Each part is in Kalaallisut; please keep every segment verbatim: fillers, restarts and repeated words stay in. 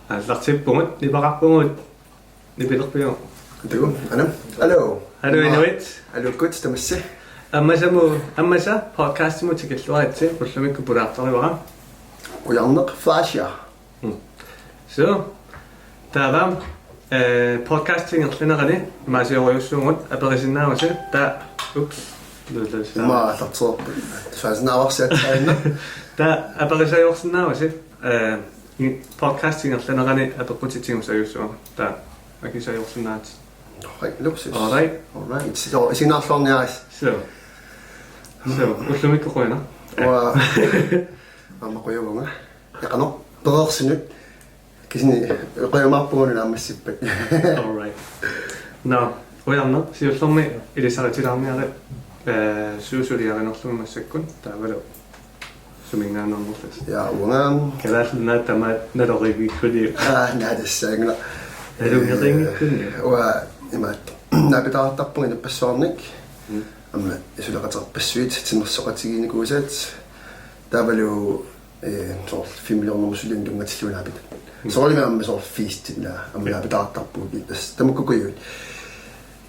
Aallartippugut, nipeqarpugut, nipilerpiuk? Takuuk, aana. Hallo. Hallo, inuit. Hallo, kut, tamassi. Ammassamut, ammassamut podcastimut tikilluaritsi, ullumikkut pulaartarivara. Qujanaq Fleischer. Mm. So, taava, eh, podcasti ingerlanerani, imaasiorujussuugut, aperisinnaavasi, taava, ups, lullusaa. Ima aallartereerput. Suaasinnaavarsi aatsaanna. Taava, aperisajuarsinnaavarsi, eh, i-, podcasti ingerlanerani apeqqutitsigusajussuaq. Taava, akisajuarsinnaavat. Alright, luksus. Alright. Alright. So, isiginnaarluarniaritsi. So. So, ullumikkut qujanaq. Uanga. Aamma qujavunga. Ja qanoq, pereersinut. Kisianni, qujajumaarpugut naammassippat. Alright. Nå, qujanaq, siullermik ilisaritilaarniarit, eh, suut suliarinerlugit massakkut, taavalu suminngaanneernerlusi. Ja, uanga. Kalaallit Nunaat tamaat naloriinngikkunik. Aa, naa tassaanngilaq. Nalunngeriinngikkunik. Eh, uanga imaattoq. Naapitaartarpunga inuppassuarnik. Mm. Aamma suleqaterpassuit, timersoqatigiinnikuusaat. Taavalu, eh, soorlu filmiliornermut sulianik tunngatillugu naapitat. Mm. Soorunami aamma soorlu Feast-ina, aamma, ja, naapitaartarpugut, tassa tamakkuuguit.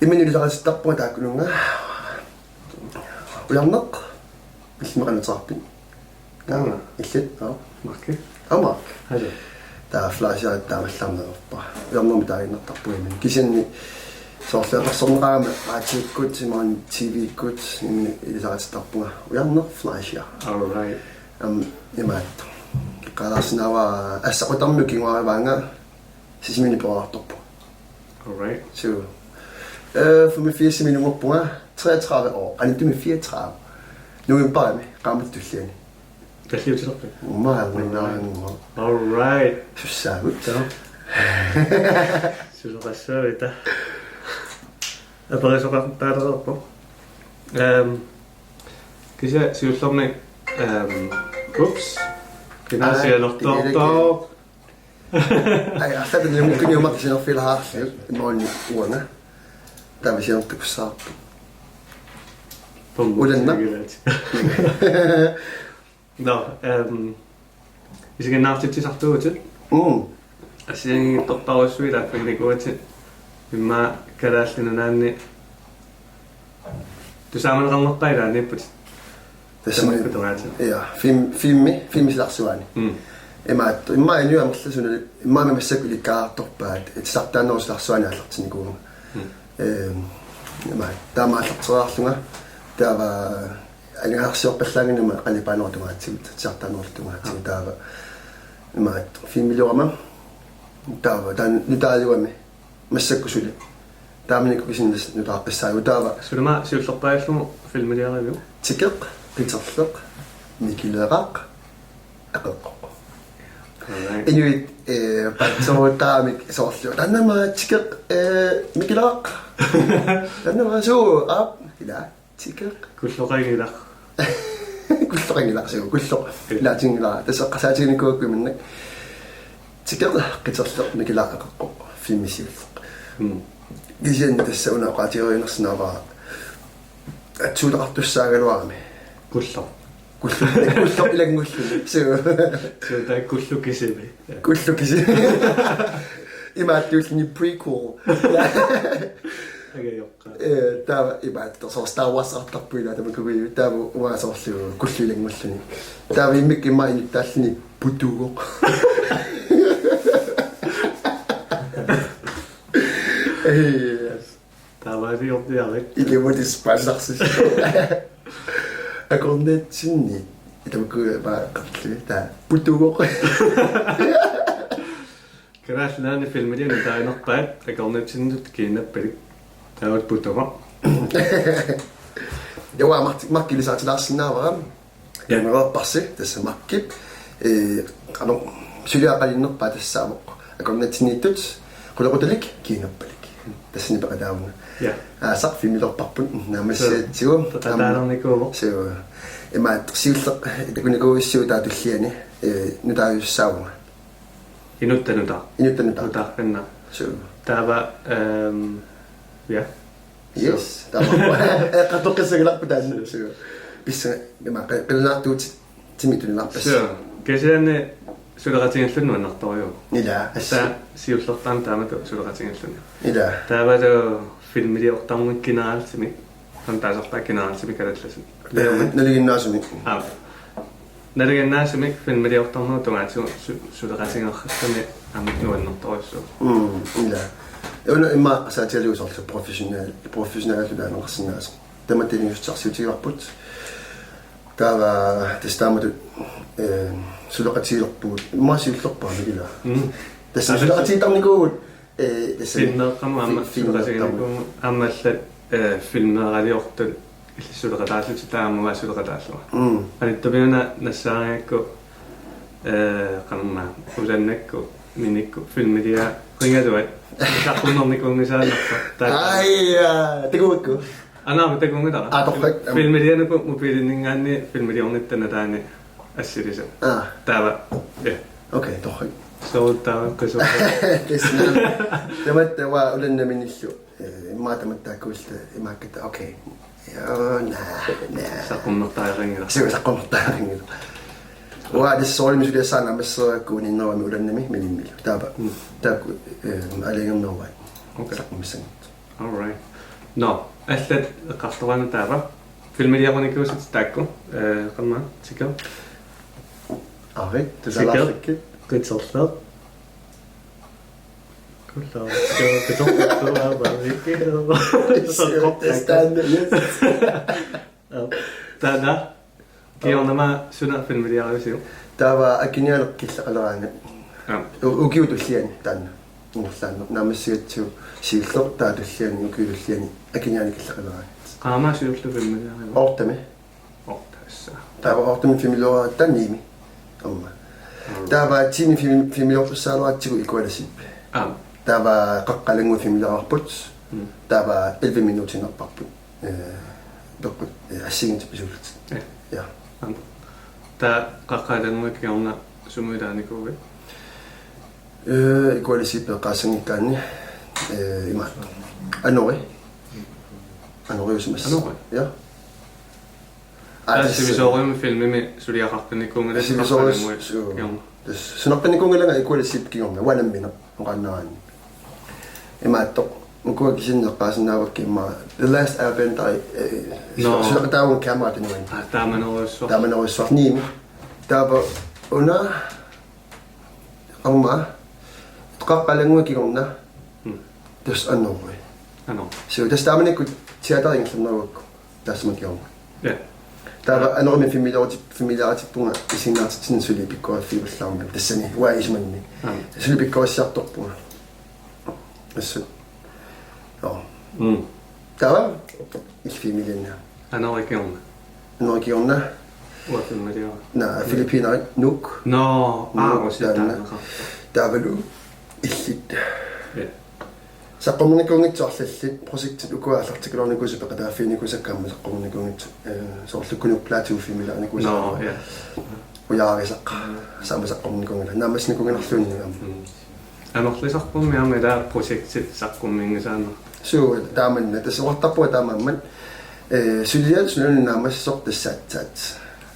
Imminut ilisaritisarpunga taakkununnga. Qujanaq. Illimmi qanoq ateqarpit? Aamma. Illit, aa. Marki. Aa, Mark. Hallo. Taava Fleischer taamaallaat meerarpara. Ujarnermi taaginnartarpunga imminut. Kisianni soorlu apersorneqarama raatiukkut, imaluunniit T V-kkut, imminut ilisaritisarpunga. Ujarneq Fleischer. Alright. Aamma imaattoq. Eqqaalaarsinnaavara assaqutarmiut kinguarivaannga Sisimiuni peraartorpunga. Alright. So, eh, femogfirsimi nungerpunga, treogtredive år. Anittumi fireogtredive. Novembarimi, qaammatit tulliani. Talliutilerpit? Uummaa, uummaa. Alright. Sussaagut. Joo. Susoqassuavita. Aperisoqartaalerpoq. Ehm, kisianni siullermik, ehm, ups. Kina. Aa, sianertoortoq. Ai, arlaat niumakkuniummat sinerfilaarlu, imaluunniit uanga. Taava sianertukussaarpu. Ulanna. Nå, ehm, isiginnaartitsisartuutit. Mm. Assigiinngitsorpassuit ilaaffiginikuuatit. Immaqa Kalaallit Nunaanni tusaamaneqarnerpaat ilaanniipputit. Tassami. Tamakku tungaatigut. Ja, film, filmi, filmi silarsuaani. Mm. Imaattoq, immaqa inuit amerlasuunik, immaqa massakkut ilikkaartorpaat, titartaannarlu silarsuaani aallartinnikuuvunga. Mm. Ehm, imaattoq, taama aallarteriarlunga, taava aningaasarsiorpallaanngimmat qalipaat aamma tungaatigut, titartaannarlu tungaatigut, aa, taava. Imaattoq, filmiliorama, taava, taanna nutaajugami. Massakkut suli. Taamanikkut kisianni nutaaqqissaagut taava. Suli aamma siullerpaajullugit filmiliaraviuk? Tikeq, qiterleq, mikileraq, eqeqqoq. Alright. Inuit, eh, patsoruttaamik soorlu. Taanna aamma tikeq, eh, mikileraq. Taanna aamma suu, aap, ila. Tikeq. Kulloqanngilaq. Kulloqanngilaq, suu, kulloq. Ilaatiginngilaq. Tassa eqqarsaatiginikuuakku imannak. Tikeq, qiterleq, mikileraq, eqeqqoq. Filmi siulleq. Mm. Kisianni tassa una oqaatigerinersinnaavara. Atsuuteqartussaagaluarami. Kulloq. Kulloq, kulloq ilanngulluni. Suu. Suu, taava kulloq kisimi. Kulloq kisimi. Imaattuulluni prequel. Ajoqqa. Eh, taava imaattoq soorlu Star Wars-artarpoq ila tamakkuuguit, taava uanga soorlu kulloq ilanngulluni. Taava immikkut immaqa inuttaalluni putuuvoq. Eh. Taamaaliorniarit. Ikimutis paasarsis. Akornatsinni. Tamakkuuppaa qarli. Taava putuuvoq. Kalaallit Nunaanni filmiliorneq taanna akornatsinniittut kiinnappalik. Taava putuuvoq. Taava Mark, Mark ilisaatilaarsinnaavara. Ja. Imaapparsi, tassa Markip. Eh, qanoq, suliaq qaninnerpaaq tassaavoq. Akornatsinniittut, qulequtalik, kiinnappalik. Tassani peqataavunga. Ja. Aasaq filmiliorparput, naammassigatsigu. Suu. Peqataalernikuuvoq. Suu. Imaattoq siulleq, takunikuuissiuk taava tulliani, eh, nutaajussaavunga. Inuttanut taava. Inuttanut taava. Nutaarpinna. Suu. Taava, ehm, ja. Yes. Suu. Taava. Eh, qatoqqissagilarput taanna. Suu. Suu. Pissa, ima, qi-, qilanaartuutit timi tunilaarpassi. Suu. Kisianni, suleqatigallugu nuannertorujuuvoq. Ila, assi. Taava siullertaaq taamatut suleqatigallugu. Ila. Taavalu filmiliortarneq generaltimik, qanoq taasarpaat generaltimik kalaallisut. Ee, nalinginnaasumik. Aa. Nalinginnaasumik filmiliortarnerup tungaatigut su-, suleqatigeqqaarami aamma nuannertorujussuuvoq. Mm, ila. Una immaqa saatigalugu soorlu professional, professional taaneqarsinnaasoq. Tamatta ilinniussutissarsiutigivarput. Taava tassa taamatut, eh, suleqatigilerpugut. Immaqa siullerpaamik ila. Mm. Tassa suleqatigiittarnikuuvugut, eh, tassa filmeeqqamut aamma fi-, filmeeqqamut. Suleqatiginikuumut aamma allat, eh, filmeeraliortut illit suleqataallutit taamaallaat suleqataallunga. Mm. Anittumiuna nassaarigakku, eh, qanormaa, ulannakkut, minikkut, filmiliarigaluat, saqqummernikungaasaannarpa. Taava. Ai, ja, takuukku. Anaama takunngilara. Aa, torrak. Filmilianuku mobilinninngaanniit filmiliornitta nalaani assilisat. Aa. Taava. Ja. Okay, torrak. So taava qisu. Tassa. Tamatta uanga ulannaminillu. Eh, immaqa tamatta taakkuullunga imaakkata. Okay. Ja, naa, naa. Saqqummertariaqanngilaq. Suu, saqqummertariaqanngilaq. Uanga tassa soorunami suliassaanut naammassereerakku uniinnerugamik ulannami minimmillu. Taava. Mm. Taakku, eh, aalajangernerugaat. Okay. Saqqummissanngitsut. All right. Nå, allat eqqartoraanni taava. Filmiliarinikuusutit taakku. Eh, qanormaa, Tiker. Arit, Tiker. Tusalaarlikkit. Qitserleq. Kulla, Tiker, qitserleq, aamma, Tiker. Yes. Taava. Kingorna aamma suna filmiliariusiuk? Taava Akinianeq killeqaleraangat. Aap. U-, ukiup tulliani taanna. Ingerlaannaq naammassigatsigu siulleq taava tulliani ukiup tulliani Akinianeq killeqaleraangat. Qaammammi siulleq filmiliariuk? Ottemi. Otte, tassa. Taava ottemi filmiliortaratta niimi. Aamma. Aap. Taava tiimi film-, filmiliortussaagaluaratsigu Equalityp. Aap. Taava Qaqqat Alanngui filmiliorarput. Mm. Taava elleve minuttiinnarparput. Eh, peqqut, eh, assigiinngitsut pisuullutik. Ja. Ja. Aamma. Taava Qaqqat Alanngui kingorna sumut ilaanikuuit? Eh, Equalityp eqqaassanngikkaanni, eh, imaattoq. Anori. Anoriusimassaaq. Anori? Ja. Aa, taava tassa sivisoorujummik filmimi suliaqarfinnikuunngilasi Sivisoorujummik, Qaqqat Alanngui, suu. Kingorna. Tassa sunaaffiginikuunngilanga Equalityp kingorna, uanga nammineq. Oqaannaraanni. Imaattoq. Ukua kisianni eqqaasinnaavakkit immaqa The Last Airbender, eh, Nå. Su-, suleqataavunga kamera tanuani. Aa, taamanerujussuaq. Taamanerujussuaq niimi. Taava una, aamma, Qaqqat Alanngui kingorna. Mm. Tassa Anori. Anori. Suu, tassa taamanikkut teateri ingerlannerugakku. Taassuma kingorna. Ja. Taava Anorimi filmiliaritip-, filmiliaritippunga isiginnaartitsineq suli pikkorissaarlunga tassani uanga isumanni. Aap. Suli pikkorissiartorpunga. Assut. Joo. Mm. Taava illit filmiliarinniarpit? Anori kingorna. Anori kingorna. Uanga filmiliara. Naa, Filippinerit Nuuk. Nå, aa, Nuuk, Rosita taanna. Taavalu illit. Ja. Saqqummernikuunngitsut arlallit, projektit ukua aallartikkaluarnikuusut peqataaffiginikuusakka aamma saqqummernikuunngitsut, eh, soorlu Kunup Plateau filmiliarinikuusakka. Nå, ja. Ujaarisaq, aamma saqqummernikuunngilaq, naammassinikuunngilarluunniit aamma. Mm. Amerlisarpummi aamma ilaa projektit saqqumminngisaannarput. Suu, taamanna, tassa oqartarpunga taamaammat, eh, suliat sunaluunniit naammassisoq tassa aatsaat.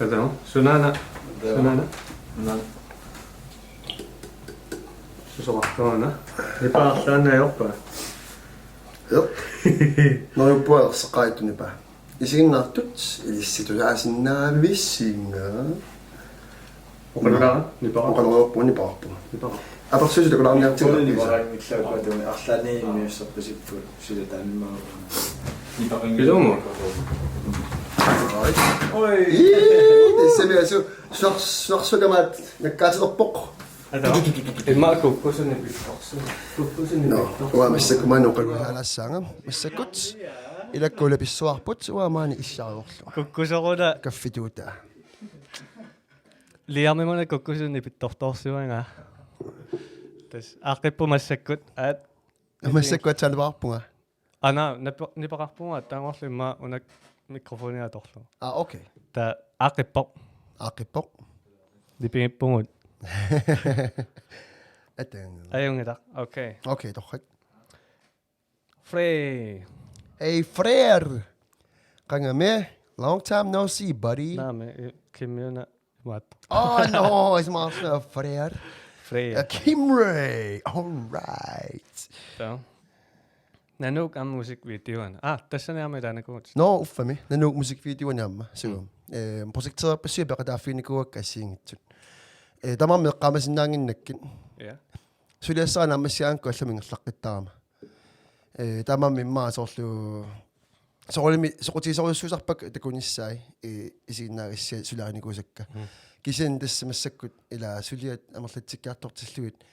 Ata, sunaana, sunaana? Susoqartarama. Nipa arlaanni ajorpaa? Joo. Neriuppunga erseqqarittu Nipa. Isiginnaartut, ilissi tusaasinnaavisinga. Oqalulara, Nipa. Oqaluarpunga Nipa. Nipa. Apersuisut takulaarniartigu. Nipa. Arlaanni immiussarpasippu, sila taanna. Nipa. Kisumu? Oi. Ii, tassami asu, sunar-, sunarsuaq tamaat nakkaatilerpoq. Ata. Immaqa kukkusunit pittorsuit. Kukkusunit pittorsuit. Nå, uanga massakkut maani oqalualaassaanga. Massakkut ilakka ulapissuarput uanga maani issiareerlunga. Kukkusoruna. Kaffituutaa. Liamimuna kukkusunit pittortorsuanga. Tassa aaqqippoq massakkut. Aat. Massakkut aatsaat nipeqarpunga. Ana, nip-, nipeqarpunga, taanngorlu immaqa una mikrofoni atorlugu. Aa, okay. Taava aaqqippoq. Aaqqippoq. Nipigippugut. Ataanngilaq. Ajunngilaq. Okay. Okay, torrak. Free. Hey, Frere. Qanga me. Long time no see, buddy. Naamik, i-, Kimmiuna. What? Oh, no, isumaqarlunga Freer. Freer. Ja, Kimray. All right. So. Nanook aamma musikvideoana. Ah, tassani aamma ilaanikuuvutit. No, uffami. Nanook musikvideoani aamma. So, mm. Eh, projekteerpassuit peqataaffiginikuuakka assigiinngitsut. Eh, tamarmik eqqaamasinnaannginnakkit. Ja. Suliassara naammassigaangakkit allamut ingerlaqqittarama. Eh, tamarmik immaqa soorlu soorlumi soqutigisorujussuusarpakka takunissaat, eh, isiginnaagassiat suliarinikuusakka. Mm. Kisianni tassa massakkut ila suliat amerlatsikkiartortillugit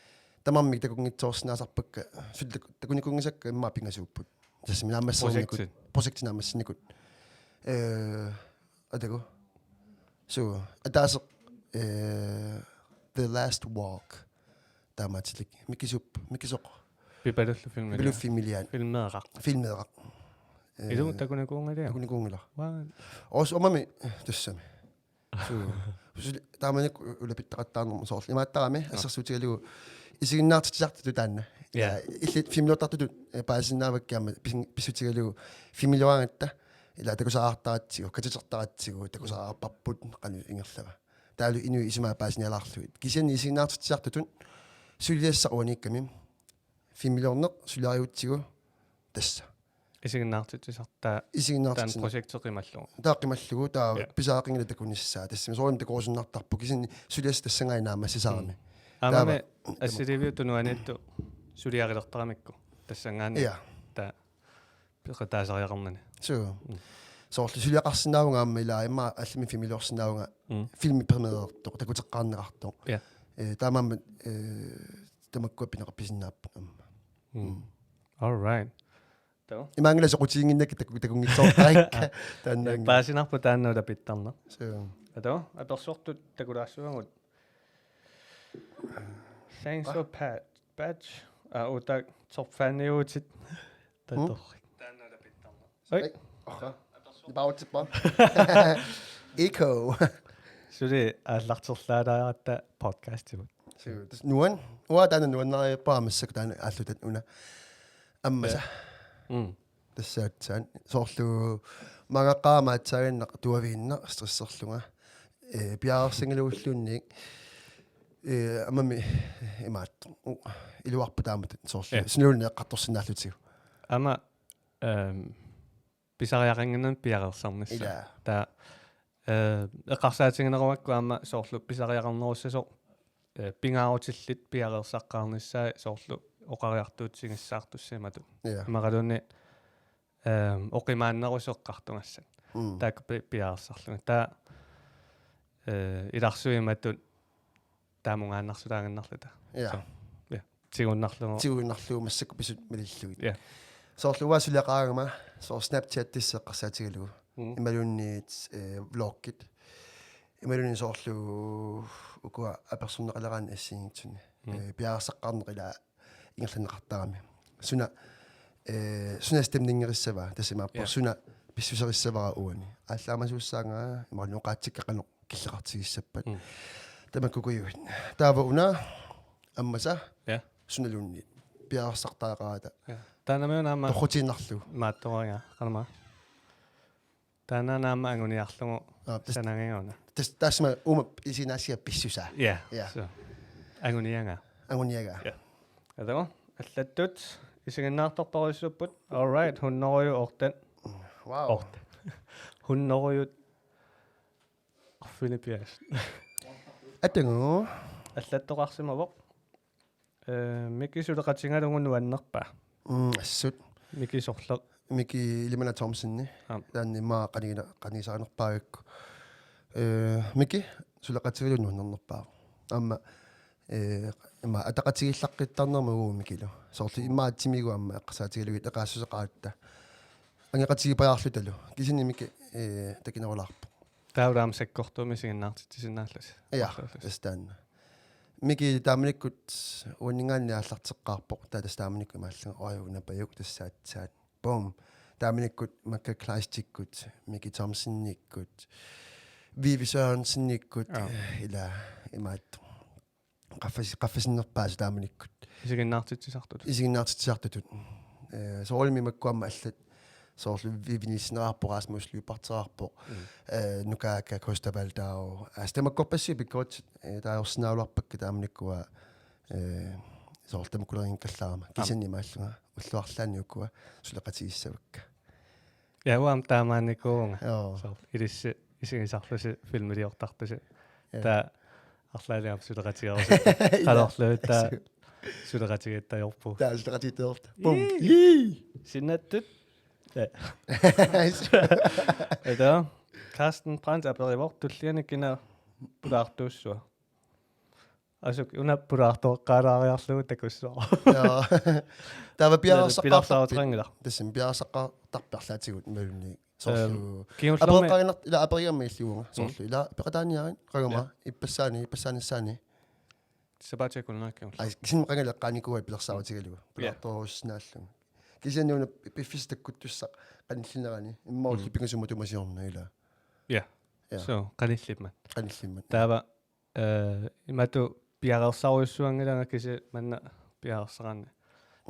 tamarmik takunngitsoorsinnaasarpakka, suli taku-, takunikuunngisakka immaqa pingasuupput. Tassami naammasserinnikuupput. Projektit. Projektit naammassinnikuupput. Eh, atagu. So, ataaseq, eh, The Last Walk. Taamaattulik. Mikisup, Mikisoq. Pipalullu filmi. Pipalullu filmiliaani. Filmeeraq. Filmeeraq. Eh, Ilumut takunikuunngilaq. Takunikuunngilaq. Waan. Oos omami, eh, tassami. So, so, taamanikkut ulapittaqattaarnermut soorlu. Imaattarami, assersuutigalugu isiginnaartitsisartutut taanna. Ja. Ja, illit filmiliortartutut, eh, paasinnaavakkit aamma pis-, pissutigalugu filmilioraangatta, ila takusaqartaratsigu, katitertaratsigu, takusaqarparput qanoq ingerlava. Taavalu inuit isumaat paasinialaarlugit. Kisianni isiginnaartitsisartutut suliassaq uaniikkami. Filmiliorneq suliarigutsigu tassa. Isiginnaartitsisartaa taanna Isiginnaartitsin. Projekti qimallugu. Taava qimallugu, taava Ja. pisariaqanngilaq takunissaa. Tassami soorunami takorusunnartarpoq. Kisianni suliassaq tassanngaanniit naammassisarami. Mm. Aamma Taava me assiliiviup tunuaniittoq suliarilertaramikku. Tassanngaanniit. Ja. Taava peqataasariaqarnani. So. Mm. Soorlu suliaqarsinnaavunga aamma ila immaqa allamik filmiliorsinnaavunga. Mm. Filmi premierertoq, takuteqqaarneqartoq. Ja. Eh, taamaammat, eh, tamakkua pineqarpisinnaapput aamma. Mm. Mm. All right. Taava. Imaanngilaq soqutiginnginnakkit taku-, takunngitsoortarakkit. Taanna. Paasinarpoq taanna ulapittarneq. So. Taava, apersortut takulaassuagut. Thanks for Pat. Patch. Ah, uta top faniutit. Tatorrik. Oi. Oi. Pautsipa. Echo. Suli aallarterlaalaaratta podcastimut. So, tassa nuan. Uanga taanna nuannarippara massakkut taanna aallutat una. Ammasa. Mm. Tassa aatsaat. Soorlu maangaqqaarama aatsaaginnaq tuaviinnaq stresserlunga. Eh, piareersanngilagut-luunniit. Eh, aammami imaattoq. Iluarpoq taamatut soorlu. Ja. Sunaluunniit eqqartorsinnaallutigu. Aamma, ehm, pisariaqannginnami piareersarnissaa. Ila. Taava, eh, eqqarsaatigineruakku aamma soorlu pisariaqarnerussasoq, eh, pingaarutillit piareersaqqaarnissaat soorlu oqariartuutigissaartussat imatut. Ja. Imaluunniit, ehm, oqimaannerusoq eqqartugassat. Mm. Taakku pi-, piareersarlugit. Taava, eh, ilarsui imatut taamungaannarsulaaginnarluta. Ja. So, ja. Tiguinnarlugu. Tiguinnarlugu massakkut pisut malillugit. Ja. Soorlu uanga suleqaagama, soorlu Snapchatissaq eqqarsaatigalugu. Mm. Imaluunniit, eh, vloggit. Imaluunniit soorlu ukua apersorneqaleraanni assigiinngitsuni. Mm. Eh, piareersaqqaarneq ila ingerlanneqartarami. Suna, eh, suna stemningerissavaa, tassa imaappoq. Ja. Suna pissuserissavara uani. Aallaamasuussaanga, imaluunniit oqaatsikka qanoq killeqartigissappat. Mm. Tamakkukujuit. Taava una, ammasa, ja, sunaluunniit. Piareersartariaqarata. Ja. Taannami una aamma torrutiinnarlugu. Maattoriga, qanama. Taanna aamma anguniarlugu. Aa, tas-, sanagiga una. Tas-, taassuma uuma isiginnaagassiaq pissusaa. Ja. Ja. So. Anguniagaa. Anguniagaa. Ja. Atagu, allattut isiginnaartortorujussuupput. All right, hunnoruju orten. Wow. Orten. Hunnoruju arfinipias. Atagu. Allattoqarsimavoq. Eh, Miki suleqatigalugu nuannerpa? Mm, assut. Miki sorleq? Miki Ilimanaq Thomsen. Aap. Taanna immaqa qanigina-, qanigisarinerpaagakku. Eh, Miki suleqatigalugu nuannernerpaavoq. Aamma, eh, immaqa ataqatigiillaqqittarnerma uagut Mikilu. Soorlu immaqa timigut aamma eqqarsaatigalugit eqaassuseqaratta. Angeqatigiippajaarlutalu. Kisianni Miki, eh, takinerulaarpoq. Taava aamma sakkortuumik isiginnaartitsisinnaallusi. Ja, arlaarlusi. Tassa taanna. Miki taamanikkut uanninngaanniit aallarteqqaarpoq, taava tassa taamanikkut imaallunga, oj, unapajuk tassa aatsaat. Boom. Taamanikkut Makka Kleistikkut, Miki Thomsenikkut, Vivi Sørensenikkut, ja, ila imaattoq. Qaffas-, qaffasinnerpaasut taamanikkut. Isiginnaartitsisartutut. Isiginnaartitsisartutut. Eh, soorunami makkua aamma allat Soorlu Vivinissineraarpoq, Rasmus Lyberthereerpoq, eh, Nukaaka, Costa Valdau. Aa, tamakkorpassuit pikkoritsit, eh, taagorsinnaagaluarpakka taamanikkut, eh, soorlu tamakkulereerikkallaarama. Kisianni imaallunga ullut arlaanni ukua suleqatigissavakka. Ja, uanga taamaannikuuvunga. Joo. Soorlu ilissi isigisarlusi filmiliortartusi. Ja. Taava arlaaliap suleqatigerusi. Qanorluunniit taava suleqatigiittajorpugut. Taava suleqatigiittajorta. Bum. Yee. Yee. Sinnattut. Ja. Eda. Carsten Brandt aperivoq tulliani kina pulaartuussua. Asuk una pulaartoqqaalaariarlugu takussaaq. Joo. Taava piareersaqaartarpit? Pilersaarutiqanngilaq. Tassami piareersaqaartarpit arlaatigut imaluunniit. Soorlu. Ehm, kingullermi apereqqaannartoq ila aperigamma illuunga. Mm. Soorlu ila peqataaniarit qangama. Ja. Ippassaani, ippassaanissaani. Sapaatip akunnera kingullermi. Ai, kisianni qangali eqqaanikuuai pilersaarutigalugu. Ja. Pulaartorujussuusinnaallunga. Kisianni una piffissaq takkuttussaq qanillinerani. Immaqa ullut pingasut matuma siorna ila. Ja. Ja. So, qanillimmat. Qanillimmat. Taava, eh, imatut piareersarujussuanngilanga kisianni manna piareersaraanni.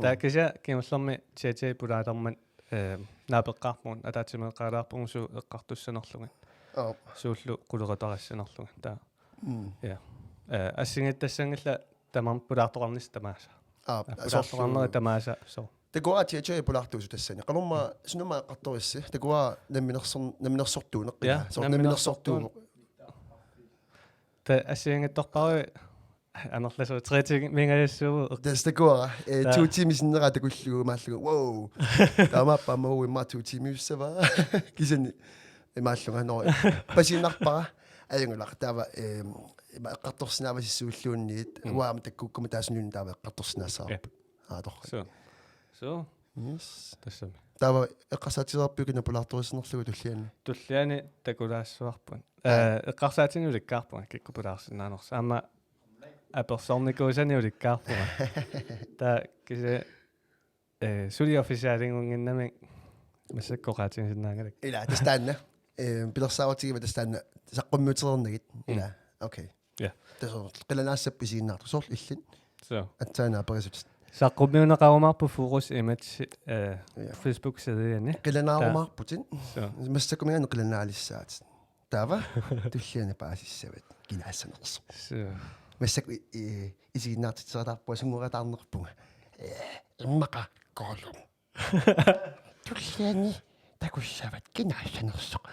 Taava kisianni kingullermi J J pulaalermat, eh, naapeqqaarpugut, ataatsimeeqqaalaarpugut suut eqqartussanerlugit. Aap. Suullu qulequtaqassanerlugit. Taava. Mm. Ja. Eh, assigiittassanngillat tamarmik pulaartoqarnissat tamaasa. Aap, eh, pulaartoqarnerit tamaasa, so. Takuara J J pulaartuusoq tassani. Qanormaa sunuma eqqartorissi? Takuara namminersor-, namminersortuuneq. Ja, soorlu namminersortuuneq. Namminersortuuneq. Ta assigiinngitsorpassuit amerlasuut tre tiimingajassuugut. Tassa takuara, eh, to tiimit sinnera takullugu imaallugu. Wow. Taamaappoq aamma uimmaa to tiimit ussava. Kisianni imaallunga no. Pasiinnarpara ajunngilaq taava, eh, ima eqqartorsinnaavasissuulluunniit. Mm. Uanga aamma takkukkuma taassuminnga taava eqqartorsinnaassavarput. Jep. Aa, torrak. So. So. Yes. Tassami. Taava eqqarsaatigereerpiuk kina pulaartorissinerlugu tulliani? Tulliani takulaassavarput. Aa. Eh, eqqarsaatinik ulikkaarpunga kikkut pulaarsinnaanersut. Aamma apersornikuusani ulikkaarpunga. Taava kisianni, eh, suli officialinnginnami massakkut oqaatigisinnaanngilakka. Ila, tassa taanna. Eh, pilersaarutigivat tassa taanna saqqummiutereernagit. Mm. Ila, okay. Ja. Tassa qilanaassapput isiginnaartut soorlu illit. So. Aatsaat aperisut. Saqqummiunneqarumaarpoq Furus Image, eh, ja, Facebook-sideani. Qilanaarumaarputit. So. Massakkut mianermi qilanaalissaatit. Taava tulliani paasissavat kinaassanersoq. So. Massakkut i-, i-, isiginnaartitseriataarpunga sunngoriataarnerpunga. Eh, immaqa Gollum. Tulliani takussavat kinaassanersoq.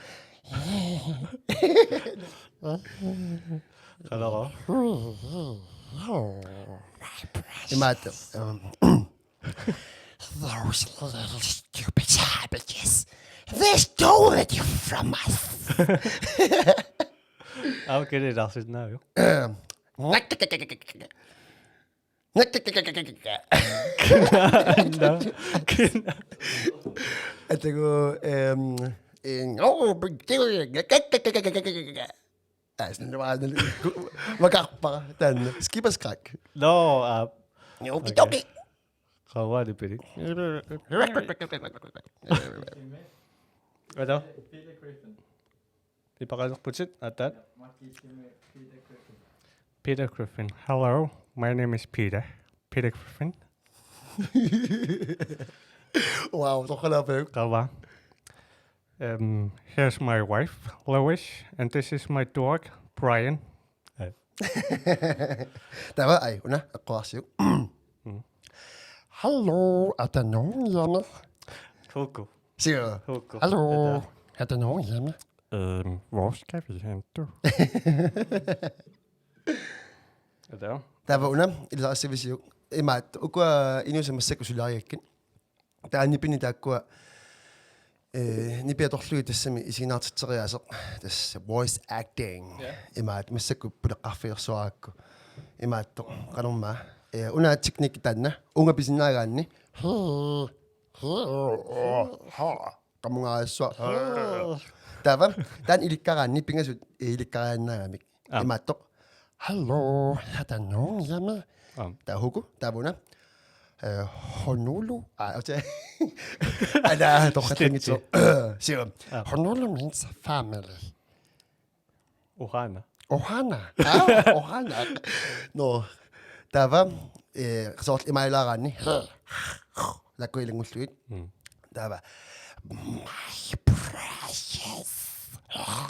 Hello. Imaattoq, um, those little stupid savages. They stole it from us. Au, kililaarsinnaaviuk? Atagu, ehm, eh, no big deal. Aa, sådan, det var, det var godt bare, den skipperskræk. Nå, uh, no, okay. Qaavani pili. Hvad så? Peter Griffin. Peter Griffin. Hello, my name is Peter. Peter Griffin. Wow, så holder jeg på. Qaava. Um, here's my wife, Lois, and this is my dog, Brian. Taava, ai, una, eqqarsarsiuk. Mm. Hallo, er der nogen hjemme? Hugo. Siger. Hugo. Hallo, er der nogen hjemme? Øhm, hvor skal vi hen, du? Taava una, ilisarissavisiuk. Imaattoq, ukua inuusat massakkut suliarigakkit. Taava nipini taakkua, eh, nipi atorlugit tassami isiginnaartitseriaaseq. Tassa voice acting. Ja. Imaattoq massakkut puleqqarfigersuarakku. Imaattoq, qanormaa. Eh, una teknikki taanna. Uunga pisinnaagaanni. Qamungaassuaq. Taava, taanna ilikkaraanni pingasut, eh, ilikkariaannaagamik. Aap. Imaattoq. Hallo, er der nogen hjemme? Aap. Taava Hugo, taava una. Eh, Honolulu. Aa, okay. Ala, torqattangitsoq. Sio. Aap. Honolulu means family. Ohana. Ohana. Aa, ohana. Nå. Taava, eh, soorlu imaallaaraanni. Lakku ilanngullugit. Mm. Taava. "My precious."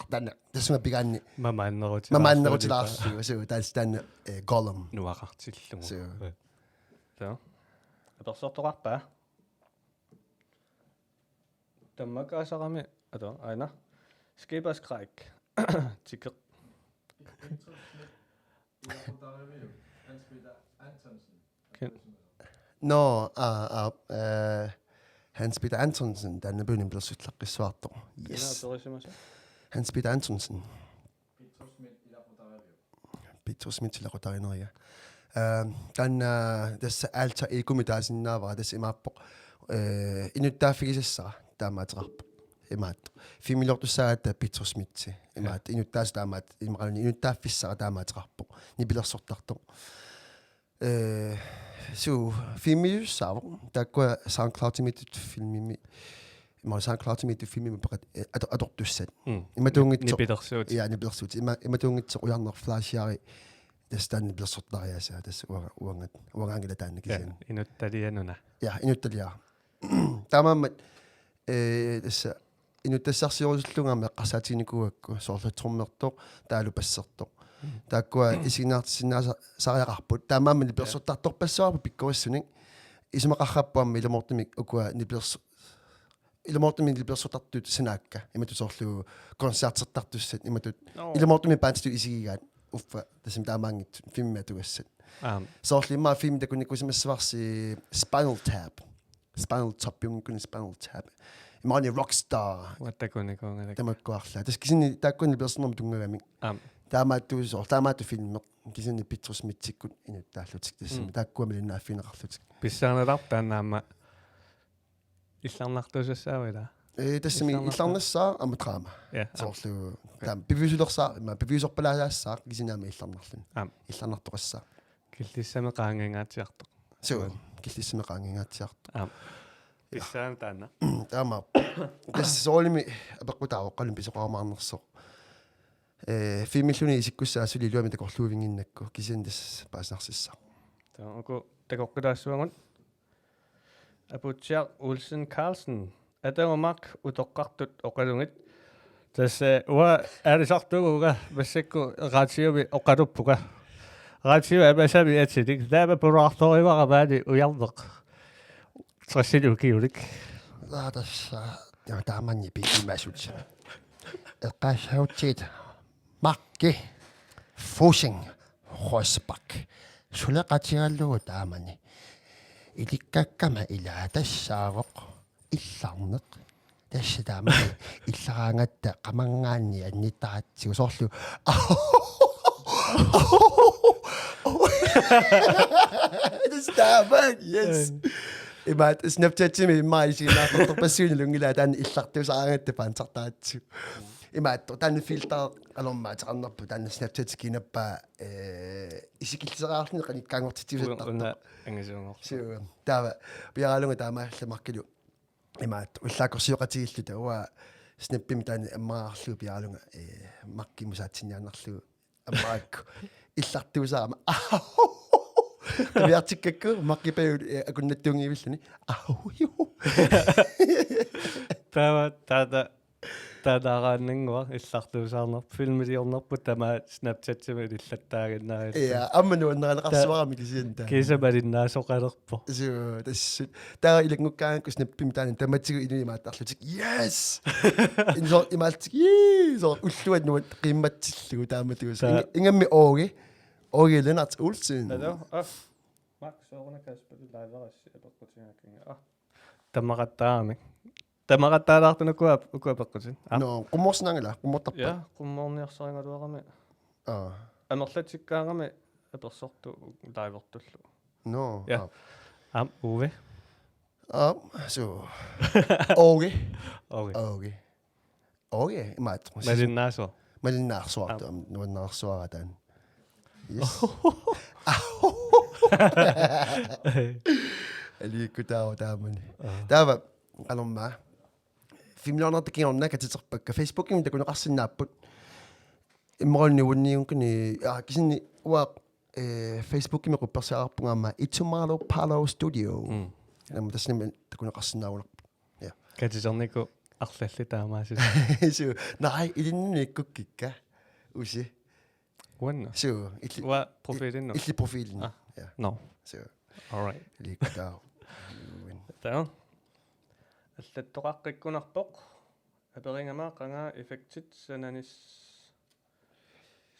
Taanna, tassuma pigaanni. Mamaannerutilaarlugu. Mamaannerutilaarlugu, suu, taanna, taanna, eh, Gollum. Nuaqartillugu. Suu. Ja. Suu. Apersortoqarpa? Tammakkaasarami, ato, aina. Skipperskræk. Tikeq. Nå, aa, aa, eh, Hans Peter Antonsen, taanna piuni pilersullaqqissuartoq. Yes. Kina aperisimasoq? Hans Peter Antonsen. Peter Schmidt ilaqutarinerija. Eh, taanna tassa alter egomik taasinnaavara, tassa imaappoq, eh, inuttaaffigisassara taamaateqarpoq. Imaattoq. Filmiliortussaagatta Peter Schmidt. Imaattoq. Ja. Inuttaasoq taamaat-, imaluunniit inuttaaffissara taamaateqarpoq. Nipilersortartoq. Eh, suu, filmiussaavoq. Taakkua SoundCloudimiittut filmimi. Ima SoundCloudimiittut filmimi peqat-, eh, ato-, atortussat. Mm. Imatuunngitsoq. Nipilersuutit. Ja, nipilersuutit. Ima-, imatuunngitsoq Ujarneq Fleischer. Tassa taanna nipilersortariaasaa. Tassa uanga-, uangat-, uangaanngilaq taanna. Ja, kisianni. Inuttalianuna. Ja, inuttaliaq. Taamaammat, eh, tassa inuttassarsiorusullunga aamma eqqarsaatiginikuugakku, soorlu trommertoq, taavalu bassertoq. Mm. Taakkua isiginnaartissinnaasa-, sariaqarput. Taamaammat nipilersortartorpassuarput pikkorissunik. Isumaqarpoq aamma ilumoortumik ukua nipilerso-, ilumoortumik nipilersortartut sanaakka. Imatut soorlu koncertertartussat, imatut. Nå. Ilumoortumik banditut isigigaat. Uffa, tassami taamaanngitsut filmimi atugassat. Aam. Soorlu immaqa filmi takunikuusimassavarsi Spinal Tap. Spinal Tap, jungikkuni Spinal Tap. Imaluunniit Rockstar. Uanga takunikuugaluarlunga. Tamakkuarlunga. Tassa kisianni taakkua nipilersornermut tunngagamik. Aam. Taamaattuusoq, taamaattoq filmi. Kisianni Peter Schmidtikkut inuttaallutik. Tassami. Mm. Taakkua malinnaaffigineqarlutik. Pissanganaq taanna aamma illarnartuussaavat ilaa? Eh, tassami illarnartaa-, illarnassaaq aamma drama. Ja, aam. Soorlu, okay, taama piviusulersaaq, ima piviusorpalaasaassaaq, kisianni aamma illarnarluni. Aam. Illarnartoqassaaq. Killissami qaangiingaatsiartoq. Suu, mm, killissami qaangiingaatsiartoq. Aam. Ja. Pissanganaq taanna. Taama. Tassa soorunami apeqqutaavoq qanoq pisoqarumaarnersoq. Eh, filmilluni isikkussaasut iluamik takorluuinnginnakku, kisianni tassa paasinarsissaaq. Taava uku takoqqilaassavagut. Aputsiaq Olsen Carlsen. Atagu Mark utoqqartut oqalugit. Tassa uanga aalisartuuvunga massakkut radiomi oqaluppunga. Radio amasami atilik. Taama pulaartorivara maani Ujarneq. Tressit ukiulik. Aa, tassa. Ja, taamani pikimasut. Eqqaassagutsigu. Marki Fussing Rosbach. Suleqatigalugu taamani. Ilikkakkama ilaa tassaavoq illarneq. Tassa taamani illaraangatta qamanngaanniit annittaratsigu soorlu. Tassa taamani, yes. Imaattoq Snapchatimi immaqa isiginnaartorpassuit nalunngilaat taanna illartuusaaraangatta paantsartaratsigu. Imaattoq taanna filter qanormaateqarnerpoq, taanna Snapchat kiinappaa, eh, isikilliseriarluni qanikkaanngortitsivisartartoq. Una angisuunngortoq. Suu, taava piaraalunga taamaallaat Markilu. Imaattoq ullaakkorsioqatigiilluta uanga Snappimi taanna ammaraarlugu piaraalunga, eh, Markimut saatsinniaannarlugu. Ammaraakku. Illartuusaarama. Qiviartikkakku, Marki Paju, eh, akunnattuunngivilluni. Au, ju. Taava, taava, taava taaraannannguaq illartuusaarnerput, filmiliornerput tamaat Snapchatimi ilillattaaginnarlugu. Ja, aamma nuannarineqarsuarami kisianni taanna. Kiisa malinnaasoqalerpoq. Suu, tassa. Taava ilanngukkaangakku Snappimi taanna tamatigut inuit imaattarlutik. Yes! Inusoq imaallutik. Jii! Soorlu ulluat nuann-, qiimmatsillugu taamatut. Taa- Inga-, ingammik Åge. Åge Lennart Olsen. Hallo? Ah, Max, sooruna Kasper, live-erassi apeqqutigaakkiga. Ah. Tammaqattaarami. Tammaqattaalaartunuku ap-, uku apeqqutit. Ah. Nå, qummorsinaanngilaq, qummoortarpa? Ja, qummoorniarsarigaluarami. Aa. Amerlatsikkaangami apersortut live-ertullu. Nå, ja. Aap. Aam, Uwe. Aap, suu. Åge. Åge. Åge. Åge, imaattoq. Malinnaasoq. Malinnaarsuartoq, aam, nuannaarsuarataan. Yes. Aliikkutaavoq taamani. Aa. Taava, qanormaa. Filmiliornertut kingorna katiterpakka. Facebookimi takuneqarsinnaapput. Immaqaluunniit uanniunngikkunik, aa, kisianni uanga, eh, Facebookimi quppersaarpunga aamma Itumalo Palo Studio. Mm. Aamma tassani takuneqarsinnaagunarput. Ja. Katisernikoq arlallit taamaasut. Suu, nej, ilinnut ikkukkikka. Usi. Uanna. Suu, illi-, Uanga profilinnu. Illit profilinnu. Ah, ja. No. Suu. All right. Liikkutaa. Taava. Allattoqaqqikkunarpoq. Aperigama qanga effektit sananis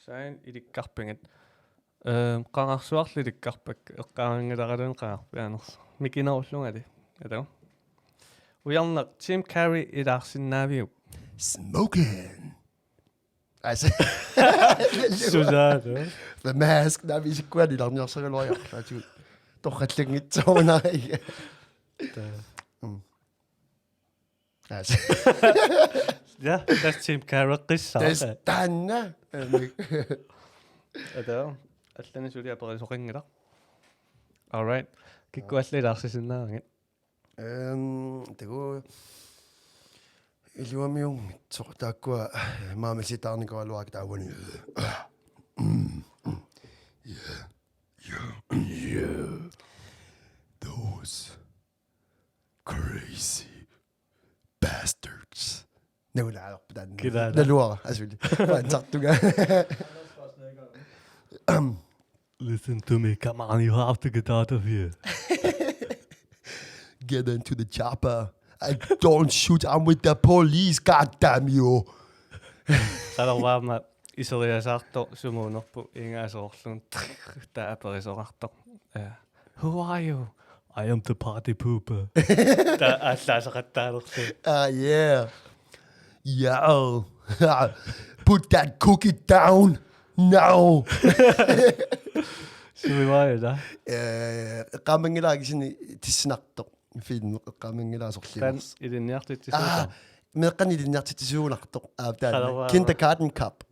sain ilikkarpigit. Ehm, qangarsuarli ilikkarpakka, eqqaamanngilaraluni qangarpiaanersoq. Mikinerullungali. Ata. Ujarneq, Jim Carrey ilaarsinnaaviuk? Smoking. Altså. Susaata. The Mask, der vi skulle have det, der er så godt, jeg har du. Doch, jeg tænkte, så nej. Mm. Altså. Ja, that's Jim Carrey, qissaa. That's done. Ata, allani suli aperisoqanngilaq. All right. Kikkut allat ilaarsisinnaavigit? Øhm, det kunne... Iluamiunngitsoq taakkua, øh, maamisiitaarnikuugaluarput taavani. Mm, mm. Yeah. Yeah. Yeah. Those crazy bastards. Nalunaalerput taanna. Kilaala. Naluara, asuli. Fansartunga. Listen to me, come on, you have to get out of here. Get into the chopper. I don't shoot, I'm with the police, god damn you. Qanormaammat iseriasaartoq sumuunerput ingaaserorlugu taava aperisoqartoq. Ja. Who are you? I am the party pooper. Taava aallaasaqattaalerlugu. Ah, yeah. Yeah. Put that cookie down now. Sumimaaja, da? Eh, eqqaamanngilara kisianni tissinartoq. Film eqqaamanngilara sorliunersoq. Taanna ilinniartitsisuusoq. Ah, meeqqanik ilinniartitsisuunartoq. Ah, taanna. Qanormaa. Kindergarten Cop.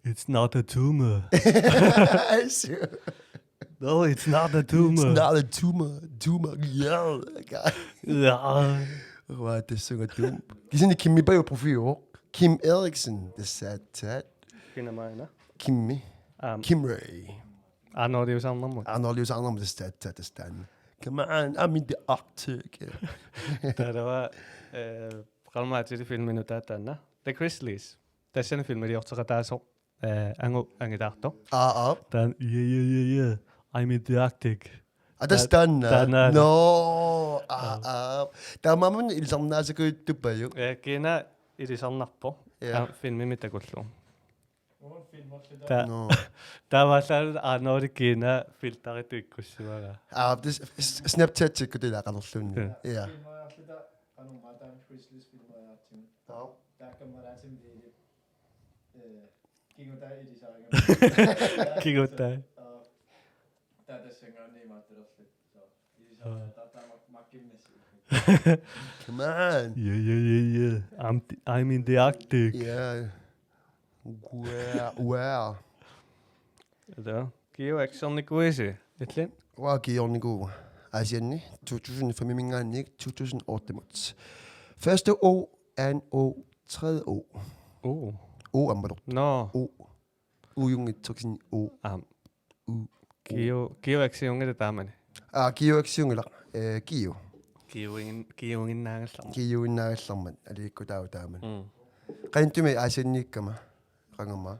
It's not a tumor. Asu. No, it's not a tumor. It's not a tumor. Tumor. Yeah. Ja. Waa, tassunga tum. Kisianni Kimmipajuk profiuvoq. Kim Eriksen, tassa aatsaat. Kina maanna? Kimmi. Aam. Kimray. Arnoliusarnermut. Arnoliusarnermut, tassa aatsaat, tassa taanna. Come on, I'm in the Arctic. Taava, eh, qanormaa atilik filmi nutaat taanna. The Grizzlies. Tassani filmiliorteqataasoq, eh, angut angilaartoq. Aa, aa. Taanna, yeah, yeah, yeah, yeah. I'm in the Arctic. Ah, tassa taanna. Taanna. No. Aa, aa. Taamaammat ilisarnaasakujuttuppajuk. Eh, kiinaa ilisarnarpoq. Ja. Ah, filmimi takullugu. Ta-, No. Taamaallaat Arnoldi kiinaa filteritut ikkussimagaa. Aa, tassa s-, Snapchatikkut ilaqalerluunniit. Ja. Ja. Filmeriarluta qanormaa taanna Grizzlies filmeriartigu. Aa. Taakkammalaatim liili. Eh, kingutai ilisariga. Kingutai. Aa. Taava tassanngaanniit imaattulerluta. So, ilisariga. Aa. Taava taama makkinnassi. Come on. Yeah, yeah, yeah, yeah. I'm, I'm in the Arctic. Yeah. Wow, wow. Ata, Kio actionnikuuisi, illit? Uanga Kiornikuuvunga. Aasianni to tusind fem-iminngaanniit to tusind otte-mut. Første O, anden O, tredje O. O. O ammalortoq. Nå. O. Ujunngitsoq kisianni O. Aam. U. Kio, Kio actiunngilaq taamani. Aa, Kio actiunngilaq. Eh, Kio. Kioingin-, Kioinginnaagallarmat. Kioinginnaagallarmat. Aliikkutaavoq taamani. Mm. Qanittumi Aasianniikkama. Qangamma.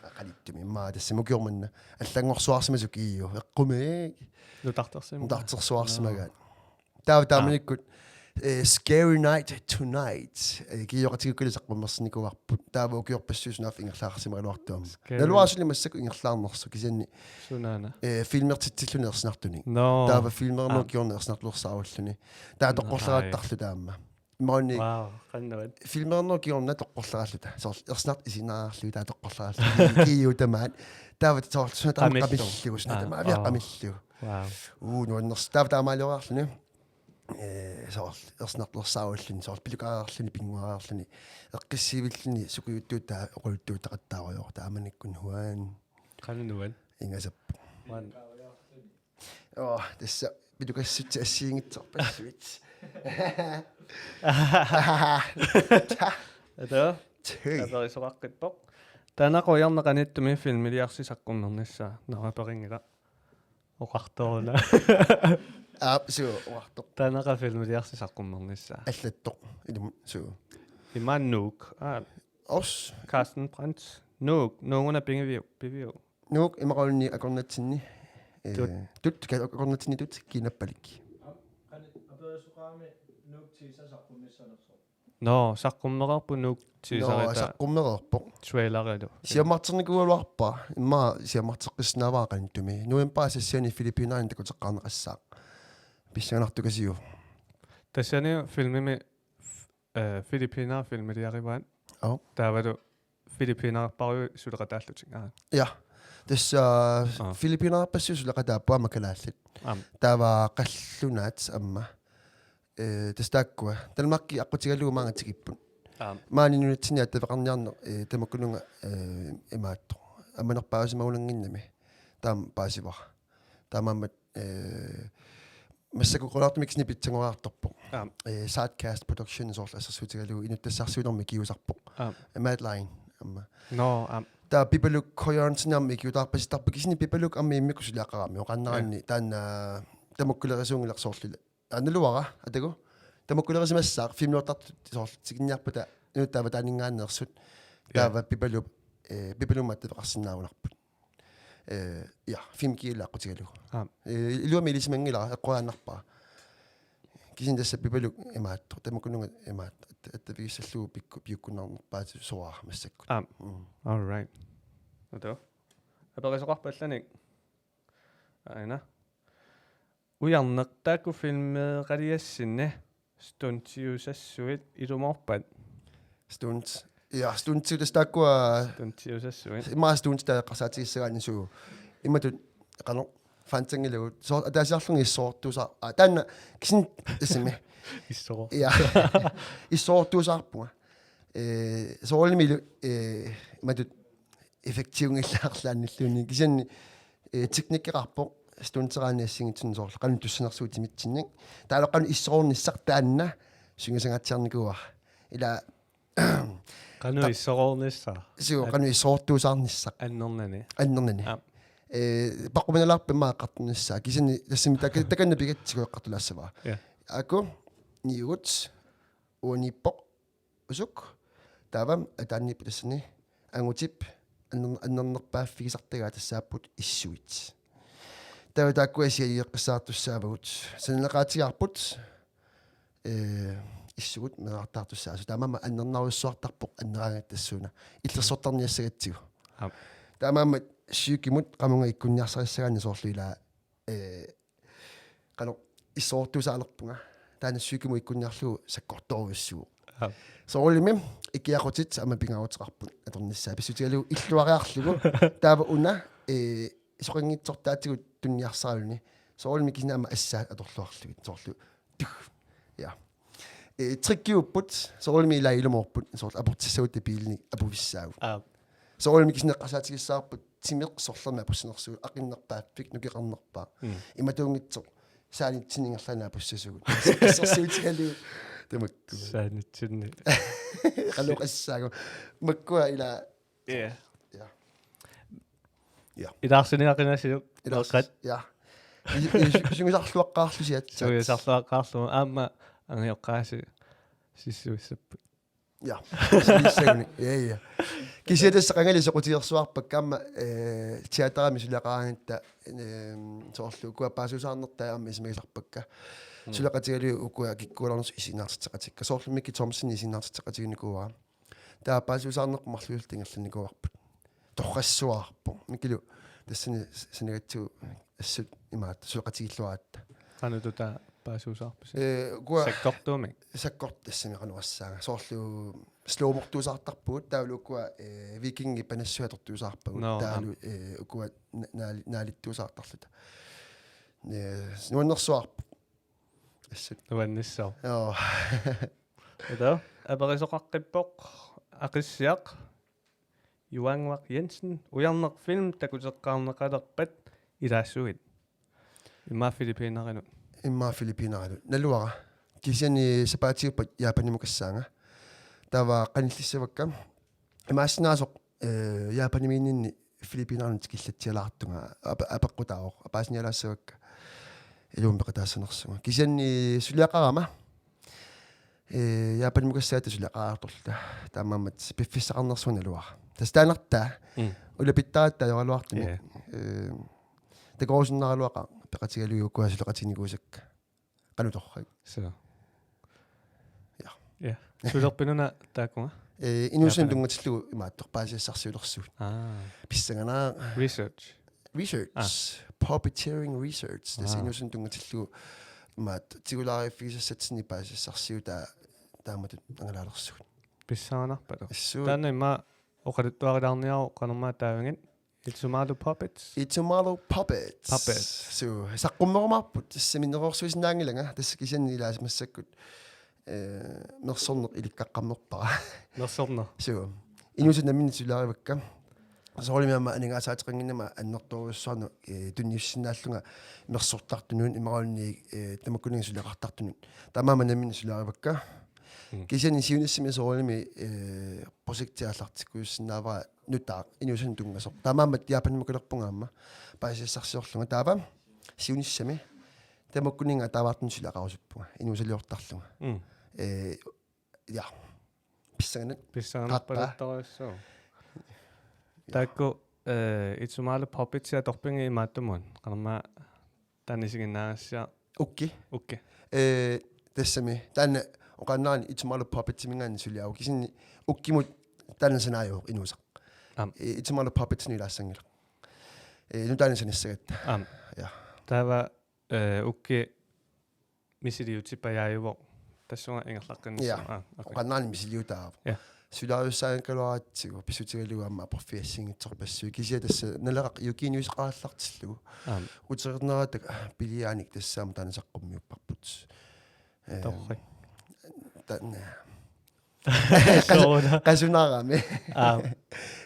Aa, qanittumi. Immaqa tassami ukioq manna. Allanngorsuarsimasoq Kio. Eqqumiik. Nutartersimagaa. Nutartersuarsimagaat. Taava taamanikkut, eh, Scary Night Tonight. Eh, Kioqatigiikkalu saqqummersinnikuuarput. Taava ukiorpassuit sunaaffa ingerlaarsimagaluartuummat. Scary. Naluara suli massakkut ingerlaarnersoq kisianni. Sunaana? Eh, filmertitsilluni ersinartunik. Nå. Taava filmerinerup kingorna ersinartulersaarulluni. Taava toqqorleraattarluta aamma. Imaluunniit. Wow, qanoq nuann'. Filmerinerup kingorna toqqorleraalluta. Soorlu ersinartut isiginnaarlugit taava toqqorleraalluta. Kio tamaat. Taava soorlu suna taama qamillugu. Qamillugu, suna taama aviaq qamillugu. Wow. Uu, nuannersoq. Taava taamaaliorluni. Eh, soorlu ersinartulersaarulluni, soorlu pilukaarluni, pinnguaarluni, eqqissivilluni, sukujuttuut taava oqaluttuuteqattaarujoor taamanikkut nuann'. Qanoq nuann'. Ingasap. Nuann'. Åh, tassa pilukassutsit assigiinngitsorpassuit. Ata. Tjei. Aperisoqaqqippoq. Taanna qujanaq qanittumi filmiliarsi saqqummernissaa. Nå, aperinngilaq. Oqartoruna. Aap, suu, uartoq. Taannaqa filmiliarsi saqqummernissaa. Allattoq, ilumut, suu. Imaannuuk. Aa, Os. Carsten Brandt. Nuuk, nuuguna pigiviuk, pigiviuk. Nuuk, imaqalunni akornatsinni. Eh, Tut. Tut, ka-, akornatsinni tut, kiinappalik. Qani, aperisoqarami Nuuk Tisa saqqummissanersoq. Nå, saqqummereerpoq Nuuk Tisa. Nå, saqqummereerpoq. Trailerilu. Siammarternikuugaluarpara, immaqa siammarteqqissinnaavara qanittumi. Novembarip asassiani Filippinerianni takuteqqaarneqassaaq. Pissanganartukasiu. Tassani filmimi, f-, eh, Filippinerit filmiliarivaat. Aap. Taavalu Filippinerparuit suleqataallutik. Aa. Ja. Tassa Aa. Filippinerpassuit suleqataapput aamma kalaallit. Aam. Taava qallunaat aamma. Eh, tassa taakkua. Danmarki aqqutigalugu maanga tikipput. Aam. Maani nunatsinni attaveqarniarneq, eh, tamakkununnga, eh, imaattoq. Ammanerpaajusimagunannginnami. Taama paasivara. Taamaammat, eh, massakkut qulartumik kisianni pitsanngoriartorpoq. Aam. Eh, Sidecast Production soorlu assersuutigalugu inuttassarsiuinermi ikiusarpoq. Aam. Madeline, aamma. Nå, aam. Taava Pipaluk Jørgensen aamma ikiuutaarpasittarpoq kisianni Pipaluk aamma immikkut suliaqarami. Oqaannaraanni Ja. taanna tamakkulerisuunngilaq soorlu. Aa, naluara, atagu. Tamakkulerisimassaaq filmiliortartut soorlu tikinniarpata, inuttaavataaninngaanneersut. Ja. Taava Pipaluup, eh, Pipaluummat attaveqarsinnaagunarput. Eh, ja, filmikillu aqqutigalugu. Aap. Eh, iluamik ilisimanngilara, eqquaannarpara. Kisianni tassa Pipaluk imaattoq, tamakkununnga imaattoq, at-, attavigissallugu pikku-, piukkunnarnerpaatut soraara massakkut. Aap. Mm. All right. Atu. Aperisoqarpat allanik. Aana. Ujarneq, taakku filmeeqaliassinni stuntiusassuit ilumoorpat? Stunt. Ja, stuntiut tassa taakkua Stuntiusassuit. Immaqa stuntit taava eqqarsaatigissagaanni suu. Imatut qanoq fansanngilagut. Soorlu ataasiarlunga issoortuusaar-, aa, taanna kisianni tassami. Issoor. Ja. Issoortuusaarpunga. Eh, soorunami ilu-, eh, imatut effektiunngillat arlaannilluunniit. Kisianni, eh, teknikkeqarpoq, stunteraanni assigiinngitsunik soorlu qanoq tussanersugut timitsinnik. Taavalu qanoq issoornissaq taanna sungiusangaatsiarnikuuara. Ila Qanoq Ta- issoornissaq? Suu, An-, qanoq issoortuusaarnissaq. Annernani. Annernani. Aap. Eh, paquminalaarpimma eqqartornissaa. Kisianni tassami taka-, takanna pigatsigu eqqartulaassavara. Ja. Aaku, niugut, uaniippoq, usuk, taava ataaniippoq tassani, angutip, anner-, annernerpaaffigisartagaat tassaapput issuit. Taava taakkua isialigeqqissaartussaavagut. Sananeqaatigaarput, eh, issugut meerartaartussaasoq. Taamaammat annernarujussuartarpoq anneraangatta tassuuna. Illersortarniassagatsigu. Aap. Taamaammat psykemut qamunga ikkunniarsarissagaanni soorlu ilaa, eh, qanoq issoortuusaalerpunga. Taanna psykemut ikkunniarlugu sakkortoorujussuuvoq. Aap. Soorunami ikiaqutit aamma pingaaruteqarput atornissaa pissutigalugu illuariarlugu. Taava una, eh, soqanngitsortaatigut tunniarsaraluni. Soorunami kisianni aamma assaat atorluarlugit. Soorlu. Tuh. Ja. Eh, trickiupput, soorunami ilaa ilumoorput, soorlu aportissagutta biilinik apuussaagut. Aap. Soorunami kisianni eqqarsaatigissavarput timeq sorlermi apussinersugut, aqinnerpaaffik nukeqarnerpaaq. Mm. Imatuunngitsoq saanitsinni ingerlaannaq apussasugut. Assersuutigalugu tamakku. Saanitsinni. Qanoq assaagu. Makkua ilaa. Ja. Ja. Ja. Ilaarsiniaqinasiuk. Ilaars-, eqqat. Ja. I-, i-, su-, sungiusarluaqqaarlusi aatsaat. Sungiusarluaqqaarlugu aamma angajoqqaasi sissuissapput. Ja. Sissuissaguni. Ja, ja. Kisianni tassa qangali soqutigersuarpakka aamma, eh, teaterimi suleqaraangatta, ehm, soorlu ukua paasuusaarnertai aamma isumagisarpakka. Mm. Suleqatigalugit ukua kikkuulernersut isiginnaartitseqatikka. Soorlu Miki Thomsen isiginnaartitseqatiginikuuara. Taava paasuusaarneq marluulluta ingerlannikuuarput. Torrassuarpoq. Mikilu tassani s-, sanigatsigu assut imaattoq suleqatigilluaratta. Qanoq taava paasuusaarpisi? Eh, ukua Sakkortuumik? Sakkort tassami qanoq assaanga. Soorlu slowmortuusaartarpugut, taavalu ukua, eh, vikingit panassuit atortuusaarpagut. Nå, taavalu, aap. Eh, ukua na-, naali-, naalittuusaartarluta. Eh, nuannersuarpoq. Assut. Nuannissaaq. Joo. Ila, aperisoqaqqippoq Aqissiaq Juanngaq Jensen, ujarneq film takuteqqaarneqalerpat ilaassuit? Immaqa Filippiinerinut. Immaqa Filippiinerinut. Naluara. Kisianni sapaatiuppat Japanimukassaanga. Taava qanillissavakka. Imaassinnaasoq, eh, Japanimiinninni Filippiinerinut tikillatsialaartunga ap-, apeqqutaavoq, apaasinialaassavakka. iluamik peqataassanersunga. Kisianni suliaqarama. Ee, Japanimut kassaatta suliaqartarluta. Taamaammat piffissaqarnersunga naluara. Tassa taanna Mm. ulapittaratta ajoraluartumik. Ja. Ee, takorusunnaraluaqaaq peqatigalugit ukua suleqatiginikuusakka. Qanoq torrak. So. Ja. Ja. Sulerpinuna taakunga? Ee, inuusunik Japanimi tunngatillugu imaattoq paasisassarsiulersugut. Aa. Pissanganaq. Research. Research. Ah. Puppeteering research. Tassa Ah. inuusunik tunngatillugu imaattoq tigulaariiffigisassatsinnik paasisassarsiutaa taamatut angalaalersugut. Pissanganarpaluk. Assut. Taanna immaqa oqaluttuarilaarniaruk qanormaa taavigit. Itsumalu Puppets. Itsumalu Puppets. Puppets. So, saqqummerumaarput, tassa minnerorsuisinnaanngilanga, tassa kisianni ilaasa massakkut, ee, mersorneq ilikkaqqammerpara. Mersorneq. So, inuusut nammineq suliarivakka. Soorlumi aamma aningaasaateqannginnama annertoorujussuarnut, ee, tunniussinnaallunga mersortartunut, imaluunniit, ee, tamakkuninnga suliaqartartunut. Taamaammat nammineq suliarivakka. Mm. Kisianni siunissami soorlumi, ee, projekti aallartikkusussinnaavara nutaaq inuusunik tunngasoq. Taamaammat Japanimukalerpunga aamma paasisassarsiorlunga taava siunissami tamakkuninnga ataavartunut suliaqarusuppunga inuusaliortarlunga. Mm. Ee, ja. Pissanganaq. Pissanganaq Qatta. Paluttarissu. Ja. Taakku, ee, Itsumalu Puppets atorpigit imaattumut. Qanormaa taanna isiginnaagassiaq. Ukki. Ukki. Ee, tassami. Taanna oqaannarani Itsumalu Puppetsiminngaanniit suliaavoq. Kisianni ukkimut taanna sanaajuvoq inuusaq. Aam. Ee, Itsumalu Puppetsimik ilaassanngilaq. Ee, nutaanik sanissagatta. Aam. Ja. Taava, ee, ukki misiliutipajaajuvoq. Tassunga ingerlaqqinnissaa. Ja. Aa, okay. Oqaannarani misiliutaavoq. Ja. Suliariussaagaluaratsigu pissutigalugu aamma aporfiit assigiinngitsorpassuit. Kisianni tassa Naleraq Yukiiniuseqarallartillugu. Aam. Uterinerata piliaanik tassa aamma taanna saqqummiupparput. Ee, Torrak. Taanna. Sooruna. Qasunarami. Aap.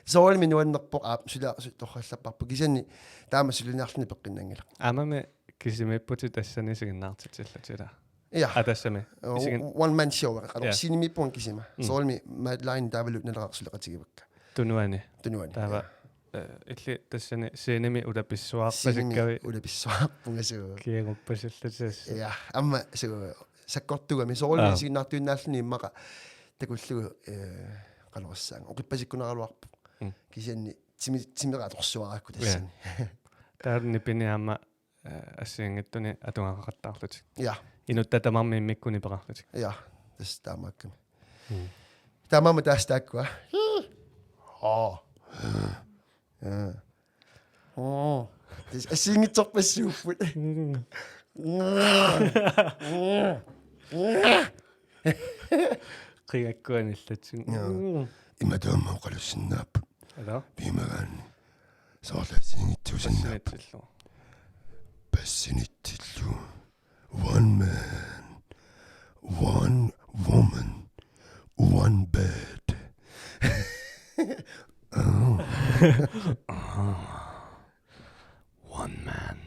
Soorunami nuannerpoq aap sulia su-, torrallapparput. Kisianni taama suliniarluni peqqinnanngilaq. Aammami kisimiipputit tassani isiginnaartitsillutit ilaa. Ja. Aa, tassami. Oo, isigin- one man show, qanoq Ja. scenemiippunga kisima. Mm. Soorunami Madeline taavalu Naleraq suleqatigivakka. Tunuani. Tunuani. Taava, Ja. ee, illit tassani scenemi ulapissuarpasikkavi. Scenemi ulapissuarpunga suu. Kiaguppasillutissat. Ja, aamma suu sakkortugami soorunami Aa. isiginnaartuinnaalluni immaqa takullugu, ee, qanoq issaanga. Oqippasikkunaraluarpoq. Mm. Kisianni timi-, timera atorsuarakku Ja. tassani. Taava nipini aamma, ee, assigiinngitsuni atugaqaqattaarlutik. Ja. Inuttap tamarmi immikkut nipeqarlutik. Ja, tassa taamaakkami. Mm. Taamaammat taas taakkua. Aa. Ja. Oo. Tassa assigiinngitsorpassuupput. Mm. Qigakkuanillatsin. Ja. Mm. Imatut aamma oqalussinnaapput. Alaa? Piumagaanni. Soorlu assigiinngitsuusinnaapput. Passinitsillugu. Passinitsillugu. One man. One woman. One bed. Oh. One man.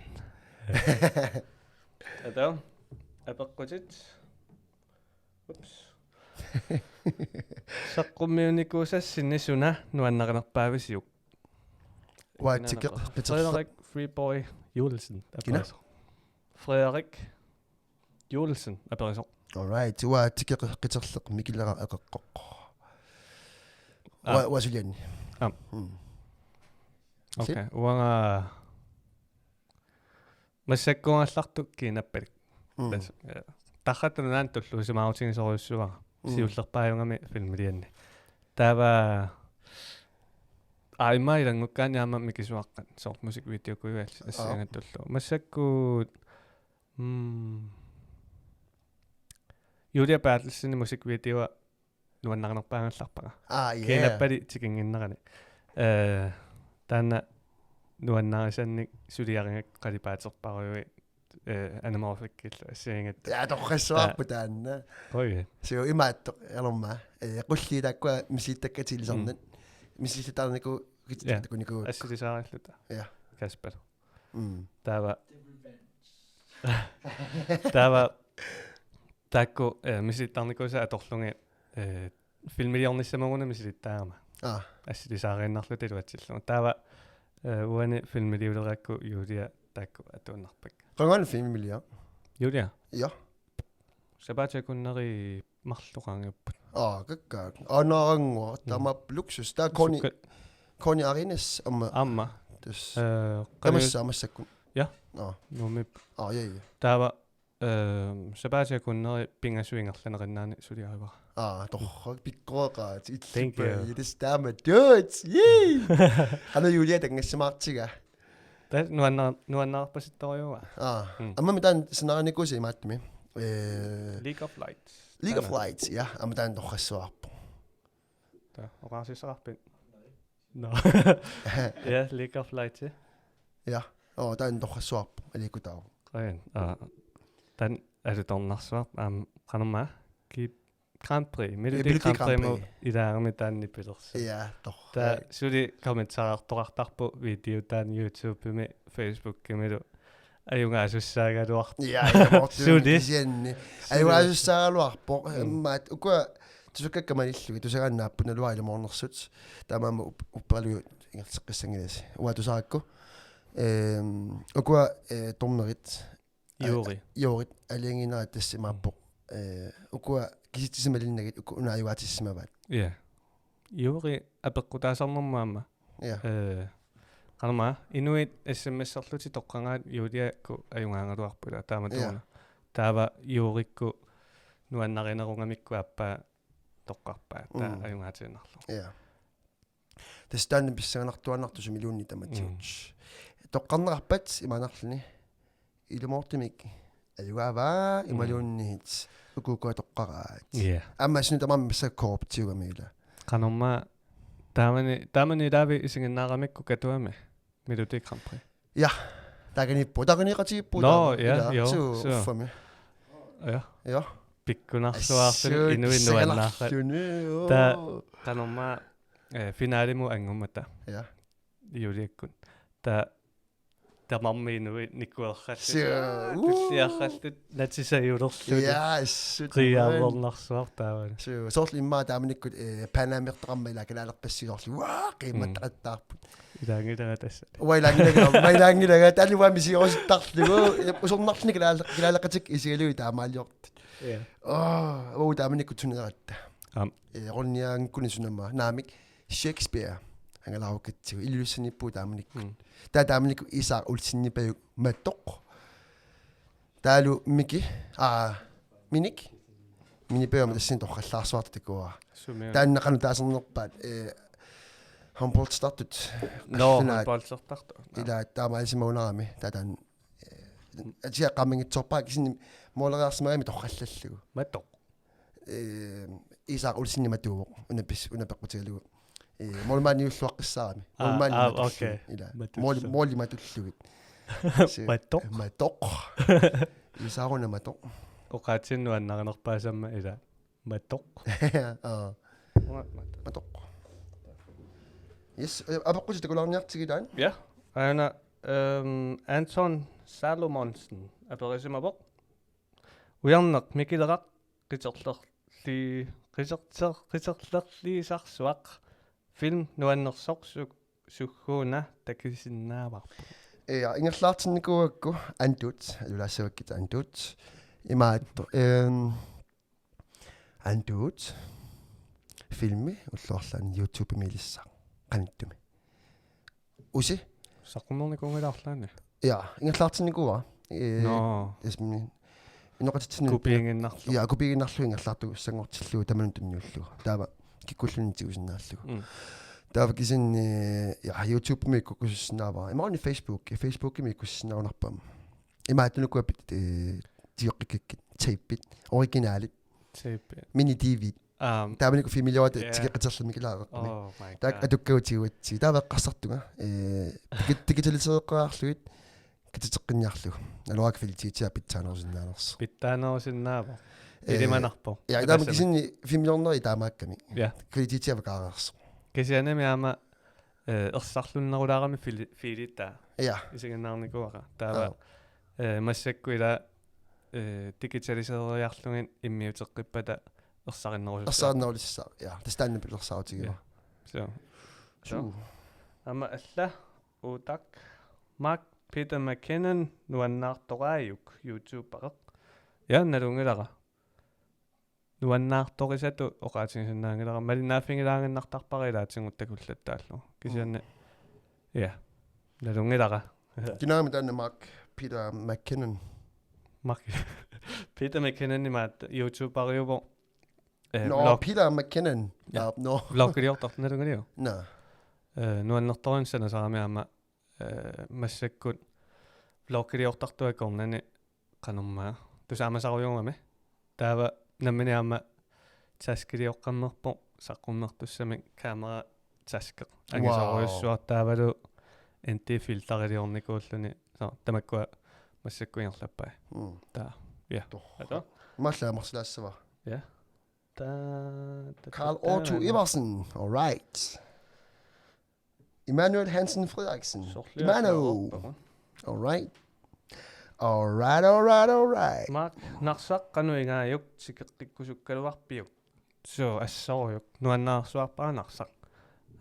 Taava. Apeqqutit. Ups. Saqqummiunnikuusassinni suna nuannarinerpaavisiuk? Uanga Kina tikeq apeq-, qiterleq. Frederik Freeboy Juelsen. Kina? Aperisoq. Frederik Juelsen aperisoq. All right. Uanga tikeq qiterleq Mikkel Eraq eqeqqoq. Aa. Uanga, uanga sulianni. Aa. Mm. Okay. Uanga massakkuugallartoq kiinappalik. Mm. Tassa, eh, Tarratta Nunaannut tulluusimaarutigisorujussuuara. Mm. Siullerpaajugami filmilianni. Taava aamma ilanngukkaanni aamma mikisuaqqat. Soorlu musikvideokkujuit Aa. assigiinngitsut tulluut. Massakkut, mm, Julia Berthelsenip musikvideoa nuannarinerpaagallarpara. Aa, yeah. Kiinappalik tikinnginnerani. Eh, taanna nuannarisannik suliarigakku qalipaaterparujuit, eh, anamorfikkillu assigiinngitsut. Ja, torrassuarput Ta-, taanna. Oi. Suu imaattoq, elerma. Eh, qulliit taakkua misilittakkatit ilisarnat. Mm. Misilittarnikuuvutit Ja. takunikuuakka. Assilisaariarluta. Ja. Kasper. Mm. Taava. Taava taakku, eh, misilittarnikuusat atorlugit, eh, filmiliornissamut una misilittaagama. Aa. Assilisaariinnarluta iluatsillugu. Taava, eh, uani filmiliulerakku Julia taakku atuinnarpakka. Qangan filmiliaq. Julia. Ja. Sapaatip akunneri marluk qaangiupput. Aa, kakkaak. Anaranngua, mm, tamaap luksus. Taava Connie, Connie Arines aamma. Aamma. Tassa. Eh, tamassaaq massakkut. Ja. Aa. Nuummi. Aa, ja, ja. Taava, eh, sapaatip akunneri pingasut ingerlanerinnaanni suliarivara. Aa, torrak pikkoreqaat. Thank you. Illupa, illis taama. Dude, yay! Qanoq Julia tanngassimaartigaa. Tassa nuanna-, nuannaarpasittorujuuaa. Aa, mm, aamma taanna sanaarinikuusi imaattumik. Eh, League of Lights. League of Lights, ja. Aamma taanna torrassuarpoq. Taava oqaasissaqarpit? No. Ja, League of Lights. Ja. Oo, taanna torrassuarpoq. Aliikkutaavoq. Qajaan. Aa. Taanna alutornarsuarpoq. Aamma qanormaa. Ki- Grand Prix, Melodi Melodi Grand Grand Prix-mut Prix. Ilaagami taanna nipilersoq. Ja, torrak. Taava suli kommentarertoqartarpoq video taanna YouTubemi, Facebookimilu ajugaasussaagaluarpoq. Ja, ja, Morten suli. Kisianni. Suli. Ajugaasussaagaluarpoq. Mm. Maat, ukua tusakkakka malillugit, tusagaannaapput naluara ilumoornersut. Taamaammat up-, upperalugu ingerlateqqissanngilasi. Uanga tusarakku. Ehm, ukua, eh, dommerit. Juuri. Juurit alianginerat tassa imaappoq. Eh, ukua kisitsisimalinnagit uku una ajugaatissimavat. Ja. Juuri apeqqutaasarnermut aamma. Ja. Eh, qanormaa, inuit S M S-erlutik toqqagaat Juliakkut ajugaagaluarput ilaa taamatuuna. Ja. Taava juurikkut nuannarinerugamikku aappaa toqqarpaat. Taava, mm, ajugaatiinnarlugu. Ja. Tassa taanna pissanganartuaannartoq sumiluunniit tamatigut. Mm. Toqqarneqarpat imaannarluni. Ilumoortumik ajugaavaa, mm, imaluunniit uku ukua toqqaraat. Ja. Aamma suna tamarmi massakkut korruptiugami ilaa. Qanormaa taamani, taamani ilaavi isiginnaaramikku Katuami. Melodi Grand Prix. Ja. Taakaniippoq, taakaniiqatigiippoq. Nå, taama. Ja, ilaa. Joo, suu, suu. Uffami. Ja. Ja. Pikkunarsuaarluni. Assut, inuit nuannaarput. Pissanganarluni, joo. Taava qanormaa, eh, finalimut anngummata. Ja. Juliakkut. Taava tamarmik inuit nikuerrallutik. Suu. Tulliarrallutik natisajullerlutik. Ja, assut. Qiiaarlornarsuaq taavani. Suu, soorlu immaqa taamanikkut, eh, Panamertaqarmat ilaa kalaalerpassuit soorlu. Waa, qiimmattaqattaarput. Mm. Ilaanngilanga tassa. Uanga ilaanngilanga, uanga ilaanngilanga, taanna uanga misigerusuttarlugu, usornarluni kalaale-, kalaaleqatikka isigalugit taamaaliortut. Ja. Aa, uanga taamanikkut tuneeratta. Aamma. Eh, Ronniaanngikkunik sunamma. Naamik Shakespeare. Angalaarukatsigu. Ilulissanippugut taamanikkut. Mm. Taava taamanikkut Isak Olsenipajuk Matoq. Taavalu Miki, aa, Minik. Minipajummi tassani torrallaarsuartut takuara. Sumi. Taanna qanoq taasarnerpaat, eh, håndboldertartut. Nå, arfineq-aat. Håndboldertartut. Nå. Ilaa taamaalisimavunarami. Taava taanna, eh, atia qaammanngitsoorpara kisianni måleriarsimagami torrallallugu. Matoq. Eh, Isak Olsen Matoq. Una pis-, una peqqutigalugu. Eh, målmandiulluaqqissaarami. Aa, målmandi aa, Matullu. Okay. Ilaa. Matullu. Mål-, måli Matullugit. Se-, Matoq. Matoq. Isak Olsen Matoq. Oqaatsinnut annarinerpaasamma ilaa. Matoq. Aa. Matoq. Matoq. Yes, eh, apeqqutit takulaarniartigit taanna? Ja. Aana, ehm, Anton Salomonsen aperisimavoq. Ujarneq Mikileraq qiterlerli-, qiterter-, qiterlerliisarsuaq film nuannersoq su-, sugguuna takusinnaavarput. Ja, ingerlaartinnikuugakku Anduut, alulaassavakkit Anduut. Imaattoq, ehm, Anduut. Filmi ullut arlaanni YouTubemi ilissaaq. Qanittumi. Usi? Saqqummiunikuunngilaarlaanni. Ja, ingerlaartinnikuuara. Eh, nå. Ismi. Inoqatitsinnut. Kopiiginnarlugu. Ja, kopiiginnarlugu ingerlaartuussanngortillugu tamanut tunniullugu. Taava kikkulluunniit tigusinnaallugu. Mm. Taava kisianni, ja, YouTubemi ikkussisinnaavara. Imaluunniit Facebook, Facebookimi ikkussisinnaanarpara. Imaattunuku apit, eh, tigoqqikkakkit, tapit, originalit. Tape. Mini D V. Aam. Taamanikkut filmiliorata, ja, tikeqqiterluni kilaareqqami. Oh my God. Taakku atukkagut tigugatsigit. Taava eqqarsartunga, eh, digi-, digitalisereqqaarlugit katiteqqinniarlugu. Naluara kvalitetia pitsaanerusinnaanersoq. Pitsaanerusinnaavoq. Eh, ilimanarpoq. Ja, taama kisianni filmiliornerit taamaakkami. Ja. Kvalitetia avakaareersoq. Kisiannimi aamma, eh, ersarlunnerulaarami fili-, filitaa. Ja. Isiginnaarnikuuara. Taava, ja, eh, massakkut ila, eh, digitaliseriarlugit immiuteqqippata ersarinnerusussaaq. Ersarinnerusussaaq, ja. Tassa taanna pilersaarutigiva. Ja. So. Suu. So. Aamma alla utak Mark Peter McKinnon, nuannaartoraajuk, YouTubereq. Ja, nalunngilara. Nuannaartorisatut oqaatigisinnaanngilara, malinnaaffigilaannginnartarpara ilaatigut takullattaallugu. Kisianni. Mm. Ja. Nalunngilara. Kinaami taanna Mark Peter McKinnon. Mark Peter McKinnon imaat YouTuberiuvoq. Eh, Nå, vlog-, Peter McKinnon. Ja. Ja, nå. Vloggiliortartoq, nalunngilara. Nå. Eh, nuannertorinut sanasarami aamma, eh, massakkut vloggiliortartoq akornanni qanormaa tusaamasarujuugami. Taava nammineq aamma taskilioqqammerpoq saqqummertussamik kamera taske. Wow. Angisoorujussuaq taavalu N D filteriliornikuulluni. So, tamakkua massakkut ingerlappai. Mm. Taa. Ja. Torrak. Ato? Imaallaat amersilaassavara. Ja. Ta-, ta-, Karl ta-, Otto ta-, Iversen. All right. Immanuel Hansen Frederiksen. Sorliaq Imano. Taava. All right. All right, all right, all right. Mark, Narsaq qanoq igaajuk, tikeqqikkusukkaluarpiuk? Suu, assorujuk. Nuannaarsuarpara Narsaq.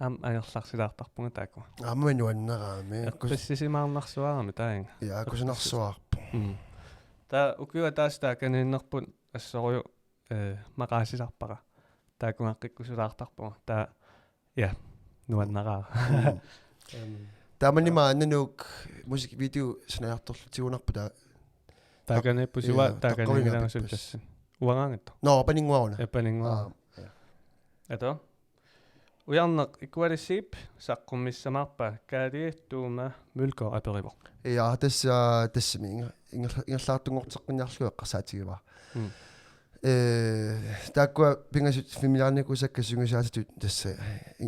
Aamma angerlarsilaartarpunga taakku. Aamma nuannaraami. Eqqissisimaarnarsuarami taanna. Ja, kusanarsuarpoq. Mm. Taava ukiup ataatsip taakaniinnerput assorujuk, eh, maqaasisarpara. Taakkugaqqikkusulaartarpunga. Taava, ja, nuannaraara. Mm. Em, Taamani taava. Maanna Nuuk musikvideo sanaartorlutigunarpoq taava. Taakaniippoq sua, ja, taakaniigilaarusuttassin. Uangaangatto. Nå, Paninnguaruna. Ja, Paninnguaruna. Aa, ja. Ato. Ujarneq Equality Sheep saqqummissamaarpa, Kaali Tuuma Mølgaard aperivoq. Ja, tassa, tassami inger-, inger-, ingerlaartunngorteqqinniarlugu eqqarsaatigivara. Mm. Eh, taakkua pingasut filmiliarnikuusakka sungiusaatitut tassa, eh,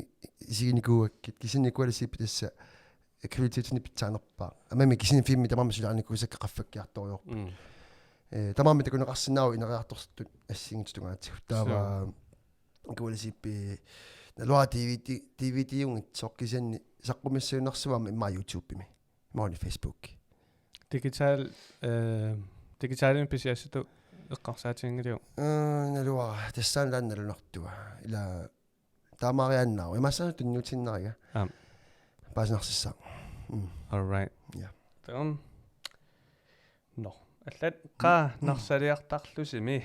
i-, isiginikuugakkit, kisianni Equality Sheep tassa kvalitetinik pitsaanerpaaq. Aamma kisianni filmi tamarmi suliarinikuusakka qaffakkiartorujussuupput. Mm. Eh, tamarmi takuneqarsinnaavoq ineriartortut assigiinngitsut tungaatigut. Taava Suu. Equality Sheep naluara D V D, D V D-unngitsoq kisianni saqqummissiinnarsuarmi immaqa YouTube-imi. Imaluunniit Facebook. Digital, eh, digitalimik pisiassatut eqqarsaatiginngiliuk? Eh, naluara, tassaana taanna nalunartua. Ila taamaariaannaavoq. Imaassaanut tunniutiinnariga. Aap. Paasinarsissaaq. Mm. All right. Ja. Taam. Nå. Allat qaa Mm. Narsaliartarlusimi.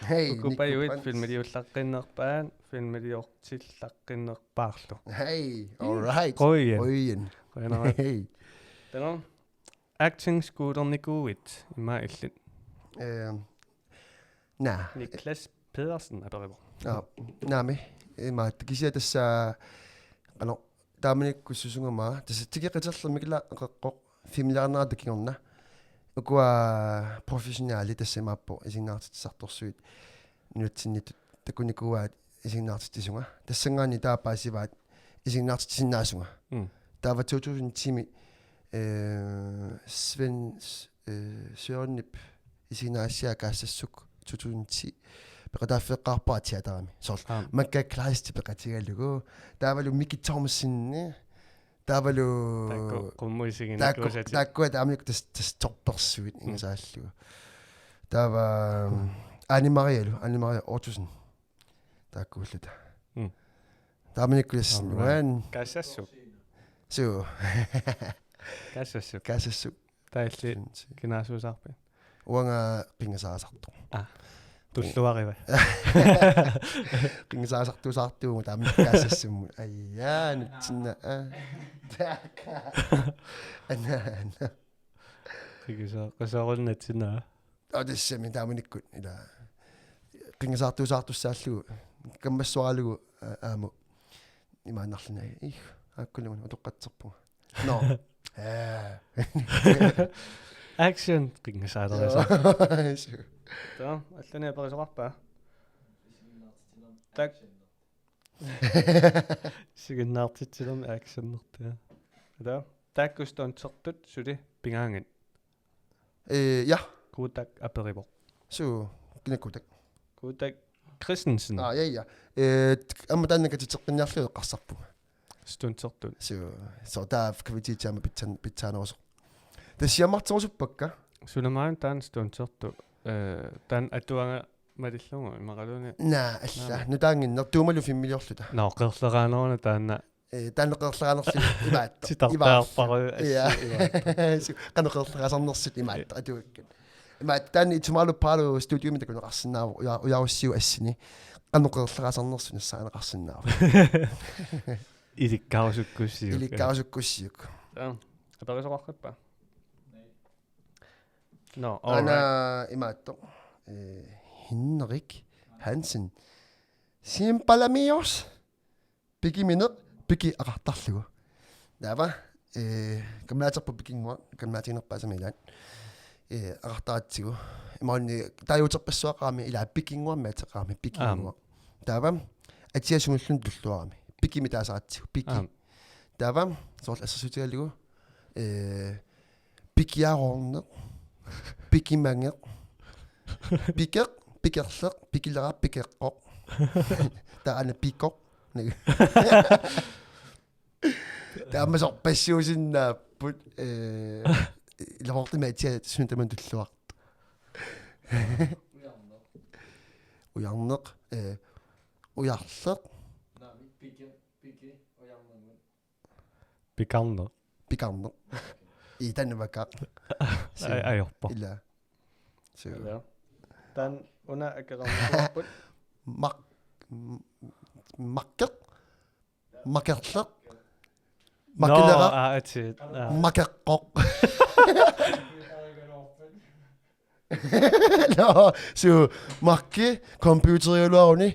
Hej, Uku Pajuit Nick Brandt. Filmiliullaqqinnerpaat, filmiliortillaqqinnerpaarlu. Hej, all right. Qujan. Qujan. Qujanaq. Hej. Taam. Acting skolernikuuit immaqa illit? Eh, naa. Niklas Pedersen aperivoq. Aa, naamik. Imaattoq kisianni tassa, qanoq, taamanikkut susungama, tassa tikeqqiterluni Mikkel Qeqqoq filmiliarnerata kingorna. Ukua professionelit tassa imaappoq isiginnaartitsisartorsuit nunatsinniittut takunikuuaat isiginnaartitsisunga. Tassanngaanniit taava paasivaat isiginnaartitsisinnaasunga. Mm. Taava to tusind ti-mi, eh, Svend, eh, Sørenip isiginnaagassiaa Kaassassuk to tusind ti peqataaffeeqqaarpara teaterimi. Soorlu Aap. Makka Kleist peqatigalugu. Taavalu Miki Thomsen. Taavalu Taakku qummut isiginikuusatit. Taakku, taakkua taamanikkut tassa, tassa toppersuit Mm. ingasaallugu. Taava, mm, Anne Marialu, Anne Maria Ottosen. Taakkuulluta. Mm. Taamanikkut tassa All right. Nuan. Kaassassuk. Suu. Kaassassuk. Kaassassuk. Taava illit kinaasuusaarpit? Uanga qinngasaasartoq. Aa. Tulluariva. Qinngasaasartuusaartuugut taamanikkut Kaassassummut. Ajaa, nutsinna. Aa. Taakka. Anna, anna. Qinngasaa-, qisoorunnatsinaa. Aa, tassami taamanikkut ila. Qinngasaartuusaartussaallugu. Kammassuaralugu, aa, aamma. Imaannarluni. Ih, aakkununnga utoqqatserpunga. Nå. Aa. Action. Qinngasaalerisaq. Joo. Taava, allanik aperisoqarpa? Tak. Isiginnaartitsinermi actionertaa. Taava. Taakku stuntertut suli pigaangat? Eh, ja. Kuutak aperivoq. Suu, kina Kuutak? Kuutak Christensen. Aa, ja, ja. Eh, t-, aamma taanna katiteqqinniarlugu eqqarsarpunga. Stuntertut. Suu, suu, taava kvaliteti aamma pitsan-, pitsaanerusoq. Tassa siammarterusuppakka. Suna maani taanna stuntertut, eh, taanna atuagaq malillugu, imaluunniit? Naa, alla. Naa. Nutaannginneq, Tuumalu filmiliorluta. Nå, qerleraaneruna taanna Eh, taanna qeerleranersi imaattoq. Titartaarparu assi Ja. imaattoq. Su-, qanoq qeerleraasarnersut imaattoq atuakkut. Imaattoq taanna Itsumalu Paalo studiomi takuneqarsinnaavoq uja-, ujarussiuk assini. Qanoq qeerleraasarnersut nassaarineqarsinnaavoq. Ilikkarusukkussiuk. Ilikkarusukkussiuk. Ja. Aperisoqarpippa? No, all right. Aana imaattoq. Eh, Henrik Hansen. Simpalamios. Pikimineq, piki aqartarlugu. Taava, eh, kammalaatilerpoq Pikinnguaq, kammalaatiginerpaasama ilaat. Eh, aqartaratsigu. Imaluunniit taaguuterpassuaqarami ilaa Pikinnguammi ateqarami Pikinnguaq. Taava, atia sumulluunniit tulluarami. Pikimik taasaratsigu, piki. Aam. Taava, soorlu assersuutigalugu, eh, pikiaroorneq, pikimangeq, pikeq, pikerleq, pikileraaq, pikeqqoq. Taava aana pikoq. Taama sorpassuusinnaapput, eh, ilaqortumi atia suna tamanna tulluartoq. Ujarneq, eh, ujarleq, Pikarneq. pikarneq. Ii, taanna vaka. Aj-, ajorpoq. Ilaa. So, Ja. Taanna una akeqarnikuupput. mak-, m-, makkeq, makerleq, No, makileraa, aa, atit. Aa. makeqqoq. No, su, makki, computerigaluaruni,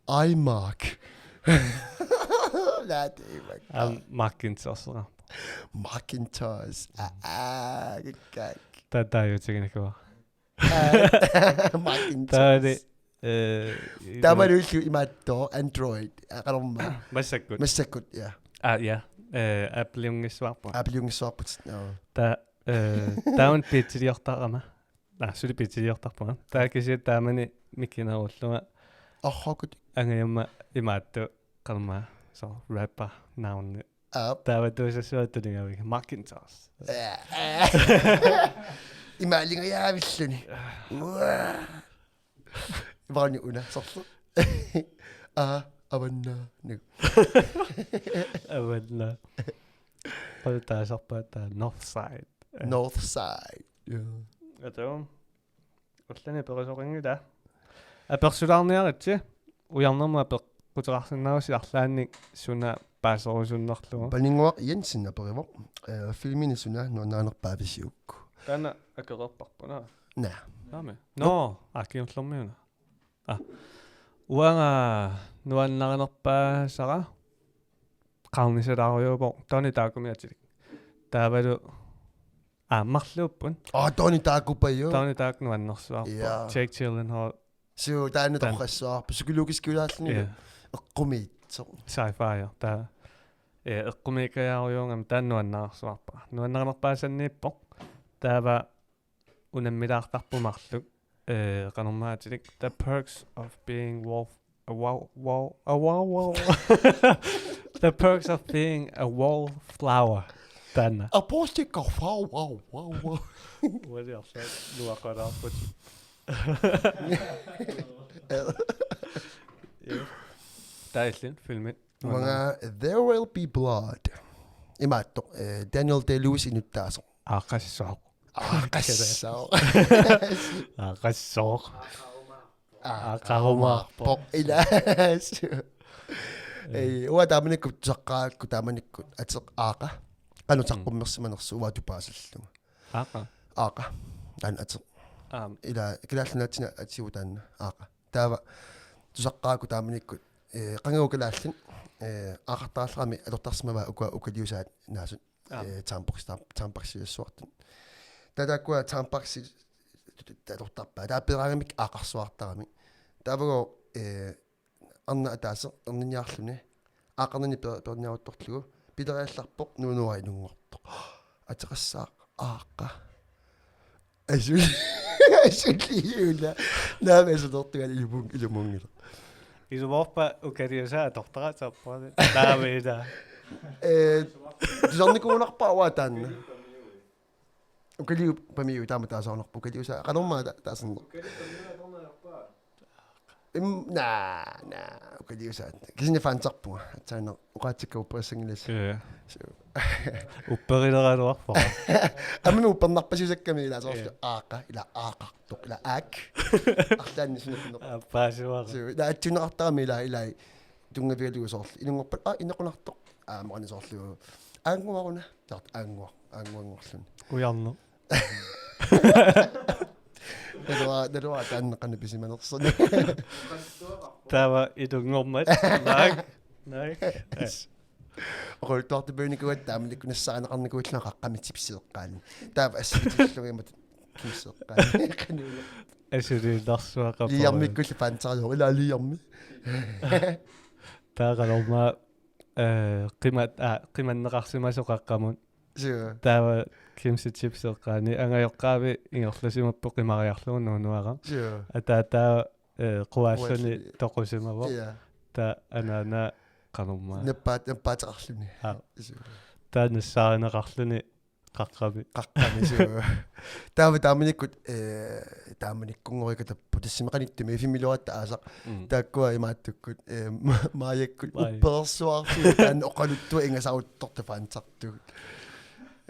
iMac. Laa, det er ikke Aam, Macintosh. Macintosh. Ah, ah, kikkaak. Taa, taaguutiginikuuara. Ah, Macintosh. Taali, eh, Taamalu illu imaattoq Android. Ah, qanormaa. Massakkut. Massakkut, ja. Ah, ja. Eh, Apple-iunngissuarpoq. Apple-iunngissuarput. Joo. Taa, eh, taamani pitsiliortarama. Naa, suli pitsiliortarpunga. Taa kisianni taamani mikinerullunga Orhokut. Angajumma imaattoq qanormaa. So, rapper navni. Aap. Taava tuusassuaq tunigavik. Macintosh. Ja. Imaalinngajaavilluni. Uaa. Ivaani una, sorlu. Aa, avanna. Nu. Avanna. Qulutaasarpaat taa Northside. Northside. Ja. Atu. Ullani perisoqinngila. Apersulaarniaritsi, ujarnermut apeqquteqarsinnaavasi arlaannik suna paaserusunnerlugu. Paninnguaq Jensen aperivoq. Eh, filmini suna nuannarinerpaa visiuk. Taanna akeqarparput, naa. Naa. Naami. Nå, akkiullormiuna. Ah. Uanga nuannarinerpaasara qarnisalaariuvoq Donnie Darkomik atilik. Taavalu, ah, marluupput. Aa, Donnie Darko pajo. Donnie Darko nuannersuarpoq. Ja. Jake Gyllenhaal. Suu, taanna Taanna. Torrassuarpa. Psykologisk ujaalluni. Ja. Eqqumiitsoq. Sci-fi, ja. Taa. Ja, eqqumiikkajaarujussuugami taanna nuannarsuarpara. Nuannarinerpaasanniippoq. Taava unammilaartarpoq marluk. Eh, qanormaa atilik. The Perks of Being Wolf. A wow, wow, a wow, wow. The Perks of Being a Wallflower. Taanna. Apostik of wow, wow, wow, wow. Ualiarsaat nuaqalaarput. Taillin filmit. Uanga There Will Be Blood. Imaattoq, eh, Daniel Day-Lewis inuttaasoq. Aaqqassooq. Aaqqassooq. Aaqqassooq. Aaqqarumaarpoq. Ilaa. Ei, uanga taamanikkut tusaqqaakku taamanikkut ateq Aaqa. Qanoq saqqummersimanersoq uanga tupaasallugu. Aaqa. Aaqa. Taanna ateq. Aam. Ilaa, Kalaallit Nunaatsinni atigu taanna. Aaqa. Taava tusaqqaakku taamanikkut, eh, qangagu kalaallit, eh, aaqartarallaramik atortarsimavaat uku-, ukaliusaat naasut. Aap. Eh, Tampax-, Tam-, Tampaxiliussuartut. Taava taakkua Tampaxi-, atortarpaat. Taava peeraangamikkit aaqarsuartaramik. Taavagooq, eh, arnaq ataaseq erniarluni. Aaqarnani pe-, peerniaruttorlugu. Pileriallarpoq nuunuara inunngortoq. Ateqassaaq Aaqa. Asuli. Asuliuna. Naami asulertugal ilumung-, ilumuunngilaq. Ilumoorpa ukaliusaa atortaratsarpara. Taava ila. Eh, tusarnikuugunarpara uanga taanna. Ukaliu pamiu taama taasaanarpoq ukaliusaa. Qanormaa ta-, taasanneq. Im, naa, naa, ukaliusaat. Kisianni fansarpunga. Aatsaannaq oqaatsikka upperissanngilassi. Ja. So. Upperileraluarpoq. Aamma uppernarpasiusakkami ilaa soorlu. Ja. Aaqa, ilaa aaqartoq, ilaa aak. Arlaanni sunnerpineq. Appaasuara. So, ilaa attuunneqartarami ilaa, ilaa tunngavigalugu soorlu. Ilunngorpat, aa, inequnartoq. Aa, maqani soorlu. Aannguaruna. Taart aannguaq, aannguanngorluni. Ujarneq. Naluara, naluara taanna qanoq pisimanersoq. Taava ilunngormat. Naak. Naak. Oqaluttuartupiunikuugatta taamanikkut nassaarineqarnikuullunga qaqqami chipseeqqaani. Taava assillugimat chipseeqqaani. Qanuuleq. Asiliinnarsuaqarpoq. Liiarmikkulli fansarior ilaa Liiarmi. Taava qanormaa, eh, qimat-, aa, qimanneqarsimasoq qaqqamut. Suu. Taava Kimsi chipseeqqaani angajoqqaavi ingerlasimapput qimariarlugu nuunuara. Suu. Ataataava, eh, quaalluni. Quaalluni. Toqusimavoq. Ja. Taava anaana qanormaa. Nappaat-, nappaateqarluni. Aa. Suu. Taava nassaarineqarluni qaqqami. Qaqqami, suu. Taava taamanikkut, eh, taamanikkunngorikatapput tassami qanittumi filmiliorata aasaq. Mm. Taakkua imaattukkut, eh, ma-, Maajakkut. Maaja. Uppersuarsi taanna oqaluttuat ingasaruttortut fansartugut.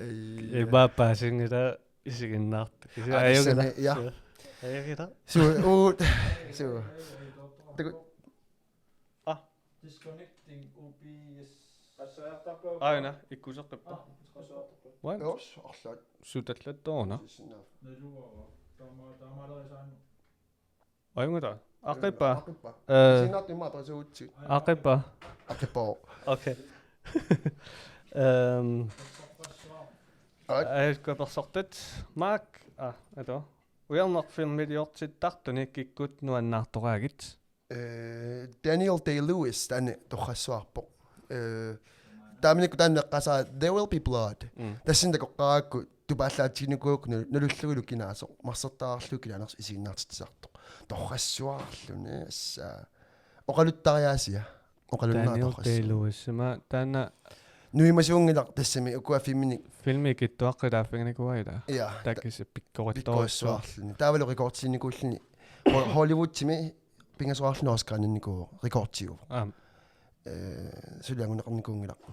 Eh, imaappaasinngilaat isiginnaartut. Kisianni. Aa, ajunngilaq. Tassami, ja. Suu. Ajunngilaq. Suu, uut, suu. Taku- Ah. Disconnecting O B S. Aana, ikkuseqqippa. What? Joo, arlaat. Sutallattooruna. Sinna. Naluara. Taama-, taamaalerisaannut. Ajunngilaq. Aqqippa. Aqqippa. Eh. Sinnaartumik imaappa suutsi. Aqqippa. Aqqippa. Okay. Ehm, Aat. Ajukka persortat. Mark. Ah, ato. Ujarneq filmiliortittartuni kikkut nuannaartoraagit. Eh, Daniel Day-Lewis taanna torrassuarpoq. Eh, taamanikkut taanna eqqaasaa There Will Be Blood. Mm. Tassani takoqqaaraakku tupaallaatiginikuuakku nal-, nalullugulu kinaasoq, marsertaarlugu kinaanersoq isiginnaartitsisartoq. Torrassuarluni assa. Oqaluttariaasia. Oqalunnaa. Daniel torrassuaq. Day-Lewis, ima taanna. Nuimasuunngilaq tassami ukua filminik. Filmi ikittuaqqilaaffiginikkua ilaa. Ja. Taava kisianni pikkorittorujussuarluni. Pikkorissuarluni. Taavalu rekordsiinikuulluni. Ho-, Hollywoodimi pingasoraarluni Oscarinnikuuvoq, rekordiuvoq. Aam. Eh, suli anguneqarnikuunngilaq.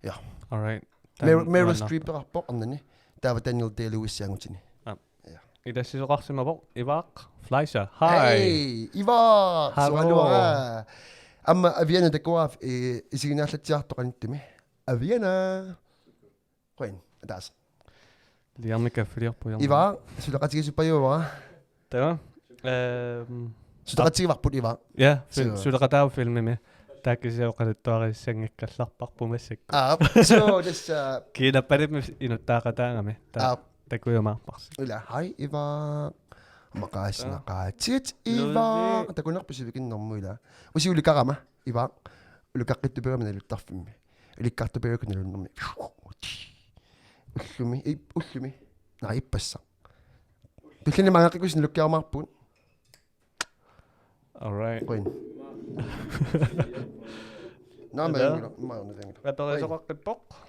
Ja. All right. Mer-, Meryl Streepeqarpoq arnani. Taava Daniel Day-Lewis angutini. Aam. Ja. Ilassisoqarsimavoq Ivaaq Fleischer. Hi. Hey, Ivaaq. Hallo. Sualuara. Aamma Aviana takuara, eh, isiginnaallaatsiartoq qanittumi. Aviana. Qujan, ataaseq. Liiarmi kaffiliorpoq, Ivaaq, suleqatigiissupajuara. Taava. Ehm. Suleqatigivarput Ivaaq. Ja, fil-, suu, suleqataavoq filmimi. Taava kisianni oqaluttuarissanngikkallarparput massakkut. Aap, suu, tassa. Kiinappalimmi inuttaaqataagami. Taava. Aap. Takujumaarparsi. Ila, hi, Ivaaq. Maqaasineqaatit, Ivaaq. Takunerpit sivikinnermut ila. Usi ulikarama, Ivaaq. Ulikaqqittupigami naluttarfimmi. Ulikkartupigakkit nalunnermi. Ullumi, ip-, ullumi. Naa, ippassaq. Tullini maangaqqikkusi nalukkiarumaarpugut. All right. Qujan. Naa, ma. Ada. Ynglo, ma, ynglo. Aperisoqaqqippoq.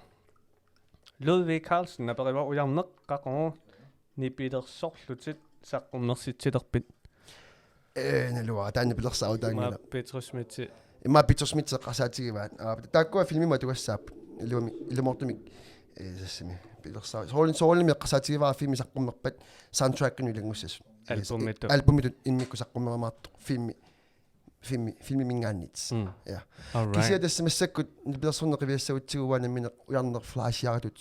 Ludvig Carlsen aperivoq: Ujarneq qaqugu nipilersorlutit saqqummersitsilerpit? Eh, naluara, taanna pilersaarutaanngilaq. Ima Peter Schmidt. Ima Peter Schmidt eqqarsaatigivaat. Aa, taakkua filmimut atugassaapput. Ilumi-, ilumoortumik. Eh, tassami. Pilersaa-, soorlu-, soorlumi eqqarsaatigivara filmi saqqummerpat soundtrackinut ilanngussasut. Albumitut. Albumitut immikkut saqqummerumaartoq filmi. Filmi, filmiminngaanniit. Mm. Ja. All right. Kisianni tassa massakkut nipilersorneq qiviassagutsigu uanga nammineq Ujarneq Fleischertut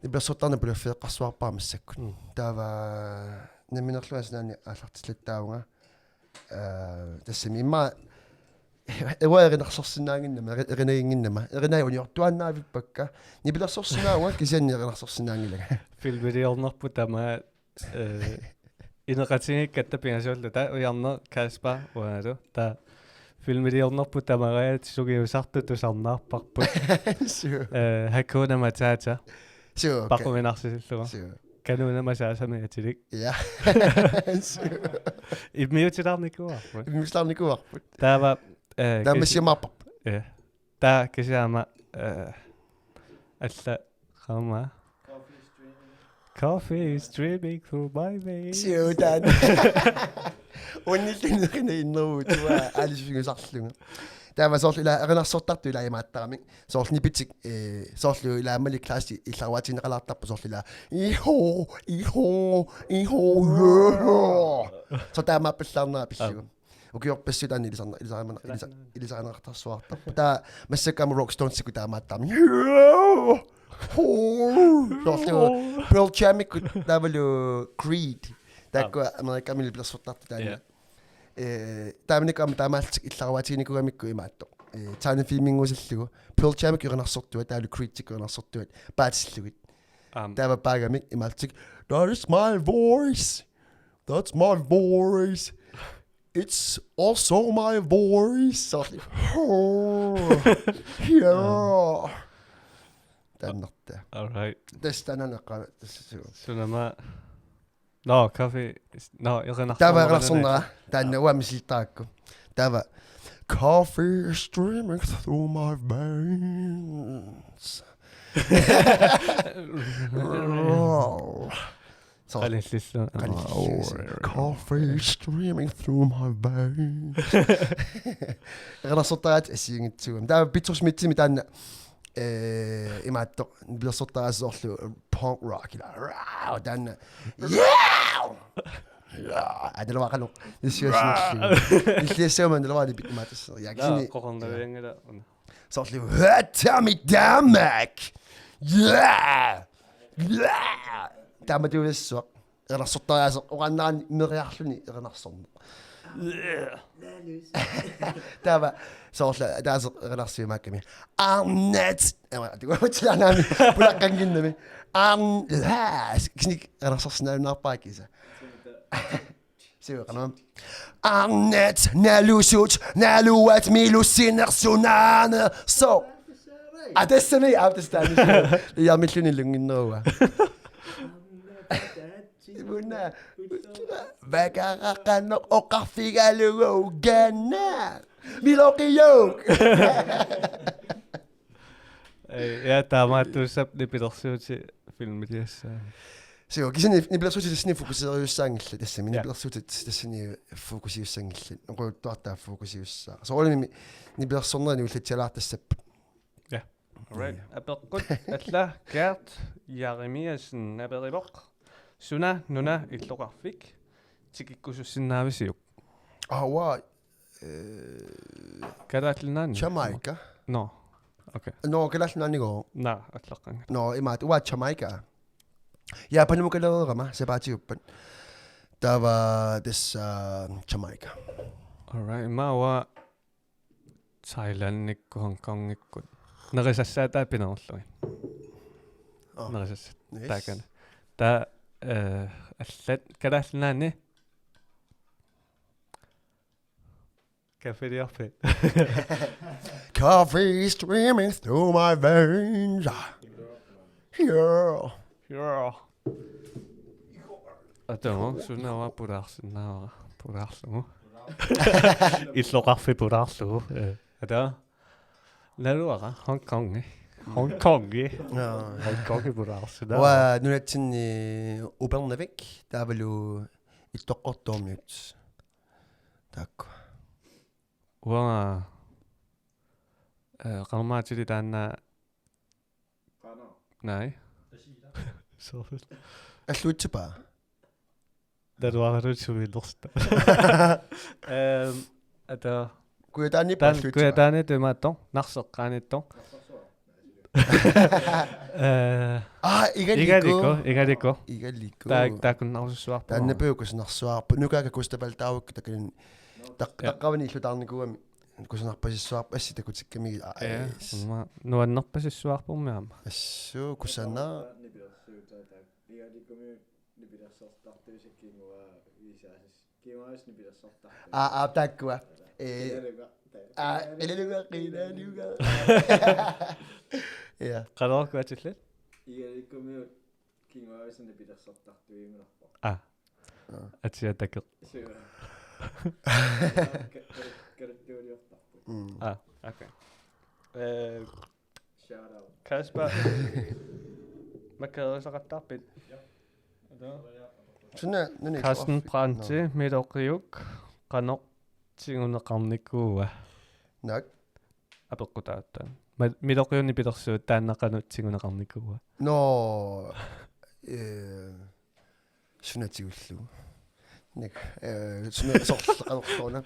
nipilersortarneq pulaffeeqqarsuarpara massakkut. Mm. Taava namminerlunga sinaani aallartillattaavunga. Eh, tassami immaqa uanga erinarsorsinnaannginnama, eri-, erinaginnginnama. Erinagit uniortuaannaavippakka. Nipilersorsinnaavunga kisianni erinarsorsinnaanngilanga. Filmiliornerput tamaat, eh, ineqatigiikkatta pingasuulluta, Ujarneq, Kasper uangalu. Taava filmiliornerput tamaraat sungiusartut tusarnaarparput. Suu. Eh, Hakuna Matata. Suu, okay. Paquminarsisillugu. Suu. Kanunama saasami atilik. Ja. Suu. Immiutilaarnikuuarput. Immiutilaarnikuuarput. Taava, eh, taava kisi-, massiumaarparput. Ja. Taava kisianni aamma, eh, alla qaama. Coffee is dreaming. Coffee is streaming through my veins. Siutaan. Unnillunerina inneruutua aalissusinnguusarlunga. Taava soorlu ila erinarsortartut ila imaattaramik. Soorlu nipitik, eh, soorlu ila aamma Niklas illaruaatigineqalaartarpoq soorlu ila. Iho, iho, iho, yeah. So taamaappallaarnera pillugu. Ukiorpassuit taanna ilisarna-, ilisarna-, ilisa-, ilisarineqartarsuartarpoq. Taava massakkut aamma Rock Stones-ikkut taamaattarami. Soorlu Pearl Jam-ikkut taavalu Creed. Taakku Amerikamilu nipilersortartut taanna. Ja. Eh, taamanikkut aamma taamaallutik illaruaatiginikuugamikku imaattoq. Eh, tegnefilminnguusillugu. Pearl Jam-ikkut erinarsortuat, taavalu Creed-ikkut erinarsortuat. Paatsillugit. Aamma. Taava paagamik imaattoq. That is my voice. That's my voice. It's also my voice. Soorlu. Yeah. Taannartaa. All right. Tassa taanna naqqaa-, tassa suu. Sunama. No, coffee. No, erinarsornera. Taava erinarsornera. Taanna uanga misilittarakku. Taava. Coffee is streaming through my veins. Soorlu. Qalillillu. Qalillillu. Coffee is streaming through my veins. Erinarsortaraat assigiinngitsuugami. Taava Petrus Schmidtimi taanna, eh, imaattoq nipilersortaraat soorlu punk rock ila. Taanna. Yeah! Yeah! Aa, taava qanoq. Nissiassinerlu. Nissiassiama taava nipik imaattoq. Ja, ja, kisimi. Qoqornavianngilaq. Soorlu, "Tommy Damak! Yeah! Yeah!" Taamatuuvissuaq. Erinarsortariaaseq oqaannarani neriarluni erinarsorneq. Taava soorlu ataaseq erinarsiumaakkami. Arnat! Aa, atugutsilaanaami pulaqqannginnami. Arn-, aa, kisianni erinarsorsinnaajunnaarpara kisianni. Siuqanam. Arnat nalusut naluat milussinersunaane. So. Aa, tassami, aa, tassa taanna. Ijarmilluni lunnginnerua. Una. Vakaraqannoq oqarfigalugu ganna. Miloqiuk. Eh, ja, taamaattuussap nipilersuutit filmiliassaa. Suu, kisianni nipilersuutit tassani fokuseriussaanngillat, tassami. Ja. Nipilersuutit tassani fokusiussanngillat. Oqaluttuartaat fokusiussaaq. Soorunami nipilersornerini ullatsialaartassap. Ja. All right. Ja. Apeqqut alla Gert Jeremiassen aperivoq. Suna nuna illoqarfik tikikkusussinnaavisiuk? Aa, uanga, eh, Kalaallit Nunaanni. Jamaica. Nå. Okay. Nå, Kalaallit Nunaanni. Naa, allaqqanngilaq. Nå, imaattoq, uanga Jamaica. Japanimukalereerama, sapaatiuppat. Taava tassa Jamaica. All right, immaqa uanga Thailandikkut, Hong Kongikkut. Nerisassat taava pinerlugit. Aa. Nerisassat. Nice. Taakani. Taava, eh, allat Kalaallit Nunaanni. Kaffiliorpit. Coffee is streaming through my veins. Yeah. Yeah. Ata, suna uanga pulaarsinnaavara. Pulaarlugu. Illoqarfik pulaarlugu. Eh. Ata. Naluara Hong Kongi. Hong Kongi. Jaa. Hong Kongi pulaarsinnaavara. Uanga nunatsinni Upernavik, taavalu Ittoqqortoormiut. Taakku. Uanga, eh, qanormaatili taanna. Nei. Sorry. Alluitsipaa? Taluaraluit sumiinnersuta. Ehm, ata. Kujataani taanna palluitipaa. Kujataani tuimaattoq, Narsaq qaaniittoq. Eh, aa, Igaliku. Igaliku, Igaliku. Igaliku. Taak-, taakkunanngarusussuarpoq. Taanna pio kusanarsuarpoq. Nukaakka Gustav Valdauekkut takanani taq-, ja, taqqavani illutaarnikuugami. Kusanarpasissuarpoq assi takutikkamigit. Aa, ja, ais. Aamma nuannerpasissuarpormi aamma. Assuu, kusanaq. Nipilersortartuusakkinnguaa viisaasis. Kimaas nipilersortartut. Aa, aa, taakkua. Ee. Qilaluga. Aa, qilaluga, qilaluga. Ja. Qanorooq atillit? Igalikkumiut kinguaavisa nipilersortartuigunarpoq. Aa. Aa. Atia takeq. Suu. Ka-, ka-, kalakkuuliortarput. Mm. Aa, okay. Eh, shout out. Kasper. Makkerisaqattaarpit? Ja. Suna nuni Carsten Brandti, Miloqiuk, qanoq tiguneqarnikuua? Naak. Apeqqutaattaan. Ma-, Miloqiuni pilersuut taanna qanoq tiguneqarnikuua? Nå, eh, suna tigullugu. Nik, eh, suna sorleq qanorluuna.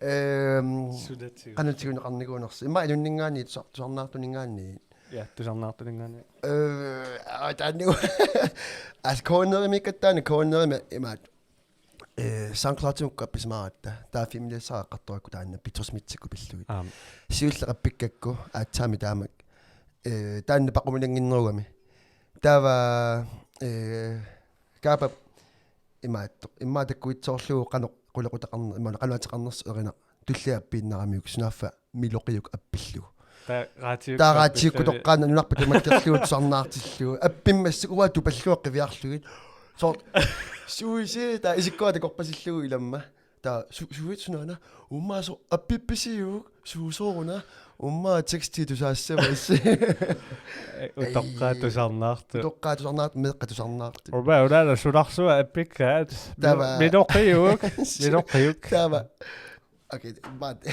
Ehm, Suna tigu-, qanoq tiguneqarnikuunersoq. Immaqa inunninngaanniit tusar-, tusarnaartuninngaanniit. Ja, tusarnaartuninngaanniit. Eh, aa, taanna. Altså, K N R-imiikkatta taanna K N R-imi imaat. Eh, SoundCloud-imut appisimaaratta. Taava filmiliassara eqqartorakku taanna Petrus Mitsikkut pillugit. Aam. Siulleq appikkakku, aatsaammi taamak. Eh, taanna paquminannginnerugami. Taava, eh, Kaapap imaattoq. Immaqa takkuitsoorlugu qanoq qulequtaqarne-, immaqa qanoq ateqarnersoq erinaq. Tulliani appiinnaramiuk sunaaffa Miloqiuk appillugu. Taa raatiukkut Taa raatiukkut appilluni. Toqqaannaq nunarput tamakkerlugu tusarnaartillugu. Appimmassuk uanga tupalluaq qiviarlugit. Soorlu, suisi, taava isikkua takorpasillugu ilamma. Taava su-, suit sunaana, uummaa so-, appippisiuk, suusooruna, uummaa teksti tusaassavasi. Utoqqaat tusarnaartut. Utoqqaat tusarnaartut, meeqqat tusarnaartut. Uummaa, unaana sularsuaq appikkaat. Taava. Miloqiuk, Miloqiuk. Taava. Okay, but.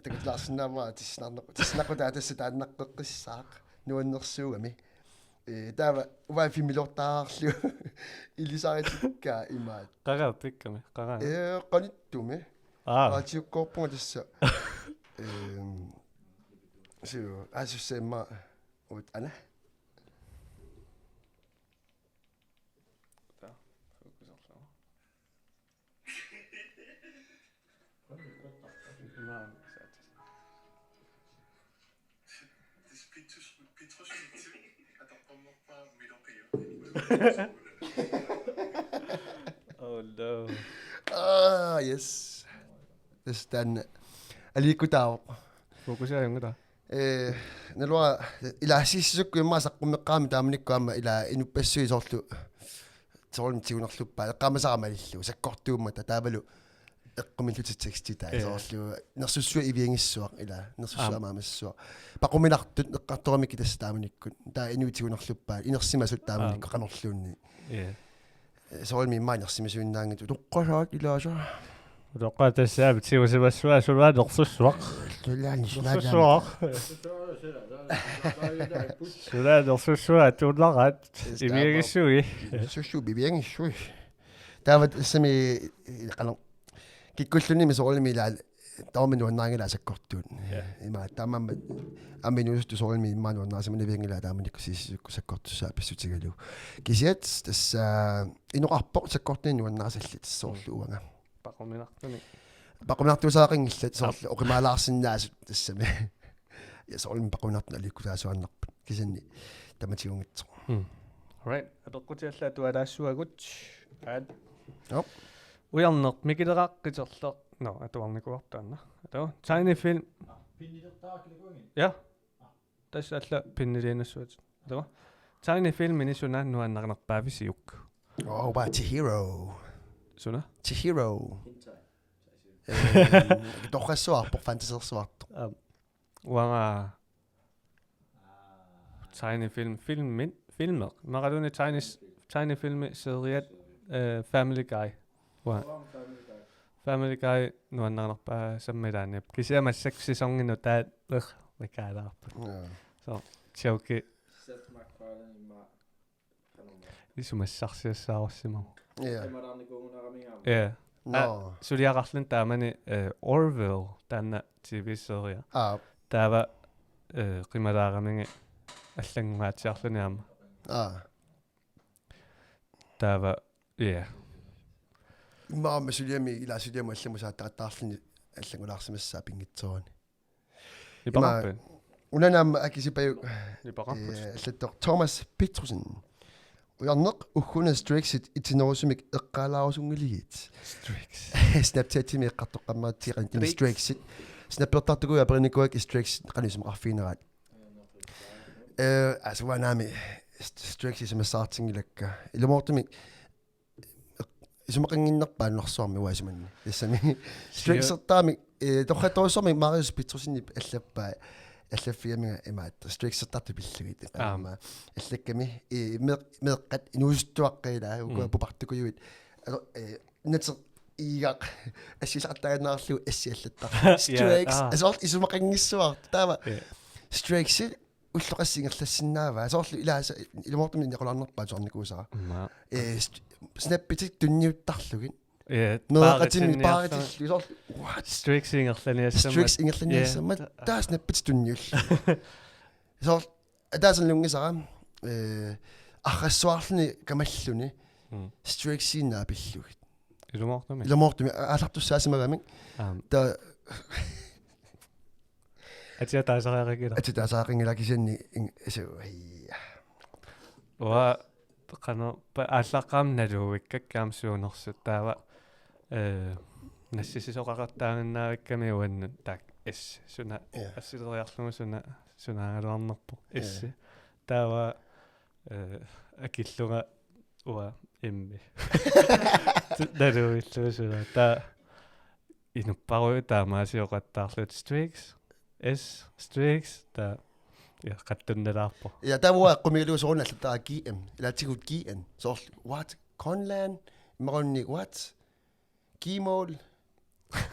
Takuti Larsen aamma tissinarneq-, tissinnaqutaa tassa taannaqqeqqissaaq nuannersuugami. Eh, taava uanga filmiliortarlugu ilisaritikkaa imaat. Qarapikkami, qara. Eh, qanittumi. Aa. Raatiukkoorpunga tassa. Ehm, suu, aa, sussa immaqa. Ut, ana. Oh no. Ah, yes. Tassa taanna aliikkutaavoq. Fokusi ajunngilaq. Eh, naluara ilaa sissiukkut immaqa saqqummeqqaarami taamanikkut aamma ilaa inuppassuit soorlu soorunami tigunerluppaat eqqaamasara malillugu sakkortuummata taavalu eqqumillutik tekstitai. Ee. Soorlu nersussuaq iviangissuaq ilaa nersussuaq Aam. Amaamassuaq. Paquminartut eqqartoramikkit tassa taamanikkut. Taava inuit tigunerluppaat inersimasut taamanikkut Aam. Qanorluunniit. Ee. Soorunami immaqa inersimasuinnaanngitsut utoqqasaat ilaasa. Utoqqaat tassaavoq tigusimassuat sulaat nersussuaq. Sulaani sulaani. Nersussuaq. Sulaat nersussuaq tuullaraat. Iviangissui. Nersussuaq iviangissui. Taava tassami qanoq kikkullunnimi soorunami ilaa tamarmik nuannarinngilaa sakkortuut. Ja. Ima taamaammat aamma inuusuttut soorunami immaqa nuannarisumanavianngilaa taamanikkut sissiukkut sakkortussaat pissutigalugu. Kisianni tassa inoqarpoq sakkortunik nuannarisallit soorlu Mm. uanga. Paquminartunik. Paquminartuusaqanngillat soorlu Aap. Oqimaalaarsinnaasut tassami. Ja soorunami paquminartunik aliikkutaasuaannarput. Kisianni tamatigunngitsoq. Mm. Right. Apeqqutigalugu atualaassavagut. Aat. Joo. Ujarneq Mikileraq Qiterleq. Nå, atuarnikuuarput taanna. Atu. Tegnefilm. Ja. Tassa alla pinniliinnassavatit. Atu. Tegnefilmini suna nuannarinerpaavisiuk? Oh, uanga Chihiro. Suna? Chihiro. Ehm, torrassuarpoq, fantasersuartoq. Aap. Uanga tegnefilm, filmit, filmer. Imaluunniit tegnes-, tegnefilmi seriat, eh, Family Guy. Uanga. Family Guy nuannarinerpaasammat ilaanni. Kisianni massakkut sæsoninut taanna, eh, mikaalaarput. Jaa. So, joke. Seth MacFarlane immaqa Isumassarsiassaarussimagu. Ja. Qimalaarnikuugunaramiuk aamma. Ja. Nå. Aa, suliaqarluni taamani, eh, Orville, taanna T V-serie. Aa. Taava, eh, qimalaaramigit allanngungaatsiarluni aamma. Aa. Taava, ja. Immaqa aamma suliami, ilaa suliami allamut saattaartarluni allanngulaarsimassaaq pinngitsoorani. Nipeqarpit? Ima, una aamma akisipajuk. Nipeqarput. Eh, allattoq Thomas Petrussen. Ujarneq, ugguna Stray Kidsit itinerusumik eqqaalaarusunngiligit? Stray Kids. Snapchatimi eqqartoqqammeratsigit qanoq Stray Kids. Stray Kidsit. Snappertartukuuit aperinikuuakka Stray Kids qanoq isumaqarfigineraat. Eh, altså, uanga aamma St-, Stray Kids isumassaartinngilakka. Ilumoortumik isumaqannginnerpaat nunarsuarmi uanga isumanni. Tassami. Stray Kids-ertaramik, eh, torrattorujussuarmik Marius Petrussenip allappaa. Allaffigaminga imaattoq Strixertartut pillugit. Aamma. Allakkami, i, meeq-, meeqqat inuusuttuaqqat ilaa, ukua pupartukujuit. Alo, eh, nater iigaq assisaqattaaginnaarlugu assi allattarpoq. Strix, soorlu isumaqanngissuartut. Taava Strixi ulloqassi ingerlassinnaavaa. Soorlu ilaasa ilumoortumik inequlaarnerpaat soorunikuusara. Eh, st-, snappitik tunniuttarlugit. Meeqqatimmi paaritinniarlugit. Paaritillu soorlu, what? Strix ingerlaniassammat. Strix ingerlaniassammat. Taava snappitik tunniullugu. Soorlu, ataaseq nalunngisara, eh, arrassuarluni kamalluni Strixi naapillugit. Ilumoortumik. Ilumoortumik, a-, aallartussaasimagami. Aamma. Taava Atia taasariaqanngilaq. Atia taasariaqanngilaq kisianni ing-, isu-, ai. Uanga qanoq pa-, aallaqqaammut naluuikkakka aamma suunersut taava, eh, nassiussisoqaqattaaginnaavikkami uannut taakku S suna assileriarlugu suna, sunaagaluarnerpoq S. Taava, eh, akillunga uanga M. Naluuillugu suna. Taava inupparuit taamaasioqattaarlutik Strix, S, Strix, taava, ja, qattunnalaarpoq. Ja, taava uanga eqqumiilugu soorunallu taava G M, ilaatigut G N, soorlu, what? Grønland? Imaluunniit, what? Gmail?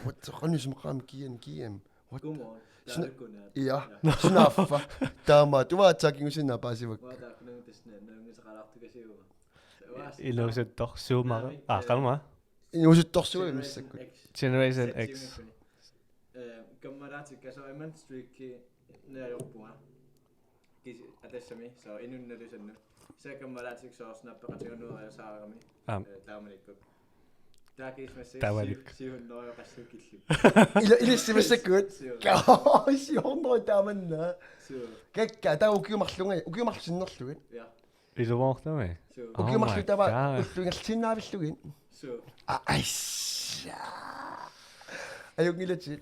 What? Qanoq isumaqarami G N, G M? What? Godmorgen. Suna-, ja. Sunaaffa. Taamaat, uanga taakingusinnaat paasivakka. Uanga taakkununnga tassa nalunngisaqalaartukasiuvoq. Inuusuttorsuumari. Aa, qanga. Inuusuttorsuuvoq massakkut. Generation X. Eh, kammalaatikka soorlu ima Strixi najorpunga. Kisi-, atassami, soorlu inunnut nalusannut. Kisianni kammalaatikka soorlu snappeqatigalugu saarami. Aamma. Eh, taamanikkut. Taava kisianni massakkut siu-, siunnerioqassukillu. Ila-, ilissi massakkut? Siu. Kaa, siornerit taamanna. Siu. Kakkaak, taava ukiut marlunga, ukiut marluk sinnerlugit. Ja. Ilumoortumik. Suu. Oh my God. Ukiut marluk taava ulluinnarsinnaavillugit. Suu. Aa, aissaa. Ajunngilatit.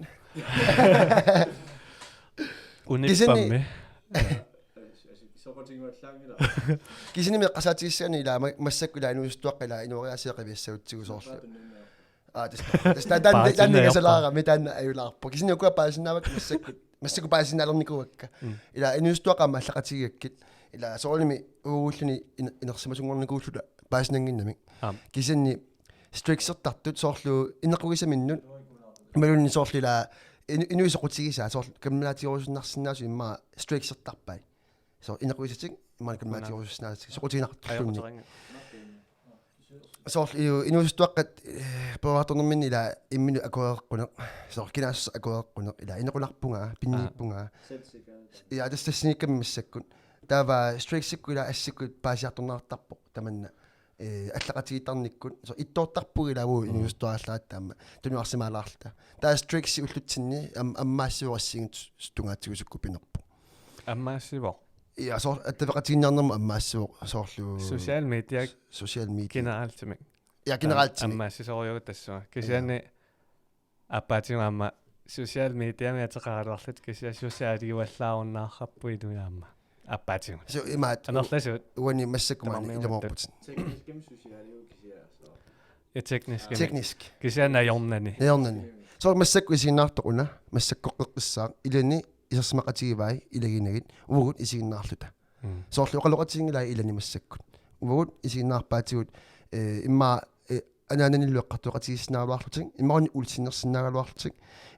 Unippammi. Kisianni. Soqutigivallaanngilaq. Kisianni meeqqasaatigissaanni ilaa ma-, massakkut ilaa inuusuttuaqqat ilaa inooriaasiat qiviassagutsigu soorlu. Aa, tassa, tassa, taanna, taanna, taanna ingasalaarami, taanna ajulaarpoq. Kisianni ukua paasinnaavakka massakkut, massakkut paasinnaalernikuuakka. Mm. Ilaa inuusuttuaqqat aamma allaqatigigakkit. Ilaa soorunami uaguulluni in-, inersimasunngornikuulluta paasinannginnamik. Aamma. Kisianni Strixertartut soorlu inequgisaminnut. Imaluunniit soorlu ilaa inu-, inuit soqutigisaat soorlu kammalaatigerusunnarsinnaasut immaqa Strixertarpai. Soorlu inequgisatik immaqa kammalaatigerusussinnaasatik soqutiginartulluni. Ajortuteqanngilaq. Soorlu iu-, inuusuttuaqqat, eh, peroriartornerminni ilaa imminut akuereqquneq, soorlu kinaassuseq akuereqquneq, ilaa inequnarpunga, pinniippunga. Selvsikkert. Ilaa tassa tassaniikkami massakkut. Taava Strixekkut ilaa assikkut paasiartorneqartarpoq tamanna, eh, allaqatigiittarnikkut. Soorlu ittoortarpugut ilaa uagut inuusuttuaraallaat taama. Tunuarsimaalaarluta. Taava Strixi ullutsinni am-, ammaassivoq assigiinngitsut tungaatigut sukkut pinerpoq. Ammaassivoq. Ja, soor-, attaveqatigiinniarnermut ammaassivoq soorlu. Social media. Social media. Generaltimik. Ja, generaltimik. Am-, ammaassisorujuuvoq tassunga. Kisianni aappaatigut aamma social mediamik ateqaraluarluta kisianni socialiuallaarunnaarparput inuit aamma. Aappaatigut. Suu, imaattoq. Amerlasuut. Uani massakkut maani tamarmiuugatta ilumoorputit. Tekniskimik socialiuvoq kisianni soorlu. Ja, tekniskimik. Teknisk. Kisianni najornani. Najornani. Soorlu massakkut isiginnaartoq una, massakkorpiaq qissaaq, ilani isersimaqatigivai ilaginagit, uagut isiginnaarluta. Mm. Soorlu oqaloqatiginngilaat ilani massakkut. Uagut isiginnaarpaatigut, eh, immaqa, eh, anaananilu eqqartueqatigiissinnaagaluarlutik, imaluunniit ullunnersinnaagaluarlutik,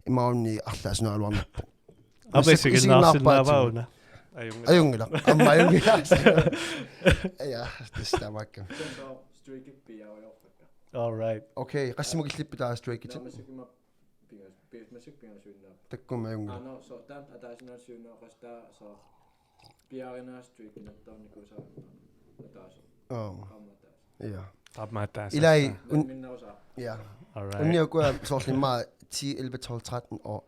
imaluunniit arlaat sunaagaluarnerpoq. Aamma massakkut isiginnaarsinnaavaa isiginnaarpaatigut una. Ajunngilaq. Ajunngilaq. Aamma ajunngilaq. Ja, tassa taamaakkami. Kisianni soorlu Stray Kids piareerpakka. All right. Okay, qassimut killippit taava Stray Kids? Taava massakkut ima pingas-, pi-, massakkut pingasuinnaavoq. Takuuk ajunngilaq. Aa, no, soorlu taanna ataasinngooq siunersoq taava soorlu piareerneq Stray Kids-ertarnikuusaarneq ataaseq. Aa. Qaammat ataaseq. Ja. Qaammat ataaseq. Ilai un-, minnerusaa. Ja. All right. Unnia ukua soorlu immaqa ti, elleve, tolv, tretten år.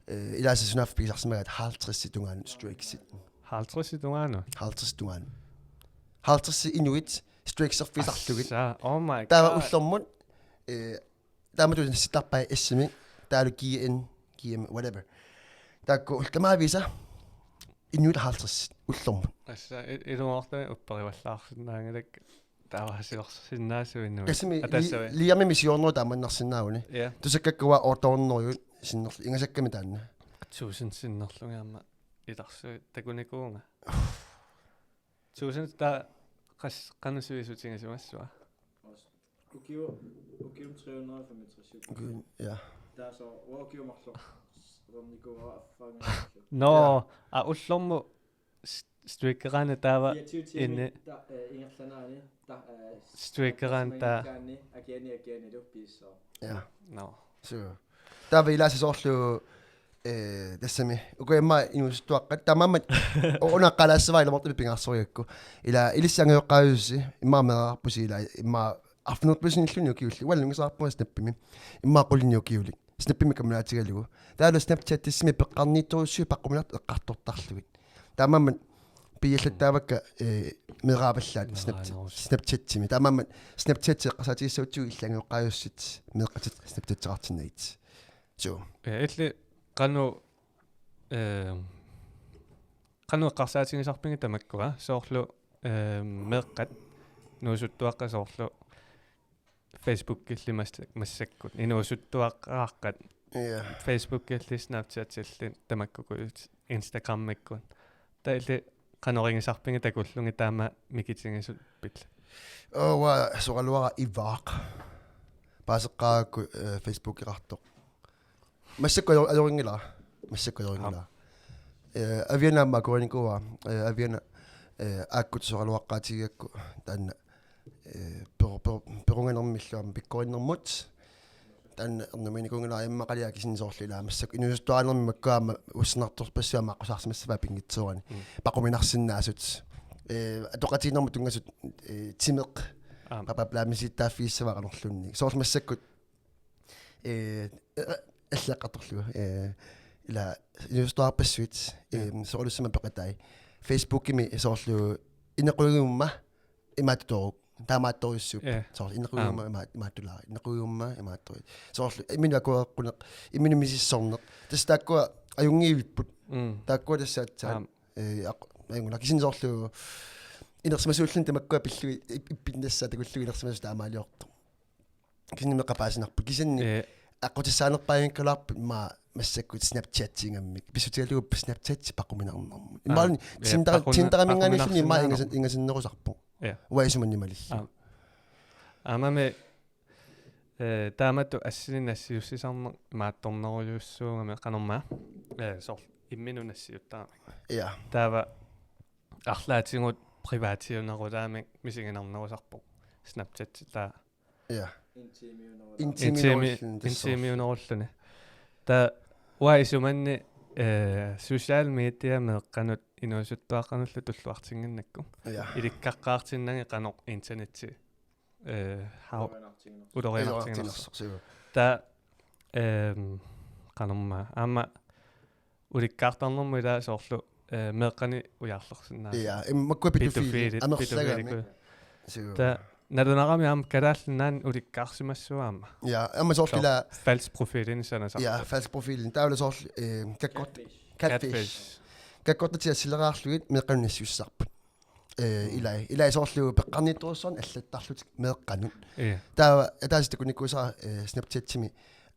Eh, ilaasa sunaaffa pigisarsimagaat halvtredsit tungaanut Stray Kidsit. Halvtredsit tungaanut? Halvtredsit tungaanut. Halvtredsit inuit Stray Kidserfisarlugit. Assa, oh my God. Taava ullormut, eh, taamatut nassittarpai S-imik, taavalu G N, G M, whatever. Taakku ullut tamaavisa inuit halvtredsit ullormut. Assa, i-, ilumoortumik upperivallaarsinnaanngilakka. Taava siorsinnaasuinnui. Tassami li-, Atassavik. Liamimi siornerup taamannarsinnaaguni. Ja. Tusakkakkua otte hundrede sinnerlu-, ingasakkami taanna. Tusind sinnerlugit aamma. ilarsu takunikuunga. Tusind ta qas qanusui sutigisimassua. Ukio, ukium tre hundrede og femogtres. Ukium, ja. Der er så, hvor ukium marluk. Rønnikuva affanga. Nå, ja. A ullormu s-, streakeraani taava fireogtyve timer, inni. Der, øh, ingerlanaani, der, øh, streakeraani der. Agiani, agiani, du spiser. Ja. Nå. Så. Taava ilaasa soorlu, eh, tassami. Uku immaqa inuusuttuaqqat. Taamaammat una qalaassavara ilumoortumik pingaarsorigakku. Ila ilissi angajoqqaajussi. Immaqa meerarpusi ila. Immaqa arfineq-pingasunilluunniit ukiulli. Uanga nunngisaarpunga Snapimi. Immaqa qulinni ukiulik. Snapimi kammalaatigalugu. Taavalu Snapchatissimi peqqarniittorujussuit paqquminartut eqqartortarlugit. Taamaammat piiallattaavakka, eh, meeraavallaat Snapchat-, meeraannerussuit. Snapchatimi. Taamaammat Snapchati eqqarsaatigissagutsigu illit angajoqqaajussit meeqqatit Snapchateqartinnagit. Suu. Ja, illit qanoq, eh, qanoq eqqarsaatigisarpigit tamakkua, soorlu, eh, meeqqat, inuusuttuaqqat soorlu Facebookilli mas-, massakkut, inuusuttuaqqat. Ja. Facebookilli, Snapchatilli, tamakkukkut Instagramikkut. Taava illit qanoq iligisarpigit takullugit taama mikitigisut pillugu? Oo, uanga soraluara Ivaaq. Paaseqqaagakku, eh, Facebookeqartoq. Massakkut ajo-, ajorinngilaq. Massakkut ajorinngilaq. Aap. Eh, Aviana aamma akuerinikuuara. Eh, Aviana, eh, aakkut soraluaqqaatigigakku taanna, eh, per-, per-, perunganermillu aamma pikkorinnermut. Taanna ernuminikuunngilara immaqalia kisianni soorlu ilaa massakkut inuusuttuarnermi makkua aamma ussernartorpassuit aamma aqqusaarsimassavaat pinngitsoorani. Mm. Paqquminarsinnaasut. Eh, atoqatigiinnermut tunngasut, eh, timeq. Aap. Papapla misittaaffigissavaa qanorluunniit. Soorlu massakkut eh, eh, allaqqartorlugu, eh, ila inuusuttuarpassuit, ja, eh, soorlu tamaasa peqatai. Facebookimi soorlu inequgumma imaattoq. Taamaattorujussuupput. Ja. Soorlu inequgumma, aap, ima-, imaattulaaq. Inequgumma imaattoq. Soorlu imminut akuereqquneq, imminut misissorneq. Tassa taakkua ajunngivipput. Mm. Taakkua tassa aatsaat. Aap. Eh, aq-, ajunngilaq. Kisianni soorlu inersimasuulluni tamakkua pillugit ip-, ippinnassaat takullugu inersimasut taamaaliortoq. Kisianni meeqqat paasinarput. Kisianni, eh, aqqutissaanerpaajunngikkaluarpoq immaqa massakkut Snapchatigammik. Pissutigalugu Snapchati paqquminarnermut. Immaqa, aa, ja, Tinder-, paqquna-, Tinderiminngaanniilluni immaqa paqquminarnermut. Ingasan-, ingasannerusarpoq. Ja. Uanga isumanni malillugu. Aa. Aammami, eh, taamatut assinik nassiussisarneq imaattornerujussuugami qanormaa. Eh, soorlu imminut nassiuttaramik. Ja. Taava arlaatigut privaatiunerulaamik misiginarnerusarpoq. Snapchati taava. Ja. Intiimiunerulluni. Intiimi-, intiimiunerulluni, tassa. Intiimiunerulluni. Taava uanga isumanni, eh, social media meeqqanut inuusuttuaqqanullu tulluartinnginnakku. Ja. Ilikkaqqaartinnagit qanoq internetti, eh, hau-, ulorianartiginersoq. Ulorianartiginersoq. Ulorianartiginersoq, suu. Taava, ehm, qanormaa. Aamma ulikkaartarnermut ilaa soorlu, eh, meeqqanik ujarlersinnaasut. Ja, im-, makkua pædofili-, pædofilit, amerlagami. Pædofilikkut. Suu. Taava nalunarami aamma Kalaallit Nunaanni ulikkaarsimassooq aamma. Ja, aamma soorlu. Soorlu ilaa falsk profilinik sanasarput. Ja, falsk profilinik. Taava soorlu, eh, kakkort-, catfish. Catfish. Kakkortatik assileraarlugit meeqqanut nassiussisarput. Eh, mm, ilai. Ilai soorlu peqqarniittorujussuarnik allattarlutik meeqqanut. Ja. Taava ataaseq takunikuusara, eh, Snapchatimi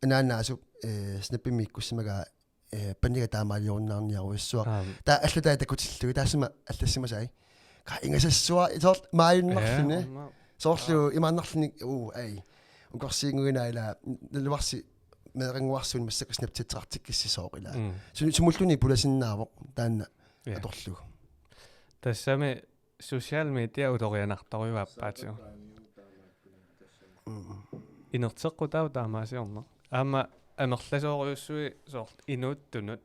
anaanaasup, eh, Snapimi ikkussimagaa, eh, paniga taamaaliorunnaarniarujussuaq. Aap. Taava allatai takutillugit taassuma allassimasai. Qaa ingasassuara soorlu maajunnarluni. Ja, aamma. Soorlu, aap, imaannarluni, uu, ai. Ukorsiinnguinaa ilaa, naluarsi meerannguarsuunik massakkut Snapchateqartikkissi sooq ilaa. Mm. Su-, sumulluunniit pulasinnaavoq taanna, ja, atorlugu. Tassami social media ulorianartorujuuvoq aappaatigut. Mm. Inerteqqutaavoq taamaasiorneq. Aamma amerlasoorujussuit soorlu inuuttunut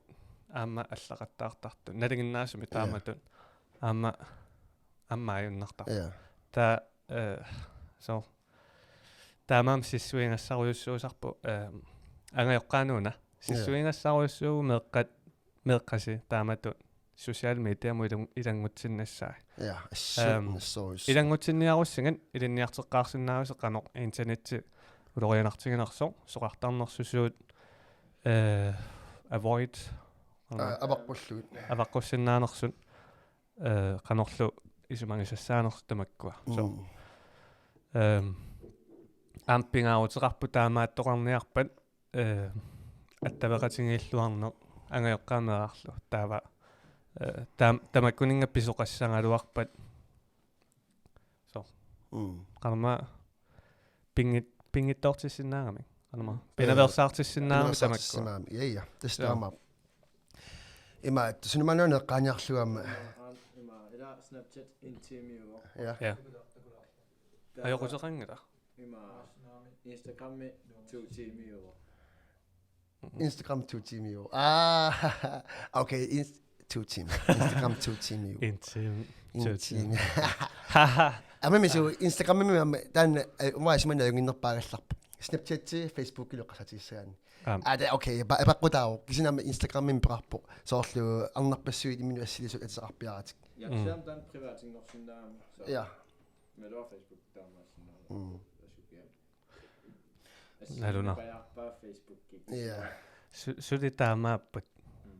aamma allaqattaartartut. Nalinginnaasumik, ja, taamatut. Aamma, aamma maajunnartarpoq. Ja. Taava, eh, soorlu. Taamaammat sissuigassarujussuusarpoq, eh, angajoqqaanut una. Ja. Sissuigassarujussuuvoq meeqqat, meeqqasi taamatut social mediamut ilun-, ilanngutsinnassaat. Ja, assut, ehm, nassorujussuaq. Ilanngutsinniarussigit ilinniarteqqaarsinnaavusi qanoq internetti ulorianartiginersoq, soqartarnersusuut, eh, avoid, aa, avaqqullugit. Avaqqussinnaanersut, eh, qanorlu isumagisassaanersut tamakkua. So. Mm. Ehm, aamma pingaaruteqarpoq taamaattoqarniarpat, eh, attaveqatigiilluarneq angajoqqaat meerarlu. Taava Eh, tam-, tamakkuninnga pisoqassagaluarpat. So, mm, qanormaa pinngit-, pinngitsoortissinnaagamik. Qanormaa. Eh, pinaveersaartissinnaagamik tamakkua. Pinaveersaartissinnaagamik. Ja, ja. Tassa. So, taamaappoq. Ima, at sunumanuuna eqqaaniarlugu aamma. Ima, ila Snapchat en time i uger. Ja. Ja. Ajoquteqanngilaq. Ima, Instagrammi to time i uger. Instagram to time i uger. Ah, okay, ins-, to time. Instagram to time i uger. En time. En time. Aamma misu Instagramimi aamma taanna, eh, uanga isumanna ajunnginnerpaagallarpoq. Snapchati, Facebookilu eqqarsaatigissagaanni. Aamma. Ah, det er okay. Ba-, baqqutaavoq. Kisianni aamma Instagramimi peqarpoq. Soorlu arnarpassuit imminut assilisut ateqarpiaratik. Ja, mm, kisianni taanna privatinngorsinnaammat. Så. Ja. Meluar Facebook taamaassinnaavoq. Mm. Asukiaq. Nalunaq. Assigiinngipajaarpaa Facebooki. Ja. Su-, suli taamaappat. Mm.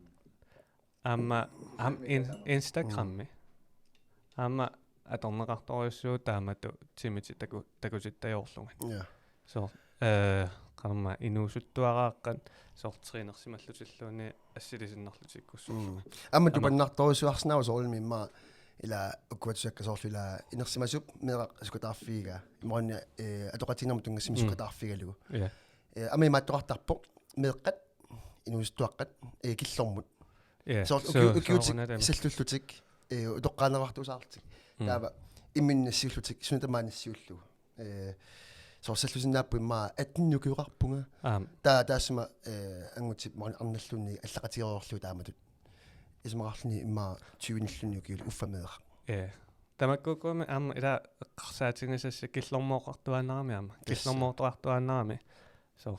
Aamma, aamma in-, Instagrammi. Mm. Aamma atorneqartorujussuuvoq taamatut timitit taku-, takutittajoorlugit. Ja. So, eh, qanormaa inuusuttuaraaqqat soorlu trænersimallutilluunniit assilisinnarlutikkussuullugit. Mm. Aamma, aamma tupannartorujussuarsinnaavoq soorunami immaqa ila ukua tusakka soorlu ila inersimasup meeraq sukkataarfigigaa. Imaluunniit, eh, atoqatigiinnermut tunngasumik, mm, sukkataarfigalugu. Ja. Eh, aamma imaattoqartarpoq meeqqat, inuusuttuaqqat, eh, killormut. Ja, soorlu so-, ukiu-, ukiutik soorunami sallullutik, eh, utoqqaaneruartuusaarlutik. Mm. Taava imminut nassiullutik, suna tamaat nassiullugu. Eh, soorlu sallusinnaapput immaqa atten ukioqarpunga. Aamma. Taa-, taassuma, eh, angutit maani arnalluunniit allaqatigereerlugu taamatut. Isumaqarluni immaqa tyvenilluunniit ukiulik uffa meeraq. Ja. Tamakkuukkuami aamma ila eqqarsaatigisassat killormooqartuaannarami aamma. Tassa. Killormoortoqartuaannarami. So,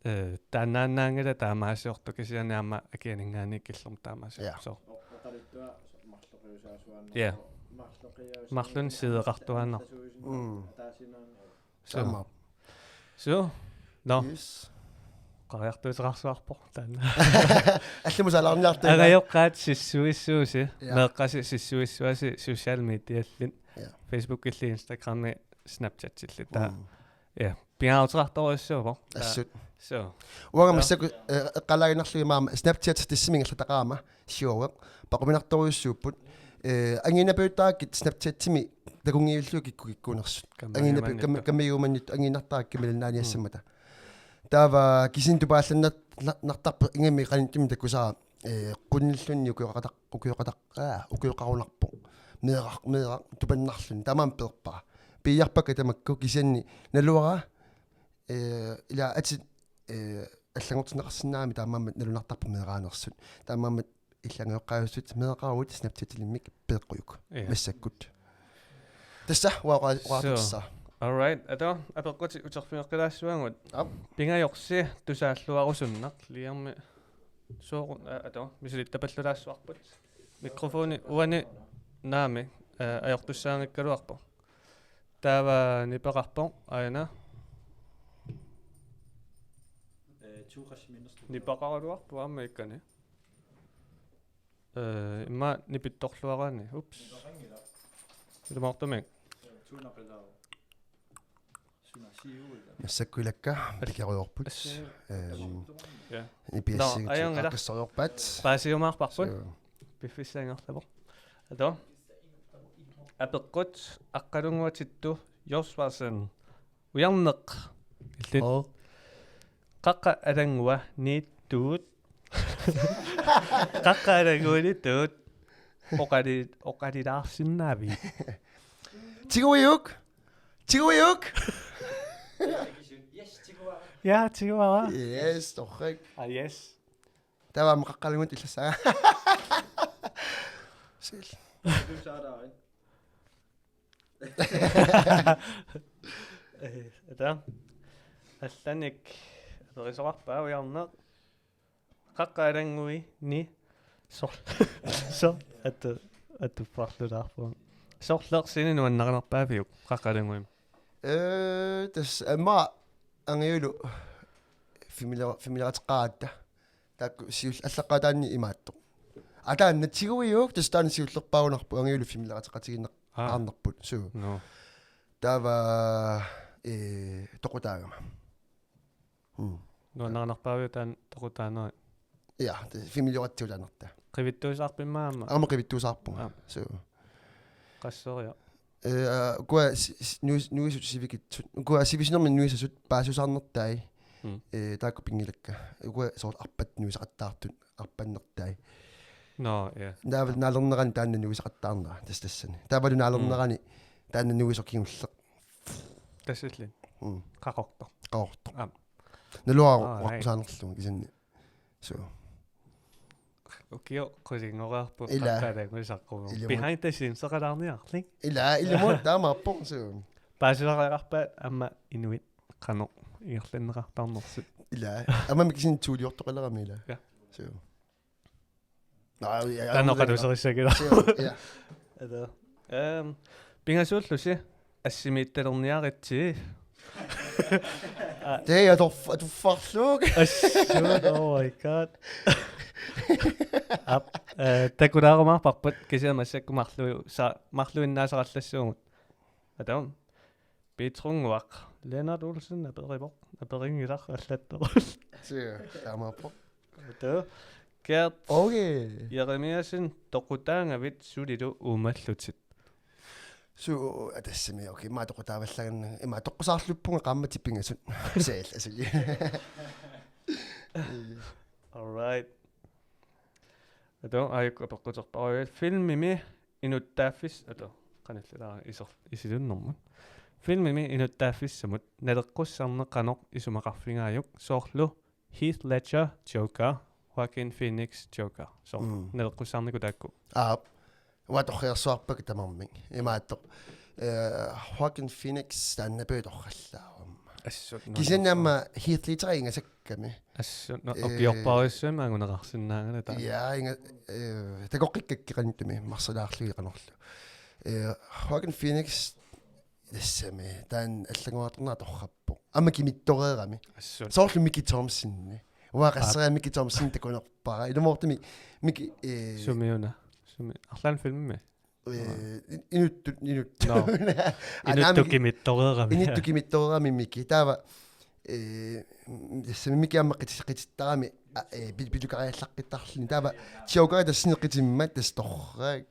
eh, taannaannaanngilaq taamaasiortoq kisianni aamma akianinngaanniit killormut taamaasiortoq. Ja. So. O-, oqaluttuaq marloqiusaasuaannarpoq. Ja. Marloqiusaasuaannarpoq. Marlunnik sideqartuaannarpoq. Mm. Ataasiinnarni. So. Taamaappoq. So. Nå. Yes. Qariartuuteqarsuarpoq taanna. Allamut saalaarniartuuvoq. Angajoqqaat sissuissuusi. Ja. Meeqqasi sissuissuasi social mediallit. Ja. Facebookilli Instagrammi Snapchatilli. Taa. Mm. Ja. Pingaaruteqartorujussuuvoq. Taa. Assut. So. Uanga, ja, massakkut, eh, eqqaalaaginnarlugit aamma Snapchat tassami ingerlataqaama. Sjovt. Paquminartorujussuupput. Eh, angiinnapiuttarakkit Snapchatimi takunngivillugit kikkut kikkuunersut. Kammagiumannittut. Angiinnapi-, kam-, kammagiumannittut angiinnartarakkit malinnaaniassammata. Mm. Taava kisianni tupaallannat-, na-, nartarpoq ingammik qanittumi takusara, eh, qunillunni ukioqataq-, ukioqataq-, aa, ukioqarunarpoq. Meeraq, meeraq tupannarluni. Taamaammat peerpara. Piiarpakka tamakku kisianni naluara, eh, ila atit, eh, allanngortinneqarsinnaammat taamaammat nalunartarpoq meeraanersut. Taamaammat illit angajoqqaajussutit meeraqaruit Snapchatilimmik peeqqujuk. Ja. Massakkut. Tassa, uanga oqa-, oqaatigissavara. So, all right. Ata, apeqqutit uterfigeqqilaassuagut. Aap. Pingajorsi tusaalluarusunnaq, Liami. Sooq, a-, ata, misilittapallalaassuarput. Mikrofoni uani naamik, a-, ajortussaanngikkaluarpoq. Taava nipeqarpoq, aajuna. Eh, to qassi minnerstut. Nipeqaraluarpoq aamma ikkani. Eh, immaqa nipittorluaraanni. Ups. Nipeqanngilaq. Ilumoortumik. Eh, to napeqalaarpoq. Suna siuuga. Massakkut ilakka, al-, pikerujoorput. Assi. Ehm, ja. Nipiassiit. Nå, ajunngilaq. Qaqissorujoorpaat. Paasiumaarparput. So. Piffissaq ingerlavoq. Ata. Apeqqut Aqqalunnguatittoq Josvarsen. Ujarneq. Illit. Oo. Qaqqa alannguaniittuut. Qaqqa alannguaniittuut. Oqali-, oqalilaarsinnaavit. Tiguiuk. Tiguiuk. Ja, tiguara. Yes, torrak. Ah, yes. Taava aamma Qaqqa alannguaniittuut illassaanga. Sil. Eh, ata. Allanik aperisoqarpa Ujarneq? Qaqqa alannguini sor-, sor-, atu-, atupparlulaarpunga. Sorleq sini nuannarinerpaaviuk Qaqqa alannguini? Eh, tassa aamma Angajulu filmilera-, filmilerateqqaaratta. Taakku siul-, allaqqaataanni imaattoq. Aa, taanna tiguiuk, tassa taanna siullerpaarunarpoq, Angajulu filmilerateqatigiinneq-, aa, qaarnerput. Suu. Nå. Taava, eh, toqutaagama. Mm. Nuannarinerpaaviuk taanna toqutaanerit? Ja, det filmilioratigut taanna. Qivittuusaarpimmi aamma? Aamma qivittuusaarpunga. Aap. Suu. Qasseriarlunga. Eh, ukua si-, si-, nuis-, nuisut sivikitsut. Ukua sivisunermik nuisasut paasiusaarnertai. Mm. Eh, taakku pinngilakka. Ukua soorlu arpat nuisaqattaartut arpannertai. Nå, ja. Naava naalernerani taanna nuisaqattaarnera, tassa tassani. Taavalu naalernerani taanna nuisoq kingulleq. Tassallit. Mm. Qaqortoq. Qaqortoq. Aap. Naluara. Aa, nej. Uaqqusaanerlugu kisianni. Suu. Ukioq qulingoreerpoq. Ila. Qaqqaalaanguisaqqugu. Ilumut. Behind the scenes-eqalaarniarlik. Ila, ilumut taamaappoq suu. Paasisariaqarpaat aamma inuit qanoq ingerlanneqartarnersut. Ila. Aamma kisianni tuuliortoqalerami ila. Ja. Suu. Aa, ja, ja, taanna ja, oqaluuserissagila. Suu, ja. Ata. Ehm, pingasuullusi assimiittalerniaritsi. Tee atorf-, atorfarluuk. Assut, oh my God. Aap, eh, takulaarumaarparput kisianni massakkut marlu-, sa-, marluinnaasarallassuugut. Ata. Piitrunnguaq. Lennart Olsen aperivoq. Aperinngilaq allattoq. Suu, taamaappoq. Ata. Gert. Okay. Jeremiassen toqutaagavit sulilu uumallutit. Suu, atassami, okay, ima toqutaavallaannaq, ima toqqusaarluppunga qaammatit pingasut. Seel, asuli. All right. Ata, aajuku apeqquterpara filmimi inuttaaffis-, ata, qanillilaara isor-, isilinnermut. Filmimi inuttaaffissamut naleqqussarneq qanoq isumaqarfigaajuk, soorlu Heath Ledger Joker, Joaquin Phoenix Joker. Soorlu. Mm. Naleqqussarnikut taakku. Aap. Uanga torriarsuarpakka tamarmik. Imaattoq. Eh, Joaquin Phoenix taanna pee torrallaarama. Assut, nå, kisianni nå, aamma Heath Ledger ingasakkami. Assut, nå, eh, ukiorpassuarnik anguneqarsinnaanngilaq taanna. Ja, inga-, eh, takoqqikkakkit qanittumi, marsalaarlugit qanorlu. Eh, Joaquin Phoenix tassami, taanna allanngoriartornera torrappoq. Aamma kimittoreerami. Assut. Soorlu Mickey Thompson. Uanga qasseriarlunga Mickey Thompson takunerpara. Ilumoortumik Mickey, eh, sumiuna? Sumi? Arlaannik filmimi? Eh, in-, inuttut, inuttut. Nå. Aa, inuttut naamik kimittoreerami. Inuttut kimittoreerami Mickey. Taava, eh, m-, tassami Mickey aamma qiti-, qitittarami, a, eh, pi-, pitukariallaqqittarluni. Taava Joker tassani qitimmat tassa torrak.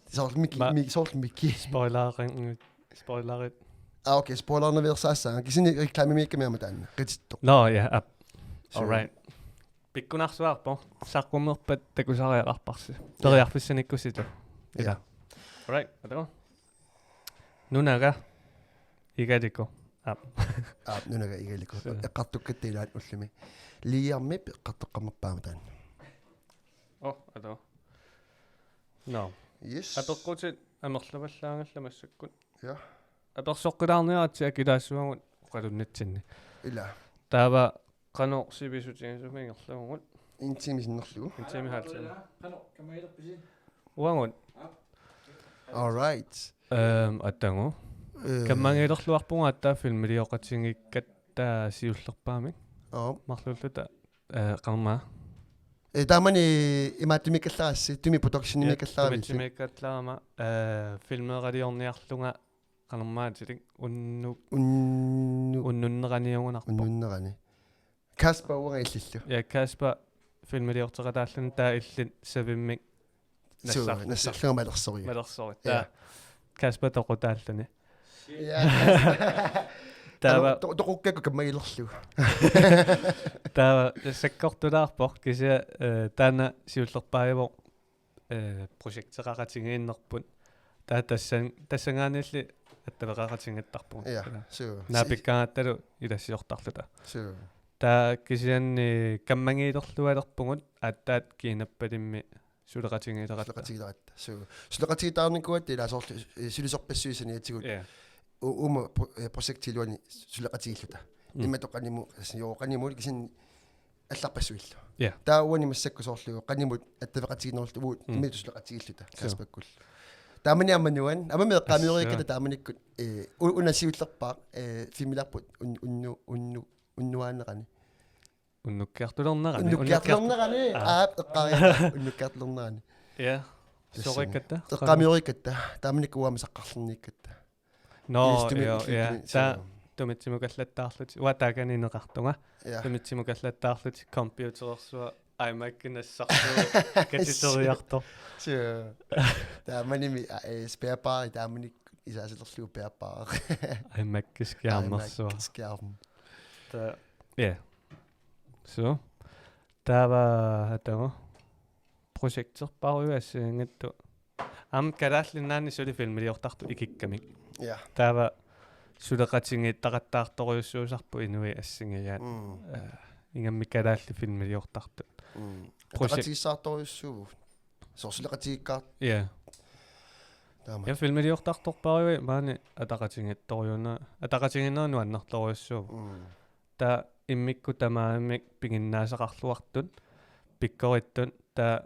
Soorlu Mickey, ma-, Mickey, soorlu Mickey. Spoilerin-, spoilerit. Aa, okay, spoilernaveersaassaanga. Kisianni reklamemiikkami aamma taanna. Qitittoq. Nå, ja, aap. Suu. All right. Pikkunarsuarpoq, saqqummerpat takusariaqarparsi. Ja. Periarfissanikkussitu. Ja. Ila. All right, ata. Nunaga igaliko. Aap. Aap, nunaga igaliko. Suu. Eqqartukkatta ilaat ullumi. Liamip eqqartoqqammerpaama taanna. Oh, ata. Nå. Yes. Apeqqutit amerlavallaanngillat massakkut. Ja. Apersoqqilaarniaritsi akilaassavagut oqalunnitsinni. Ila. Taava qanoq sivisutigisumik ingerlavugut? En time sinnerlugu. En time halv time. Qanoq kammagerilerpisi? Uagut. All right. Ehm, atagu. Eh. Kammagerilerluarpugut aatsaat filmilioqatigiikkatta siullerpaamik. Aap. Marluulluta, eh, qanormaa. Eh, taamani imaattumiikkallarassi, Tumi Productionimiikkallaramilli. Tumi-, Tumitsimeekkallarama, eh, filmeeraliorniarlunga qanormaatilik unnu-, unnu-, unnunneraniugunarpoq. Unnunnerani. Kasper uanga illillu. Ja, Kasper filmiliorteqataalluni taava illit savimmik. Suu, nassar-, nassarlunga malersorujuk. Malersorujuk. Ja. Taava Kasper toqutaalluni. Ja. Taava. Ano, to-, toqukkakku kammagilerlugu. Taava sakkortulaarpoq kisianni, eh, taanna siullerpaavoq, eh, projekteqaqatigiinnerput. Taava tassan-, tassanngaanniilli attaveqaqatigiittarpugut. Ja, suu. Naapikkagattalu ilassiortarluta. Suu. Taava kisianni kammagiilerlualerpugut aatsaat Kiinappalimmi suleqatigiileratta. Suleqatigiileratta. Suu. Suleqatigiittaarnikuugatta ilaa soorlu, eh, sulisorpassuit saniatigut. Ja. U-, uuma pro-, eh, projekti iluani suleqatigiilluta. Mm. Imatut qanimut, tassa joo qanimut kisianni allarpassuillu. Ja. Taava uani massakkut soorlu qanimut attaveqatigiinnerulluta uagut. Mm. Imatut suleqatigiilluta. Suu. Kasperkullu. Taamani aamma nuann-, aamma eqqaamioriikkatta. Assut. Taamanikkut, eh, u-, una siullerpaaq, eh, filmiliarput un-, unnu-, unnu-, unnuaanerani. Unnukkiartulernerani. Unnukkiartulernerani. Aa. Aap, eqqaariarlugu unnukkiartulernerani. Ja. Tassami. Soorikkatta? Eqqaamioriikkatta. Taamanikkut uanga saqqarlerniikkatta. Nå, ilissi tumi-, joo, tumi-, ja. Tumi-, taava suu. Tumitsimukallattaarlutik. Uanga taakani ineqartunga. Ja. Tumitsimukallattaarlutik computerersua iMac-i nassarlu katiteriartoq. Suu. Taamanimi, eh, spærbar, taamani isaasalerlugu bærbar. iMac-iskiarnersuaq. Skærm. Ta-, ja. Så. Taava atagu. Projekterparujuit assigiinngitsut. Aamma Kalaallit Nunaanni suli filmiliortartut ikikkamik. Ja. Taava suleqatigiittaqattaartorujussuusarput inuit assigiiaat. Mm. Eh, ingammik kalaallit filmiliortartut. Mm. Projekt- Ataqatigiissaartorujussuuvugut. Soorlu suleqatigiikkaat Ja. taama. Ja filmiliortartorparujuit maani ataqatigiittorujuna-, ataqatigiinnerat nuannertorujussuuvoq. Mm. Taava immikkut tamarmik piginnaasaqarluartut, pikkorittut, taava,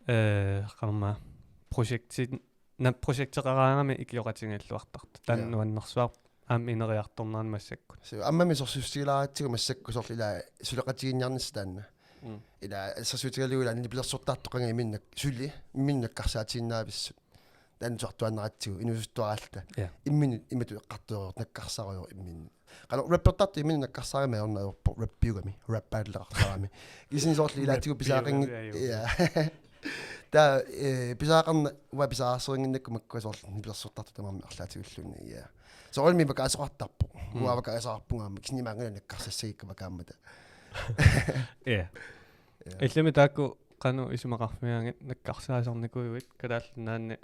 eh, qanormaa, projekti-, na-, projekteqaraangami ikioqatigiilluartartut. Taanna Ja. Nuannersuaq aamma ineriartornerani massakkut. Suu, aammami soorlu sussilaaratsigu massakkut soorlu ila suleqatigiinniarnissaq taanna. Mm. Ila assersuutigalugu ila nipilersortartoq qanga imminnak suli, imminnak nakkarsaatiinnaavissut. Taanna tuartuaannaratsigu, inuusuttuaraalluta. Ja. Imminut, imatut eqqartoreersoq, nakkarsareersoq imminut. Qanoq rappertartut imminut nakkarsaarami ajornarpoq, rappiugami, rap battleqartarami. Kisianni soorlu ilaatigut pisaaqanngit-, Rappiugami, ajuu. Ja. Taava, eh, pisaaqarna-, uanga pisaarsereernginnakku makkua soorlu nipilersortartut tamarmik arlaatigulluunniit, ja. Soorunami vakaasoqartarpoq. Mm. Uanga vakaasoqarpunga aamma, kisianni maannguna nakkarsassagikka vakaammat. Ja. Ja. Illimmi taakku qanoq isumaqarfigaangat, nakkarsaasarnikuuit Kalaallit Nunaanni?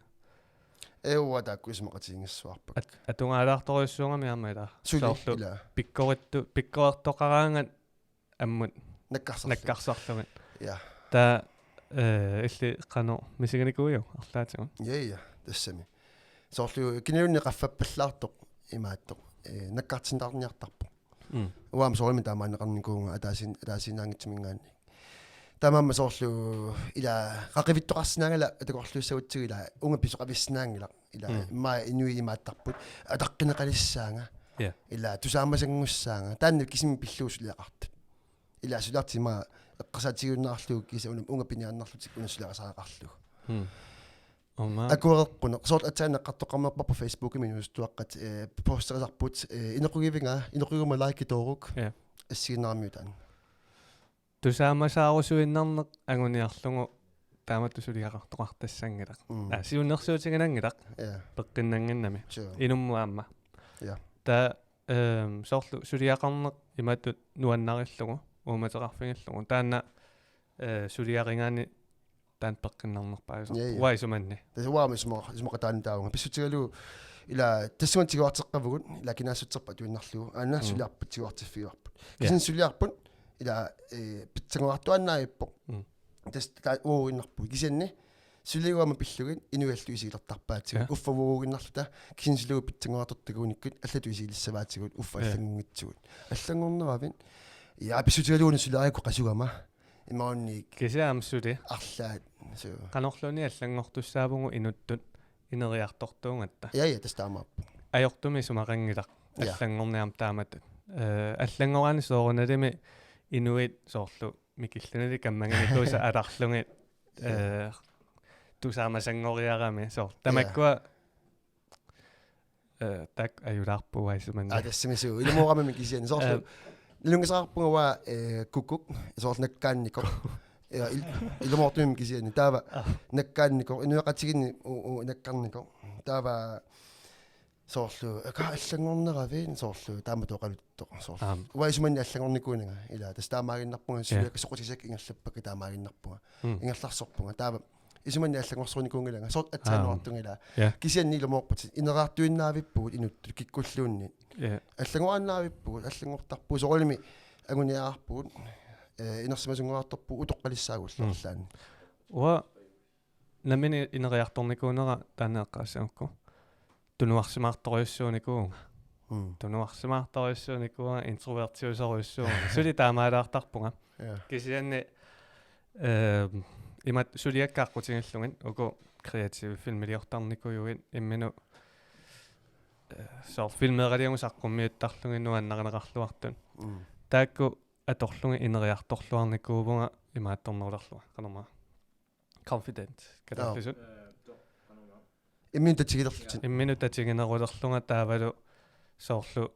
Ee, uanga taakku isumaqatigiinngissuarpakka. At-, atugaalaartorujussuugami aamma ila. Suli, Soorlu ila. pikkorittu-, pikkoreertoqaraangat ammut Nakkarsarlugit. Nakkarsarlugit. Ja. Taava, eh, illit qanoq misiginikuuiuk arlaatigut? Ja, ja, tassami. Soorlu kinaluunniit qaffappallaartoq imaattoq, eh, nakkartinniartarpoq. Mm. Uanga aamma soorunami taamaanneqarnikuuvunga ataasin-, ataasiinnaanngitsumminngaanniit. Taamaammat soorlu ila qaqivittoqarsinnaanngilaq, atakorluussagutsigu ila uunga pisoqavissinnaanngilaq. Ila Mm. immaqa inuit imaattarput ataqqineqalissaanga. Ja. Ila tusaamasannguussaanga. Taanna kisimik pillugu suliaqartut. Ila suliartut immaqa eqqarsaatigiunnaarlugu kisianni una uunga piniarnerlutik una suliarisariaqarlugu. Mm. Aamma. Akuereqquneq. Soorlu aatsaannaq eqqartoqqammerparput Facebookimi inuusuttuaqqat, eh, posterisarput, eh, inoqugivunga, inoquguma like tooruk. Ja. Assiginnaaramik taanna. Tusaamasaarusuinnarneq anguniarlugu taamatut suliaqartoqartassanngilaq. Mm. Aa, siunnersuutiginanngilaq Ja. peqqinnannginnami. Sure. Inummut aamma. Ja. Taava, ehm, soorlu suliaqarneq imatut nuannarillugu, uumateqarfigillugu. Taanna, eh, suliarigaanni taanna peqqinnarnerpaasarpoq. Ja, ja. Uanga isumanni. Tassa uanga isuma-, isumaqataanitaavunga. Pissutigalugu ila tassunga tiguarteqqavugut, ila kinaassutserput atuinnarlugu. Aana Mm. suliarput tiguartiffigivarput. Ja. Kisianni suliarput, ila, eh, pitsanngoraartuaannavippoq. Mm. Tassa taava uaguinnarpugut. Kisianni suliagut aamma pillugit inuit allatut isigilertarpaatigut. Ja. Uffa uaguinnarluta. Kisianni suliagut pitsanngoraartortakunikkut allatut isigilissaavaatigut. Uffa Ja. allanngorngitsigut. Allanngorneravit. Ja, pissutigalugu una suliarigakku qasugama. Imaluunniit Kisianni aamma suli. Arlaat. Suu. Qanorluunniit allanngortussaavugut inuttut ineriartortuugatta. Ja, ja, tassa taamaappoq. Ajortumik isumaqanngilaq. Ja. Allanngorneq aamma taamatut. Eh, allanngoraanni soorunalimi inuit soorlu mikillunili kammaginikuusat alarlugit, Ja. eh, tusaamasanngoriarami soorlu. Tamakkua, eh, taakku ajulaarput uanga isumanni. Aa, tassami suu. Ilumooramimmi kisianni. Soorlu. Eh. Nalunngisaqarpunga uanga, eh, kukuk. Soorlu nakkaannikoq. Ja, il-, ilumoortumimmi kisianni. Taava. Ah. Nakkaannikoq. Inuiaqatigiinni u-, u-, nakkarnikoq. Taava. Soorlu. Aka allanngorneravit. Soorlu. Taamatut oqaluttoq. Soorlu. Aamma. Uanga isumanni allanngornikuunanga. Ila. Tassa taamaaginnarpunga. Ja. Suliakka soqutigissakka ingerlappakka taamaaginnarpunga. Mm. Ingerlarsorpunga. Taava. Isumanni allanngorsorinikuunngilanga. Soorlu aatsaat nuartunga ila. Ja. Kisianni ilumoorputit. Ineriartuinnavippugut inuttut kikkulluunniit. Ja. Allanngoraannavippugut, allanngortarpugut, soorunami anguniagaqarpugut, eh, inersimasunngoraartorpugut utoqqalissaagullu. Mm. Allaanni. Uanga nammineq ineriartornikuunera taanna eqqaassagukku. Tunuarsimaartorujussuunikuuvunga. Mm. Tunuarsimaartorujussuunikuuvunga, introvertiusorujussuuvunga. Suli taamaalaartarpunga. Ja. Kisianni, ehm, imatut suliakka aqqutigillugit, uku kreative filmiliortarnikuujuit imminut, eh, soorlu filmeeraliagut saqqummiuttarlugit nuannarineqarluartut. Mm. Taakku atorlugit ineriartorluarnikuuvunga imaattornerulerlunga. Qanormaa. Confident. Kalaallisut. Imminut tatigilerlutit. Imminut tatiginerulerlunga taavalu soorlu,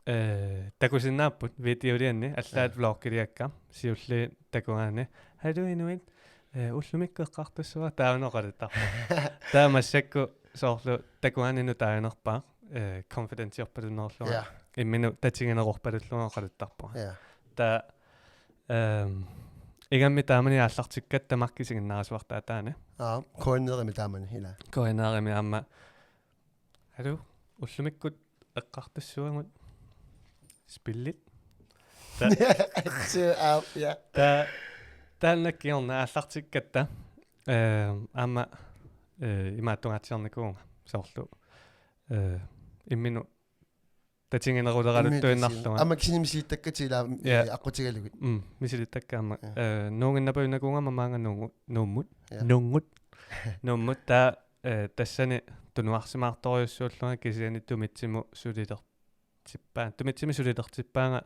eh, takusinnaapput videolianni allaat. Ja. Vloggiliakka siulliit takugaanni Haluu inuit, eh, ullumikkut eqqartussavara, taava oqaluttarpoq. Taava massakkut soorlu takuani nutaaginerpaaq, eh, confidentiorpalunnerullunga. Ja. Imminut tatigineqarpalunnerullunga oqaluttarpunga. Ja. Taava, ehm, ingammik taamani aallartikkatta Mark isiginnaarasuartaa taanna. Aa, K N R-imi taamani, ila. K N R-imi aamma. Haluu, ullumikkut eqqartussavagut. Spillit. Ta- Atsu, aa, ja. Ta-, taanna kingorna aallartikkatta, eh, aamma, eh, imaattungaatsiarnikuuvunga. Soorlu, eh, imminut tatigineruleraluttuinnarlunga. Imminut. Aamma kisianni misilittakkatit ila, ja, eh, aqqutigalugit. Mm, misilittakkat aamma. Ja. Eh, Nuunnut napajunnakuugama maanga Nuunngu-, Nuummut. Ja. Nuunngut. Nuummut. Nuummut taava, eh, tassani tunuarsimaartorujussuullunga kisianni Tumitsimut sulilertippaa-, Tumitsimut sulilertippaanga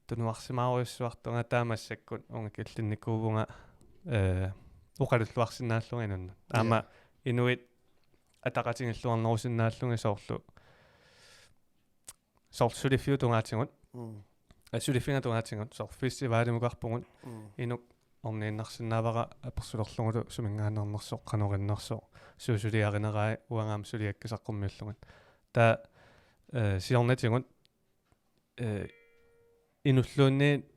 tunuarsimaarujussuartunga, taava massakkut uunga killinnikuuvunga, eh, oqalulluarsinnaallunga inunnut. Aamma, ja, inuit ataqatigiilluarnerusinnaallugit soorlu, soorlu suliffiup tungaatigut. Mm. Eh, suliffinnut tungaatigut, soorlu festivalimukarpugut. Mm. Inuk orniinnarsinnaavara apersulerlugulu suminngaanneernersoq, qanoq innersoq, suut suliarinerai, uangaam suliakka saqqummiullugit. Taava, eh, siornatigut, eh, inulluunniit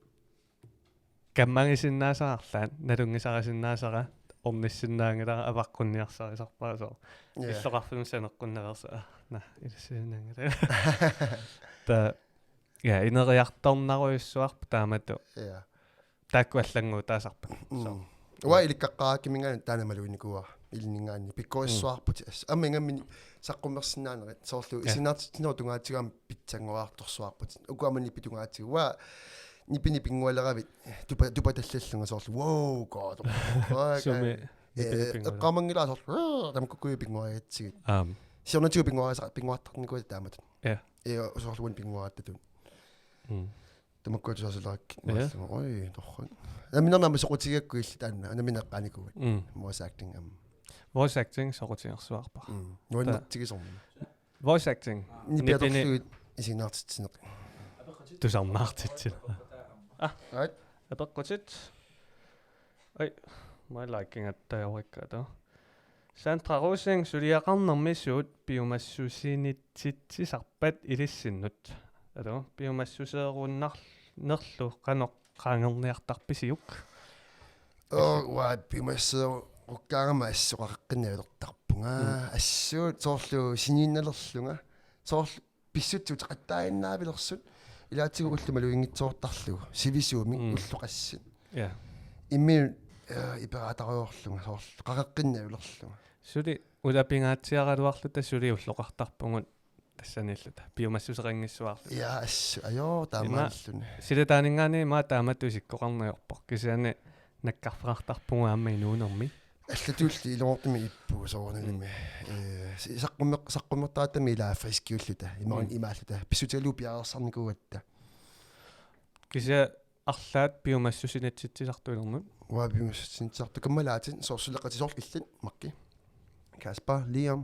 kammagisinnaasara arlaat, nalunngisarisinnaasara, ornissinnaanngilara, avaqqunniarsarisarpara soorlu. Ja. Illoqarfimmut saneqqunnaveersoq, aa, naa, ilissisinnaanngilara. Taava, ja, ineriartornerujussuarput taamatut. Ja. Taakku allannguutaasarput. Mm. Så. Uanga ilikkaqqaarakkiminngaanniit taanna maluginikuuara, ilinninngaanniit. Pikkorissuarputit, mm, assut. Aamma ingammik saqqummersinnaanerit. Soorlu, ja, isiginnaartitsinerup tungaatigut aamma pitsanngoriartorsuarputit. Uku aamma nipit tungaatigut. Uanga nipini pinngualeravit, tupa-, tupatallallunga soorlu, wow, god. Uanga sumi, eh, nipini pinngualeravit. Eqqaamanngilara soorlu, "Rrrr", tamakkukkuit pinnguarigatsigit. Aamma. Siornatigut pinnguarisa-, pinnguartarnikuuatit taamatut. Ja. Eh, soorlu uani pinnguarattatut. Mm. Tamakkua tusarsilaarakkit. Ja. Maallunga. Oj, torrak. Nammineq aamma soqutigigakku illit taanna. Nammineq eqqaanikuuat. Mm. Voice acting aamma. Voice acting soqutigersuarpara. Mm. Nuannertigisarmi. Voice acting. Nipini. Nipiatorlugit isiginnaartitsineq. Tusarnaartitsineq. Ah. Right. Apeqqutit. Oj, my likingatta jorikka to. Sandra Rosing, suliaqarnermi suut piumassusinitsitsisarpat ilissinnut? Alo, piumassuseerunnar-, nerlu qanoq qaangerniartarpisiuk? Oo, uanga piumassuseerukkaangama assut qaqeqqinnavilertarpunga. Mm. Assut soorlu siniinnalerlunga. Soorlu pissutsit uteqattaaginnaavilersut. Ilaatigut ullut maluginngitsoortarlugu. Sivisuumik, mm, ullut qassit. Ja. Imminut, eh, iperaatarujoorlunga, soorlu qaqeqqinnavilerlunga. Suli ulapingaatsiaraluarluta suli ulloqartarpugut tassaniilluta. Piumassuseqanngissuarluta. Ja, assut. Ajoo, ima taamaalluni. Silataaninngaanniit ima taamatut isikkoqarneq ajorpoq. Kisianni nakkarfeqartarpugut aamma inuunermi. Allatulli ilumoortumik ippugut soorunalimi. Mm. Eh, si-, saqqummeq-, saqqummertarattami ilaa friskiulluta, imaluunniit, mm, imaalluta. Pissutigalugu piareersarnikuugatta. Kisianni arlaat piumassusinitsitsisartuilernermut? Uanga piumassusinitsitsisartoq kammalaatit, soorlu suleqatit soorlu illit, Marki. Kasper, Liam.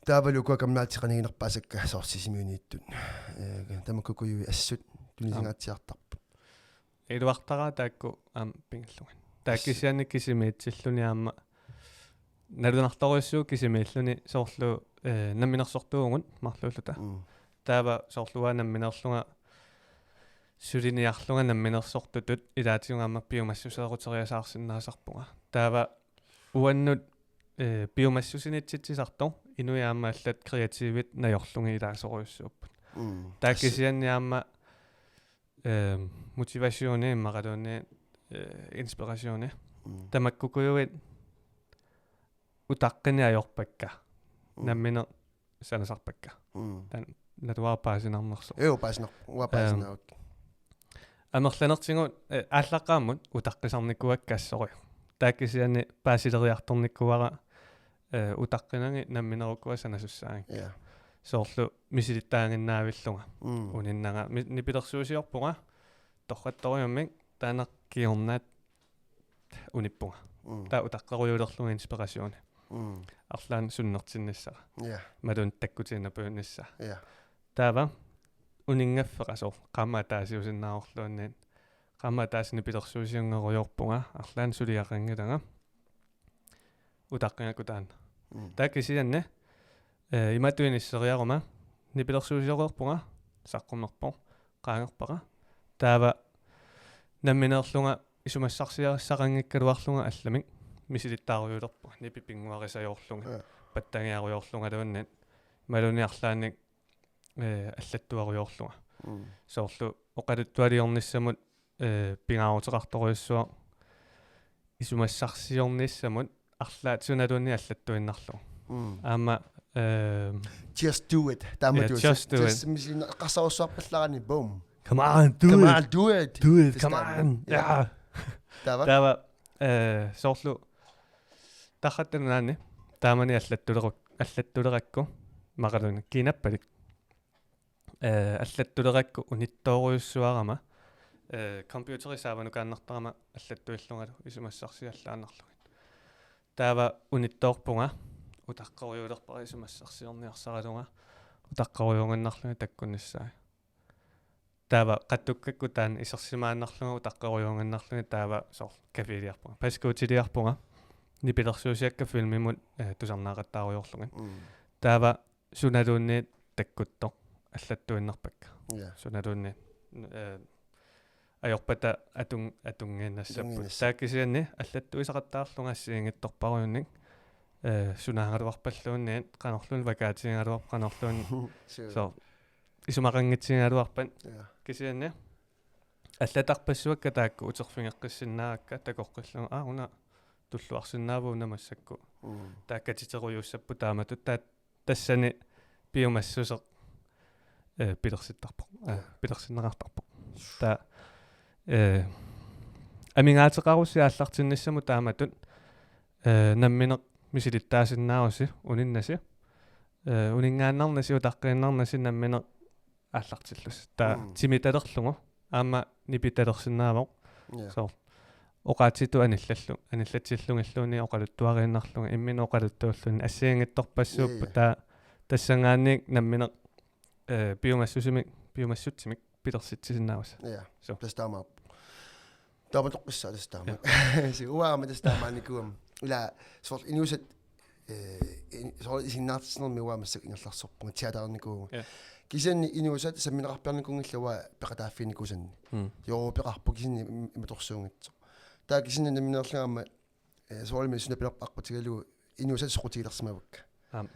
Taavalu ukua kammalaatigut qaniginerpaasakka soorlu Sisimiuniittut. Eh, tamakkukujuit assut tunisingaatsiartarput. Iluartaraat taakku aamma pigillugit. Taava assut. Kisianni kisimiitsilluni aamma. Nalunartorujussuuvoq kisimiilluni soorlu, eh, namminersortuuvugut marluulluta. Mm. Taava soorlu uanga nammineerlunga suliniarlunga namminersortutut ilaatigut aamma piumassuseeruteriasaarsinnaasarpunga. Taava uannut, eh, piumassusinitsitsisartoq inuit aamma allat kreativit najorlugit ilaasorujussuupput. Mm. Taava assut. Kisianni aamma, ehm, motivationi immaqaluunniit, eh, inspirationi. Mm. Tamakkukujuit utaqqini ajorpakka. Mm. Nammineq sanasarpakka. Mm. Taanna naluara paasinarnersoq. Joo, paasinar-, uanga, ehm, paasinaavakka. Amerlanertigut, eh, aallaqqaammut utaqqisarnikuuakka assorujuk. Taava kisianni paasileriartornikuuara, eh, utaqqinagit nammineq ukua sanasussaagakkit. Ja. Soorlu misilittaaginnaavillunga. Mm. Uninnanga mi-, nipilersuusiorpunga torrattorujummik taanna kingornaat unippunga. Mm. Taava utaqqerujulerlunga inspirationi. Mm. Arlaannik sunnertinnissara. Ja. Imaluunniit takkutiinnarpiunnissaa. Ja. Taava uninngaffeqasoq qaammat ataasiusinnaavorluunniit Qaammat ataaseq nipilersuusiunngerujoorpunga, arlaannik suliaqanngilanga. Utaqqigakku taanna. Mm. Taava kisianni, eh, imatut inisseriaruma, nipilersuusioreerpunga, saqqummerpoq, qaangerpara. Taava nammineerlunga isumassarsiassaqanngikkaluarlunga allamik misilittaarujulerpunga, nipit pinnguarisajoorlugit, ja, pattagiarujoorlungaluunniit, imaluunniit arlaannik, eh, allattuarujoorlunga. Mm. Soorlu oqaluttualiornissamut, eh, pingaaruteqartorujussuaq isumassarsiornissamut arlaat sunaluunniit allattuinnarlugu. Mm. Aamma, eh, Just do it. Taama, ja, du, just do it. Just misilinna-, eqqarsarussuarpallaarani, boom. Come on, do it. Come on, do it. Do it, come on. Ja. Ja. Taava? Taava, eh, soorlu Tarratta Nunaanni taamani allattuleru-, allattulerakku, imaluunniit kiinappalik, eh, allattulerakku unittoorujussuarama, eh, computeri saavanukaannartarama allattuillungalu isumassarsiallaannarlugit. Taava unittoorpunga, utaqqerujulerpara isumassarsiorniarsaralunga, utaqqerujuunnginnarlugit takkunnissaat. Taava qattukkakku taanna isersimaannarlunga utaqqerujuunnginnarlugit taava soorlu caféliarpunga. Pasikuutiliarpunga. Nipilersuusiakka filmimut, eh, tusarnaaqattaarujoorlugit. Mm. Taava sunaluunniit takkuttoq allattuinnarpakka. Ja. Sunaluunniit, eh, ajorpata atun-, atunngiinnassapput. Atunngiinnassapput. Taava kisianni allattuisaqattaarlunga assigiinngitsorpassuarnik, eh, sunaagaluarpalluunniit, qanorluunniit vakaatigigaluarpat qanorluunniit. Sure. Soorlu isumaqanngitsigigaluarpat. Ja. Kisianni allatarpassuakka taakku uterfigeqqissinnaavakka takoqqillugu. Aa, una tulluarsinnaavoq una massakkut. Mm. Taava katiterujussuussapput taamatut, taava tassani piumassuseq, eh, pilersittarpoq. Eh, ja, pilersinneqartarpoq. Taava, eh, amigaateqarussi aallartinnissamut taamatut, eh, nammineq misilittaasinnaavusi uninnasi. Eh, uninngaannarnasi utaqqiinnarnasi nammineq aallartillusi. Taava, mm, timitalerlugu, aamma nipitalersinnaavoq. Ja. Soorlu oqaatsitut anillallu-, anillatsillugilluunniit oqaluttuariinnarlugit, imminut oqaluttuulluni assigiinngitsorpassuupput. Ja, ja. Taava tassanngaanniit nammineq, eh, piumassusimik, piumassutsimik pilersitsisinnaavasi. Ja. So. Tassa taamaappoq. Taamatoqqissaaq tassa taama. Ja. Si uanga aamma tassa taamaannikuugama. Ila soorlu inuusat, eh, in-, soorlu isiginnaartitsinermi uanga massakkut ingerlaarsorpunga, teaterinnikuuvunga. Ja. Kisianni inuusat sammineqarpiarnikuunngillat uanga peqataaffiginikuusanni. Mm. Joo, peqarpoq kisianni im-, imatorsuunngitsoq. Taava kisianni nammineerlunga aamma, eh, soorunami suna pilerpoq aqqutigalugu inuusat soqutigilersimavakka. Aamma.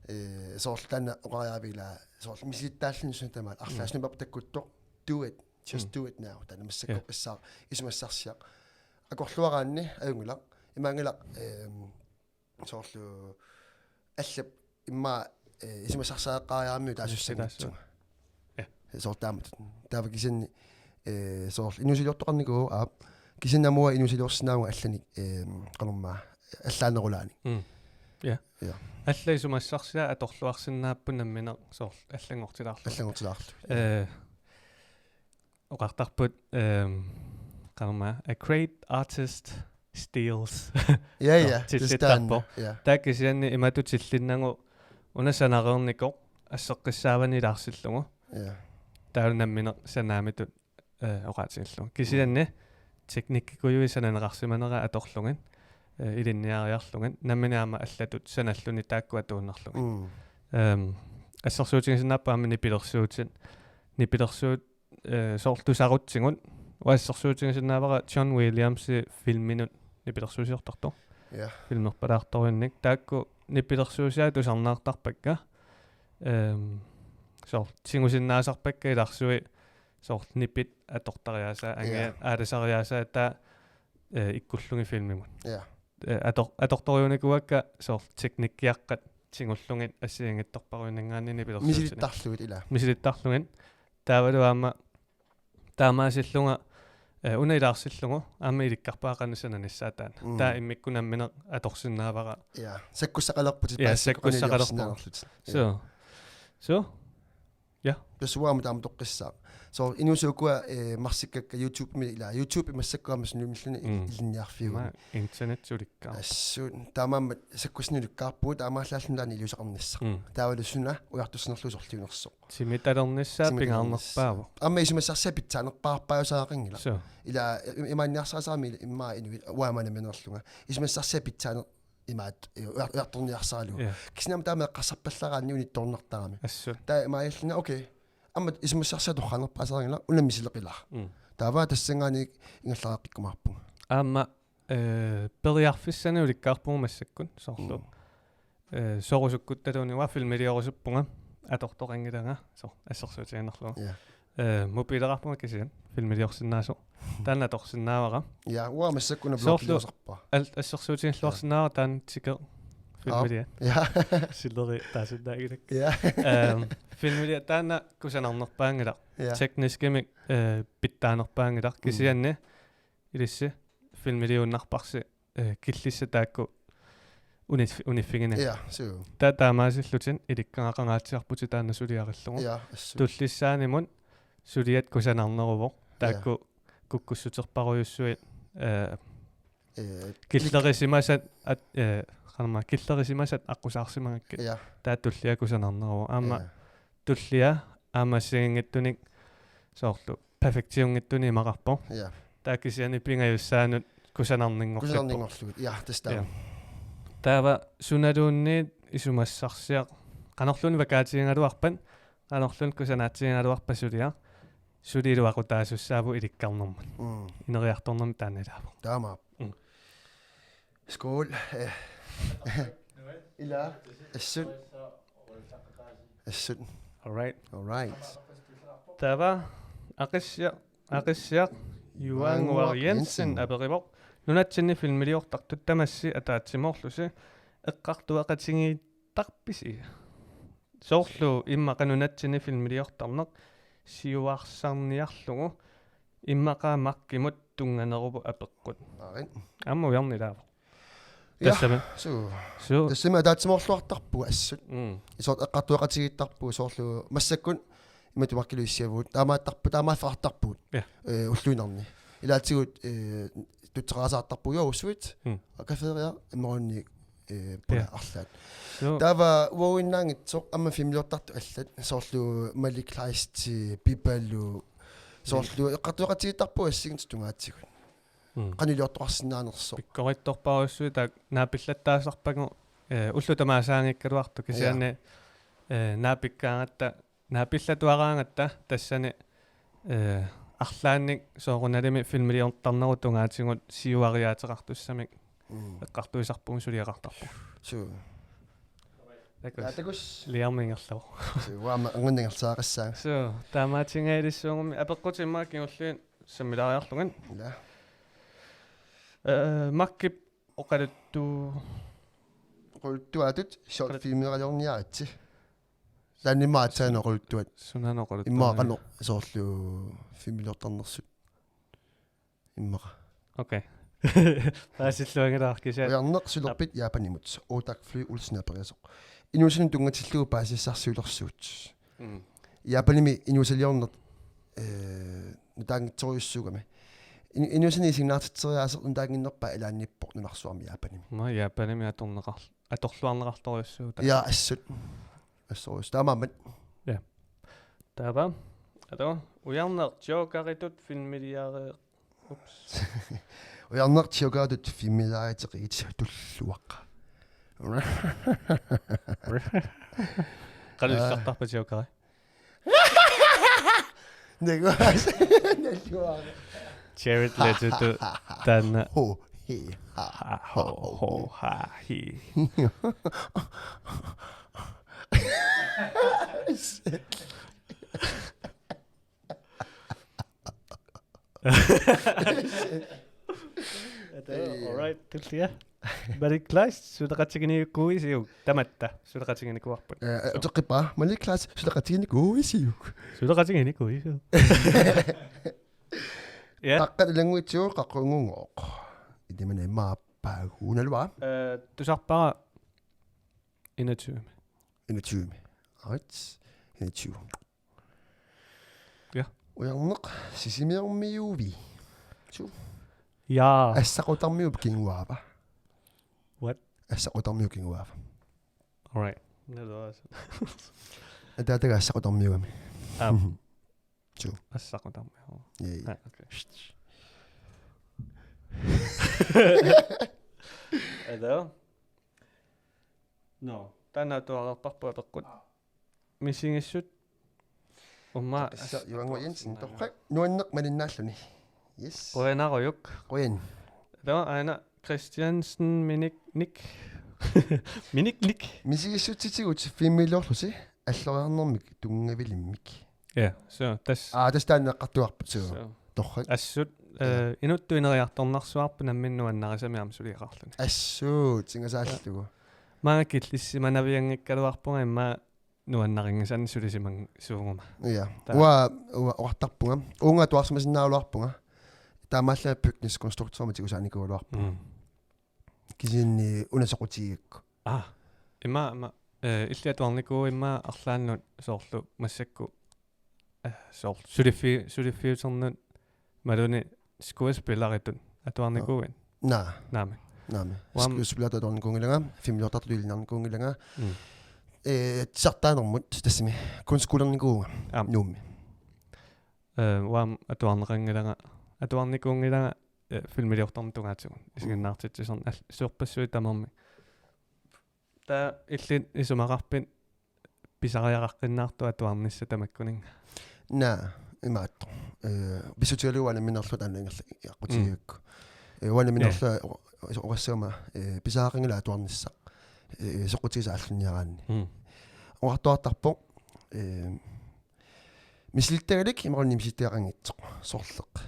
Eh, soorlu taanna oqariaravit ila, soorlu misilittaalluni suna tamaat, arlaat, mm, suna pilerpoq takkuttoq, do it, just, mm, do it now. Taanna massakkut, ja, eqqissaq isumassarsiaq. Akorluaraanni ajunngilaq, imaanngilaq, ehm, soorlu allap immaqa, eh, isumassarsiaqqaariaramiuk taassussanngitsunga. Ja. Soorlu taamatut. Taava kisianni, eh, soorlu inuusiliortoqarnikuuvoq, aap. Kisianni aamma uanga inuusiliorsinnaavunga allanik, eh, qanormaa, allaanerulaani. Mm. Ja. Ja. Allat isumassarsiat atorluarsinnaapput nammineq soorlu allanngortilaarlugit. Allanngortilaarlugit. Eh, oqartarput, ehm, qanormaa, a great artist steals. Ja, ja. Tillittarpoq. Tassa taanna, ja. Taava kisianni imatut tillinnagu una sanareernikoq asseqqissaavani ilaarsillugu. Ja. Taava nammineq sanaamitut, eh, oqaatigillugu. Kisianni, mm, teknikkikujui sananeqarsimanera atorlugit, eh, ilinniariarlugit, nammineq aamma allatut sanalluni taakku atuinnarlugit. Mm. Ehm, assersuutigisinnaapput aamma nipilersuutit, nipilersuut, eh, soorlu tusarutsigut, uanga assersuutigisinnaavara John Williamsi filminut nipilersuusiortartoq. Ja. Filmerpalaartorujunik. Taakku nipilersuusiai tusarnaartarpakka. Ehm, soorlu tigusinnaasarpakka ilarsui soorlu nipit atortariaasaat, angia, ja, aalisariaasaat, taava, eh, ikkullugit filmimut. Ja. Eh, ator-, atortorujunikuuakka soorlu teknikkiaqqat tigullugit assigiinngitsorpassuarninngaanniit nipilersuutinik. Misilittarlugit ila. Misilittarlugit. Taavalu aamma taamaasillunga, eh, una ilaarsillugu aamma ilikkarpara qanoq sananissaa taanna. Mm. Taava immikkut nammineq atorsinnaavara. Ja, sakkussaqalerputit. Ja, paasisakku sakkussaqalerpugut. Qanoq iliorsinnaanerlutit. Ja. So. So. Ja. Tassa uanga aamma taama toqqissaaq. Soorlu inuusut ukua, eh, marsikkakka YouTube-mi, ila YouTube massakkut aamma sunniulluni Mm. ilinniarfiuvoq. Aamma internet ulikkaarpoq. Assut. Taamaammat sakkussineq ulikkaarpugut, taamaallaat taanna iliuuseqarnissaq. Mm. Taavalu suna ujartussanerlugu sorliunersoq. Timitalernissaa Timitalernissaa. pingaarnerpaavoq. Aamma isumassarsiaq pitsaanerpaarpaajusariaqanngilaq. Suu. Ila i-, imaanniarsarisaramik immaqa inuit uanga nammineerlunga. Isumassarsiaq pitsaaneq imaattoq, eh, ujar-, ujartorniarsaralugu. Ja. Kisianni aamma taama eqqarsarpallaaraanni unittoornartarami. Assut. Taava imaaliorlunga, okay. Aamma isumassarsiaq torraanerpaasariaqanngilaq, una misileqilaarpoq. Mm. Taava tassanngaanniit ingerlaqqikkumaarpunga. Aamma, eh, periarfissanik ulikkaarpugut massakkut soorlu. Mm. Eh, soorusukkuttaluunniit uanga filmiliorusuppunga atortoqanngilanga, soorlu assersuutigiinnarlugu. Ja. Eh, mobileqarpunga kisianni filmiliorsinnaasoq. Taanna atorsinnaavara. Ja, uanga massakkut una Soorlu- vlogiliortarpara. Al-, assersuutigiilluarsinnaavara taanna Tiger filmiliaq. Ja. Sillerii taasinnaanngilakka. Ja. Ehm, filmiliaq taanna kusanarnerpaanngilaq. Ja. Tekniskimik, eh, pitsaanerpaanngilaq. Mm. Kisianni ilissi filmiliuinnarparsi, eh, killissat taakku unif-, uniffigineq. Ja, suu. Taava taamaasillutit ilikkagaqangaatsiarputit taanna suliarillugu. Ja, assut. Tullissaanimut suliat kusanarneruvoq. Ja. Taakku kukkussuterparujussuit, eh, Eh, killerisimasat at-, eh, qanormaa, killerisimasat aqqusaarsimagakkit. Ja. Taava tullia kusanarneruvoq. Aamma Ja. tullia aamma assigiinngitsunik soorlu perfektiunngitsunik imaqarpoq. Ja. Taava kisianni pingajussaanut kusanarninngorlippoq. Kusanarninngorlugit. Ja, tassa taama. Ja. Taava sunaluunniit isumassarsiaq qanorluunniit vakaatigigaluarpat, qanorluunniit kusanaatigigaluarpat suliaq, suli iluaqutaasussaavugut ilikkarnermut. Mm. Ineriartornermi taanna ilaavoq. Taamaappoq. Mm. Skål. Eh. Ila. Assut. Assut. All right. All right. Taava Aqissiaq, Aqissiaq Juaannguaq Jensen aperivoq: Nunatsinni filmiliortartut tamassi ataatsimoorlusi eqqartueqatigiittarpisi? Soorlu immaqa nunatsinni filmiliortarneq siuarsarniarlugu immaqa Markimut tunnganeruvoq apeqqut. Aarit. Aamma ujarneq ilaavoq. Ja, Tassami. Suu. Suu. Tassami ataatsimoorluartarpugut assut. Mm. Soorlu eqqartueqatigiittarpugut soorlu massakkut imatut Markilu issiavugut. Taamaattarpu-, taamaaffeqartarpugut. Ja. Eh, ulluinnarni. Ilaatigut, eh, tutseqaasaartarpugut Joossuit. Mm. Cafeteria imaluunniit, eh, Ja. arlaat. Suu. Taava uaguinnaanngitsoq aamma filmiliortartut allat. Soorlu Malik Kleist, Pipalu. Soorlu eqqartueqatigiittarpugut assigiinngitsut tungaatigut. Mm. Qanoq iliortoqarsinnaanersoq. Pikkorittorparujussuit taakku naapillattaasarpagut, eh, ullut tamaasaanngikkaluartut kisianni, eh, naapikkaangatta, naapillatuaraangatta tassani, eh, arlaannik soorunalimi filmiliortarnerup tungaatigut siuariaateqartussamik Mm. eqqartuisarpugut suliaqartarpugut. Suu. Takuss. Ja, takuss. Liarmi ingerlavoq. Suu, uanga aamma anguninngarsaraqassaanga. Suu, taamaatinngilissuugummi apeqqutit immaqa kingulliit sammilaariarlugit. Ja. Eh, Makkip oqaluttu-, Oqaluttuaatut short Oqalut- filmiliorniaritsi. Taanna immaqa aatsaannaq oqaluttuat. Sunaana oqaluttuat? Immaqa qanoq soorlu filmiliortarnersut. Immaqa. Okay. Paasilluanngilara kisianni. Ujarneq sulerpit Japanimut. Otak Fly Olsen aperiasoq. Inuusanut tunngatillugu paasissarsiulersuut. Mm. Japanimi inuusaliorneq, eh, nutaanngitsorujussuugami. In-, inuusanik isiginnaartitseriaaseq nutaannginnerpaaq ilaanniippoq nunarsuarmi Japanimi. Ma Japanimi atorneqar-, atorluarneqartorujussuuvoq. Ja, assut. Assorujus. Taamaammat. Taava. Ato, ujarneq jokeritut filmiliare-, ups. Ujarneq jokeritut filmiliariteqigit tulluaq. Qanoq issartarpa jokeri? Nagu. Nalluaq. Jared Leto taanna. Ho, he, ha. Ha, ho, ho, ha, hi. All right, tullia. Malik Kleist, suleqatiginikuuisiuk? Tamatta, suleqatiginikuuarput. Eh, uteqqippara, Malik Kleist, suleqatiginikuuisiuk? Suleqatiginikuuisiuk? Ja. Qaqqat ilannguitsigu qaqqunngooq. Itimani immaqa paaguunaluara. Eh, tusarpara enogtyve. Enogtyve. Right. Enogtyve. Ujarneq, Sisimiormiuuvi? Su? Ja. Assaqutarmiuup kinguaava? What? Assaqutarmiuup kinguaava? All right. Naluas. Ataataga Assaqutarmiuugami. Aap. Su? Assaqutarmiuuvoq. Jee. Ah, okay. Hello? No, taanna atuareerparput apeqqut. Misigissut. Umma. Tassa Juan Jensen, torrak, nuanneq malinnaalluni. Yes. Qujanarujussuaq. Qujan. Taava aana Christiansen Minik Nik. Minik Nik. Misigissutitigut filmiliorlusi alloriarnermik tunngavilimmik. Ja, so, tassa. Aa, tassa taanna eqqartugarput, so. So. Torrak. Assut, ja, eh, inuttut ineriartornarsuarput nammineq nuannarisamik aamma suliaqarluni. Assut, singasaallugu. Maanga killissimanavianngikkaluarpunga immaqa nuannarinngisannik sulisimanngikkaluaruma. Ja. Taava. Uanga, uanga oqartarpunga. Uunga atuarsimasinnaagaluarpunga. Taamaallaat bygningskonstruktørimik tigusaanikuugaluarpunga. Mm. Kisianni una soqutigigakku. Ah. Immaqa, immaqa, eh, illit atuarnikuuit immaqa arlaannut soorlu massakkut, eh, soorlu suliffi-, suliffiuternut imaluunniit skuespilleritut atuarnikuuit? Naa. Naamik. Naamik. Uam- Skuespilleritut atuarnikuunngilanga, filmiliortartutut ilinniarnikuunngilanga. Mm. Eh, tissartaanermut tassami kunstskolernikuuvunga. Aap. Nuummi. Eh, uanga atuarneqanngilanga, atuarnikuunngilanga, eh, filmiliortarneq tungaatigut. Isiginnaartitsisoq al-, sorpassuit tamarmik. Taava illit isumaqarpit pisariaqaqqinnaartut atuarnissat tamakkuninnga? Naa, imaattoq. Eh, pissutigalugu uanga nammineerlunga taanna ingerlaqqigakku. Mm. Eh, uanga nammineerlunga, ja, o-, oqassagama, eh, pisariaqanngilanga atuarnissaq. Eh, soqutigisaq aallunniaraanni. Mm. Oqartuartarpoq, eh, misilittagalik imaluunniit misilittagaqanngitsoq sorleq.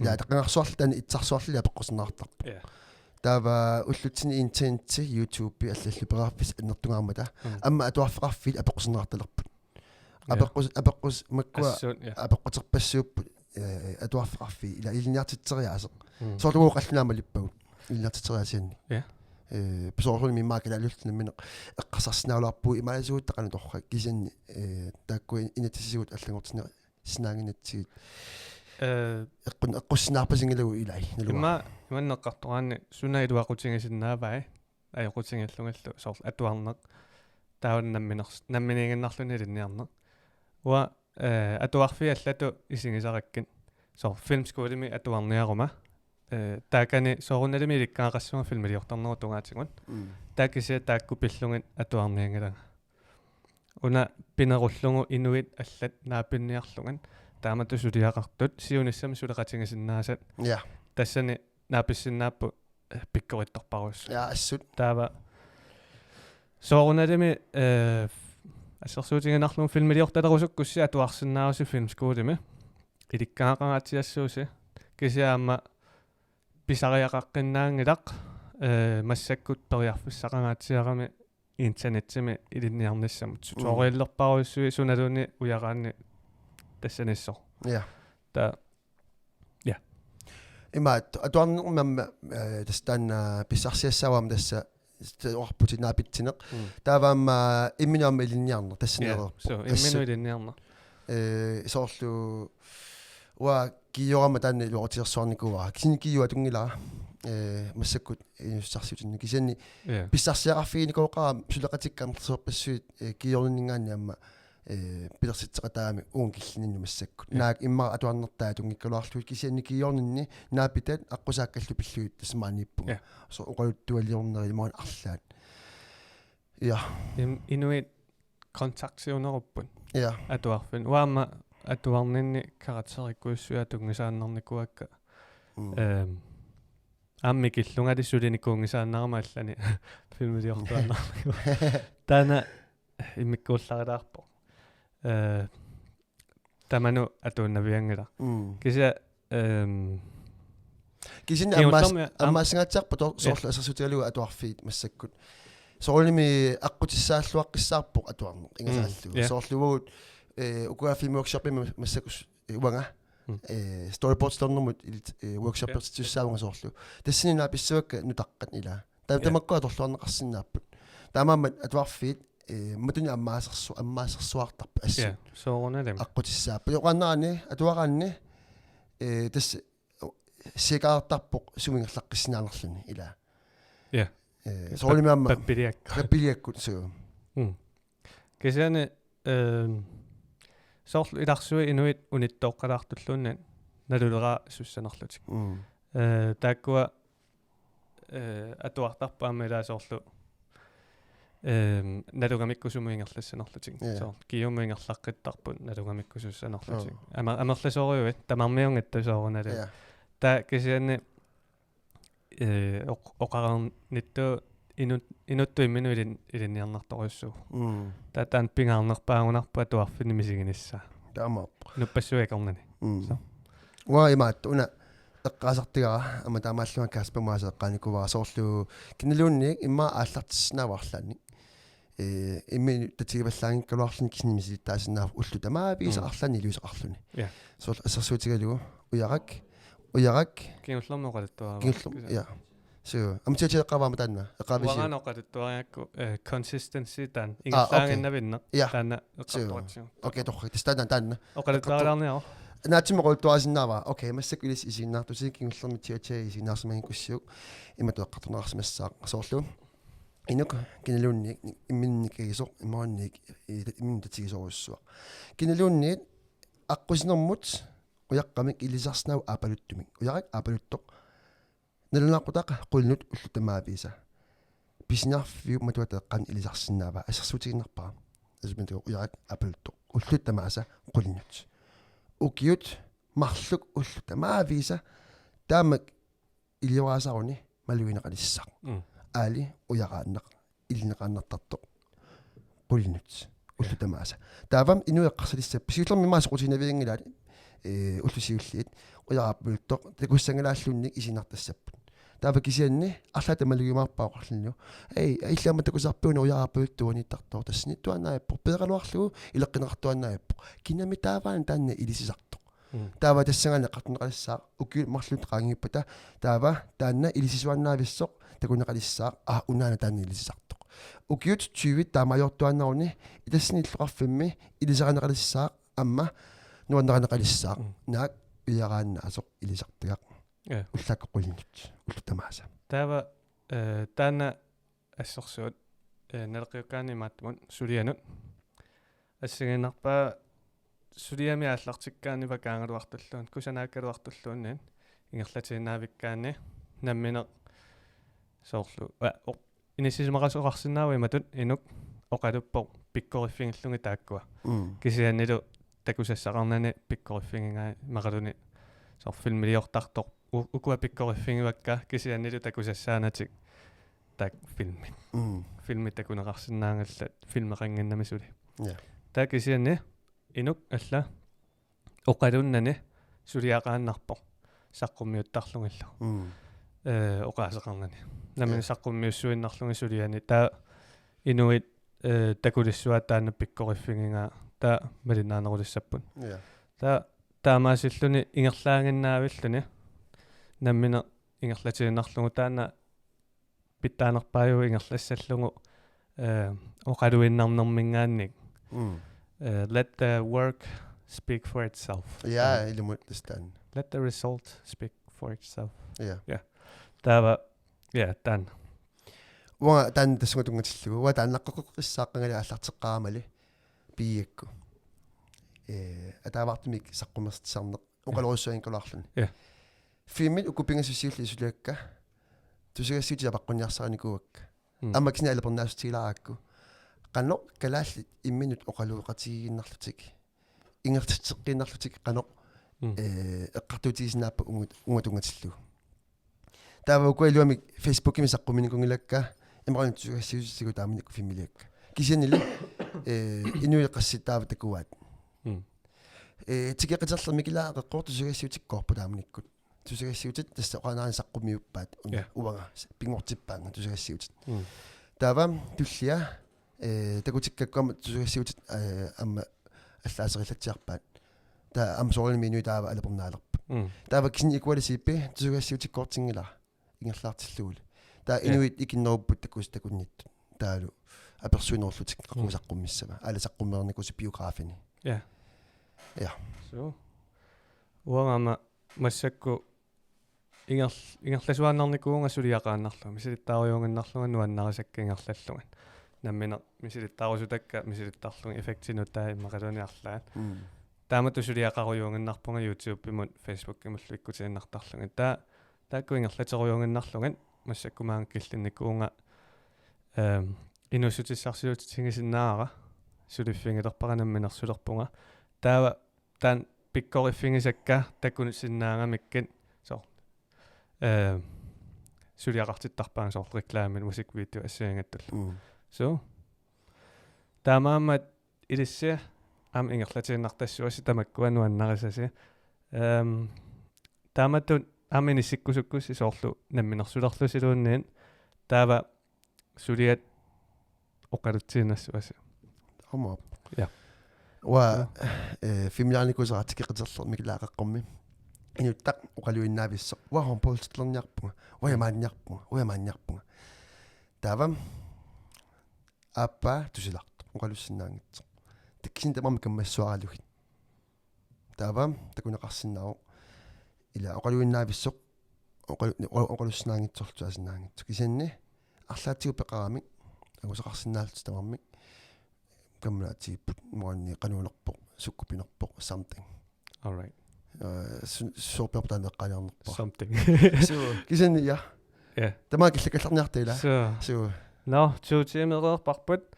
Ilaa, mm, taqangarsuarli taanna itsarsuarli apeqquserneqartarpoq. Ja. Taava ullutsinni internetsi, YouTube allallu periarfissat annertungaarmata. Mm. Aamma atuarfeqarfiit apeqquserneqartalerput. Ja. Apeqqus-, apeqqus-, makkua. Assut, ja. Apeqquterpassuupput, eh, atuarfeqarfiit, ilaa, ilinniartitseriaaseq. Mm. Soorlu uagut qallunaat malippagut ilinniartitseriaasiannik. Ja. Eh, soorlumi immaqa kalaallit nammineq eqqarsarsinnaagaluarpugut imaasugutta qanoq torrak, kisianni, eh, taakku in-, inatsisitigut allanngortinne- sinaanginatsigit. Eh, eqqun-, eqqussinnaarpasinngilakka ilai, naluara. Ima, imanna eqqartoraanni suna iluaqutigisinnaavai, ajoqutigillugillu soorlu atuarneq. Taava namminer-, namminiiginnarluni ilinniarneq. Uanga, eh, atuarfiit allatut isigisarakkit. Soorlu filmskolimi atuarniaruma. Eh, taakani soorunalimi ilikkagaqassunga filmiliortarnerup tungaatigut. Mm. Taava kisianni taakku pillugit atuarnianngilanga. Una pinerullugu inuit allat naapinniarlugit taamatut suliaqartut siunissami suleqatigisinnaasat. Ja. Tassani naapissinnaapput, eh, pikkorittorparujussuit. Ja, assut. Taava soorunalimi, eh, assersuutigiinnarlugu filmiliortalerusukkussi atuarsinnaavusi filmskolimi. Ilikkagaqangaatsiassuusi. Kisianni aamma pisariaqaqqinnaanngilaq, eh, massakkut periarfissaqangaatsiarami internetsimi ilinniarnissamut. Mm. Tutorialerparujussuit sunaluunniit ujaraanni tassanissoq. Ja. Taava, ja. Imaattoq, atuarnermi aamma, eh, tassa taanna pissarsiassaavoq aamma tassa, tassa oqarputit naapitsineq. Mm. Taava aamma imminut aamma ilinniarneq, tassa. Ja, nereerpoq. So, imminut ilinniarneq. Eh, soorlu uanga kiiorama taanna iluaqutigersuarnikuuara. Kisianni kiiup atunngilara. Eh, massakkut inuussutissarsiutinni. Kisianni, ja, pissarsiaqarfiginikuuara suleqatikka amerlasoorpassuit, eh, kiiorninninngaanniit aamma, eh, pilersitseqataamik uunga killinninni massakkut. Ja. Naak immaqa atuarnertaa atunngikkaluarlugit kisianni kiiorninni naapitat aqqusaakkallu pillugit tassa maaniippunga. Ja. So oqaluttualiornerit imaluunniit arlaat. Ja. Im-, inuit kontaktiunerupput. Ja. Atuarfinni. Uanga aamma atuarninni karakterikkujussui atunngisaannarnikuuakka. Mm. Ehm, aamma mikillungali sulinikuunngisaannarama allani filmiliortuaannarnikuuara. Taanna immikkuullarilaarpoq. Eh, tamanut atuunnavianngilaq. Mm. Kisianni, ehm, kisianni ammaas-, kingullermi am-, ammaassangaatsiarpoq tor-, ja, soorlu assersuutigalugu atuarfiit massakkut. Soorunami aqqutissaalluaqqissaarpoq atuarneq, mm, ingasaallugu. Ja. Soorlu uagut, eh, uku filmworkshopimi mas-, massakkut s-, eh, uanga, mm, eh, storyboardilernermut ilit-, eh, workshopertitsissaavunga, ja, soorlu. Tassani naapissavakka nutaqqat ilaa. Ta-, ja, tamakku atorluarneqarsinnaapput. Taamaammat atuarfiit eh, matuni ammaasersu-, ammaasersuartarput assut. Ja, soorunalimi. Aqqutissaapput. Oqaannarani, atuaraanni, eh, tassa siakartarpoq sumut ingerlaqqissinnaanerluni ilaa. Ja. Eh, soorunami aamma Pappiliakka. Pappiliakkut suu. Mm. Kisianni, ehm, soorlu ilarsui inuit unittooqqalaartulluunniit naluleraasussanerlutik. Mm. Eh, taakkua, eh, atuartarput aamma ilaa soorlu, ehm, nalugamikku sumut ingerlassanerlutik. Ja. Soorlu kiumut ingerlaqqittarput nalugamikku sussanerlutik. Oh. Ama-, amerlasoorujussuit, tamarmiunngitsoq soorunalimi. Ja. Taava kisianni, eh, oq-, oqarnittut inut-, inuttut imminut ilin-, ilinniarnartorujussuuvoq. Mm. Taava taanna pingaarnerpaagunarpoq atuarfinni misiginissaa. Taama. Nuppassuit akornanni. Mm. Så. Uanga imaattoq una eqqaasartagara aamma taamaallunga Kasper Maas eqqaanikuuara soorlu kinaluunniit immaqa aallartissinnaavara arlaannik. Eh, imminut tatigivallaanngikkaluarluni kisianni misilittaasinnaavoq ullut tamaaviisa Mm. arlaannik iliuuseqarluni. Ja. Soorlu assersuutigalugu ujarak, ujarak, Kingullermik oqaluttuarama. Kingullermik, ja. Suu, aamma tiatileqqaavaama taanna, eqqaavisiuk? Uanga oqaluttuariarakku, eh, consistency taanna. Ah, okay. Ingerlaannginnavinnga. Ja. Taanna Suu. eqqartoratsigu. Okay, torrak. Tassa taanna, taanna. Oqaluttuarilaarniaruk. Naatsumik oqaluttuarisinnaavara. Okay, massakkut ilissi isiginnaartusi Kingullermik tiatiaat isiginnaarsimaginngikkussiuk. Imatut eqqartorneqarsimassaaq. Soorlu. Inuk kinaluunniit imminut nikagisoq imaluunniit i-, imminut tatigisorujussuaq. Kinaluunniit aqqusinermut ujaqqamik ilisarsinnaavoq aappaluttumik. Ujarak aappaluttoq. Nalunaaqutaq qulinut ullut tamaaviisa. Pisiniarfiup matuata eqqaani ilisarsinnaavaa assersuutigiinnarpara. Assersuutigalugu ujarak aappaluttoq. Ullut tamaasa qulinut. Ukiut marluk ullut tamaaviisa taama ilioraasaaruni malugineqalissaaq. Mm. Aali ujaraannaq ilineqaannartartoq qulinut ullut tamaasa. Taava inuit eqqarsalissappat. Siullermik immaqa soqutiginavianngilaat, eh, ullut siulliit ujarak aappaluttoq takussanngilaarluunniit isiginnaartassapput. Taava kisianni arlaata malugiumaarpaa oqarlunilu. Ei, illit aamma takusarpit una ujarak aappaluttoq uaniittartoq tassaniittuaannavippoq. Peeraluarlugu ileqqineqartuaannavippoq. Kinami taavaana taanna ilisisartoq. Mm. Taava tassanngaanniit eqqartorneqalissaaq ukiut marluk qaangiuppata taava taanna ilisisuaannavissoq takuneqalissaaq, aa, unaana taanna ilisisartoq. Ukiut tyve taamaaliortuaannaruni itassani illoqarfimmi ilisarineqalissaaq aamma nuannarineqalissaaq. Mm. Naak ujaraannaasoq ilisartagaq. Ja. Ullaakkut qulinut ullut tamaasa. Taava, eh, taanna assersuut, eh, naleqqiukkaanni imaattumut sulianut. Assigiinnarpaa suliami aallartikkaanni vakaagaluartulluunniit, kusanaakkaluartulluunniit, ingerlatiinnaavikkaanni nammineq soorlu, aa, oq-, inissisimaqasoqarsinnaavoq imatut inuk oqaluppoq pikkoriffigillugit taakkua. Mm. Kisiannilu takusassaqarnani pikkoriffigigai imaluunniit soorlu filmiliortartoq. U-, ukua pikkoriffigivakka kisiannilu takusassaanatik taakku filmit. Mm. Filmit takuneqarsinnaanngillat filmeqannginnami suli. Ja. Taava kisianni inuk alla oqalunnani suliaqaannarpoq saqqummiuttarlugillu. Mm. Eh, oqaaseqarnani. Nammineq Ja. saqqummiussuinnarlugit suliani. Taava inuit, eh, takulissuaat taanna pikkoriffigigaa. Taava malinnaanerulissapput. Ja. Taava taamaasilluni ingerlaaginnaavilluni nammineq ingerlatiinnarlugu taanna pitsaanerpaajuvoq ingerlassallugu, eh, oqaluinnarnermiingaanniit. Mm. Eh, let the work speak for itself. Ja, ilumut tassa taanna. Let the result speak for itself. Ja. Ja. Taava, ja, taanna. Uanga taanna tassunga tunngatillugu. Uanga taanna naqqoqqissaaq qangali aallarteqqaaramali piiakku. Eh, ataavartumik saqqummersitsisarneq. Oqalorujussuanngikkaluarluni. Ja. Filmit uku pingasut siulliit suliakka. Tusagassiutit apeqqunniarsarinikuuakka. Mm. Aamma kisianni aalapernaassutigilaarakku. Qanoq kalaallit imminut oqaloqatigiinnarlutik. Ingerlatseqqiinnarlutik qanoq, Mm. eh, eqqartuutigisinnaapput unngut-, unngut tunngatillugu. Taava ukua iluamik Facebookimi saqqummiunikuunngilakka, imaluunniit tusagassiuutitigut taamanikkut filmiliakka. Kisiannili, eh, inuit qassit taava takuaat. Mm. Eh, tikeqqiterlermik ilaa qeqqortoq tusagassiuutikkoorpoq taamanikkut. Tusagassiuutit tassa oqaannarani saqqummiuppaat un-, Ja. uanga s-, pinngortippaannga tusagassiuutit. Mm. Taava tullia, eh, takutikkakku aamma tusagassiuutit, eh, aamma allaaserillatsiarpaat. Taava aamma soorunami inuit taava aalapernaalerput. Mm. Taava kisianni equalitypi tusagassiuutikkoortinngilara ingerlaartillugulu. Taava Ja. inuit ikinnerupput takus-, takunnittut. Taavalu apersuinerullutik qaqugu saqqummissava. Aali saqqummereernikuusi biografini. Ja. Ja. So. Uanga aamma massakkut inger-, ingerlasuaannarnikuuvunga suliaqaannarlunga, misilittaarujuunnginnarlunga nuannarisakka ingerlallunga. Nammineq misilittaarusutakka misilittarlugit effektinut taava immaqaluunniit arlaat. Mm. Taamatut suliaqarujuunnginnarpunga YouTubemut Facebookimullu ikkutiinnartarlugit. Taava taakku ingerlaterujuunnginnarlugit massakkut maanga killinnikuuvunga, ehm, inuussutissarsiutigisinnaavara, suliffigilerpara namminersulerpunga. Taava taanna pikkoriffigisakka takusinnaagamikku soorlu, ehm, suliaqartittarpaannga soorlu reklame, musikvideo assigiinngitsullu. Mm. So. Taamaammat ilissi aamma ingerlatiinnartassuassi tamakkua nuannarisasi. Ehm, taamatut aamma inissikkusukkussi soorlu namminersulerlusiluunniit taava suliat oqalutsiinnassuasi. Aamma. Ja. Uanga, Ja. eh, filmiliarnikuusara tikkeqaterlermi kilaaqaqqummi. Inuttaq oqaluinnavissoq. Uanga håndboldilerniarpunga. Uanga maanniarpunga. Uanga maanniarpunga. Taava aappaa tusilartoq. Oqalussinnaanngitsoq. Taava kisianni tamarmik kammassuaralugit. Taava takuneqarsinnaavoq. Ila oqaluinnavissoq. Oqalu-, oqa-, oqalussinnaanngitsorlu tusaasinnaanngitsoq. Kisianni arlaatigut peqaramik. Angusaqarsinnaallutik tamarmik. Kammalaatigipput. Maanni qanuunerpoq. Sukkupinerpoq. Something. All right. Eh, su-, suorpiarput taanna eqqaaliarnerpara. Something. So, kisianni ja. Ja. Tamaat killakkallarniarta ila. So. So, Nå, to timereerparput.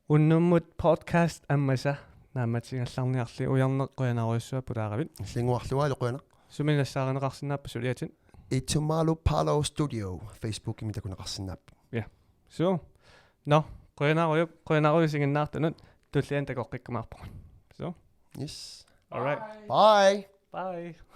Unnummut podcast ammasa naammassigallarniarli, Ujarneq, qujanarujussuaq pulaaravit. Ilannguarluaalu, qujanaq. Suminik nassaarineqarsinnaappat suliatit? Itumalo Palo Studio Facebookimi takuneqarsinnaapput. So. Nå, qujanarujussuaq, qujanarujussuaq isiginnaartunut, tulliani takoqqikkumaarpugut. So. Yes. All right. Bye. Bye.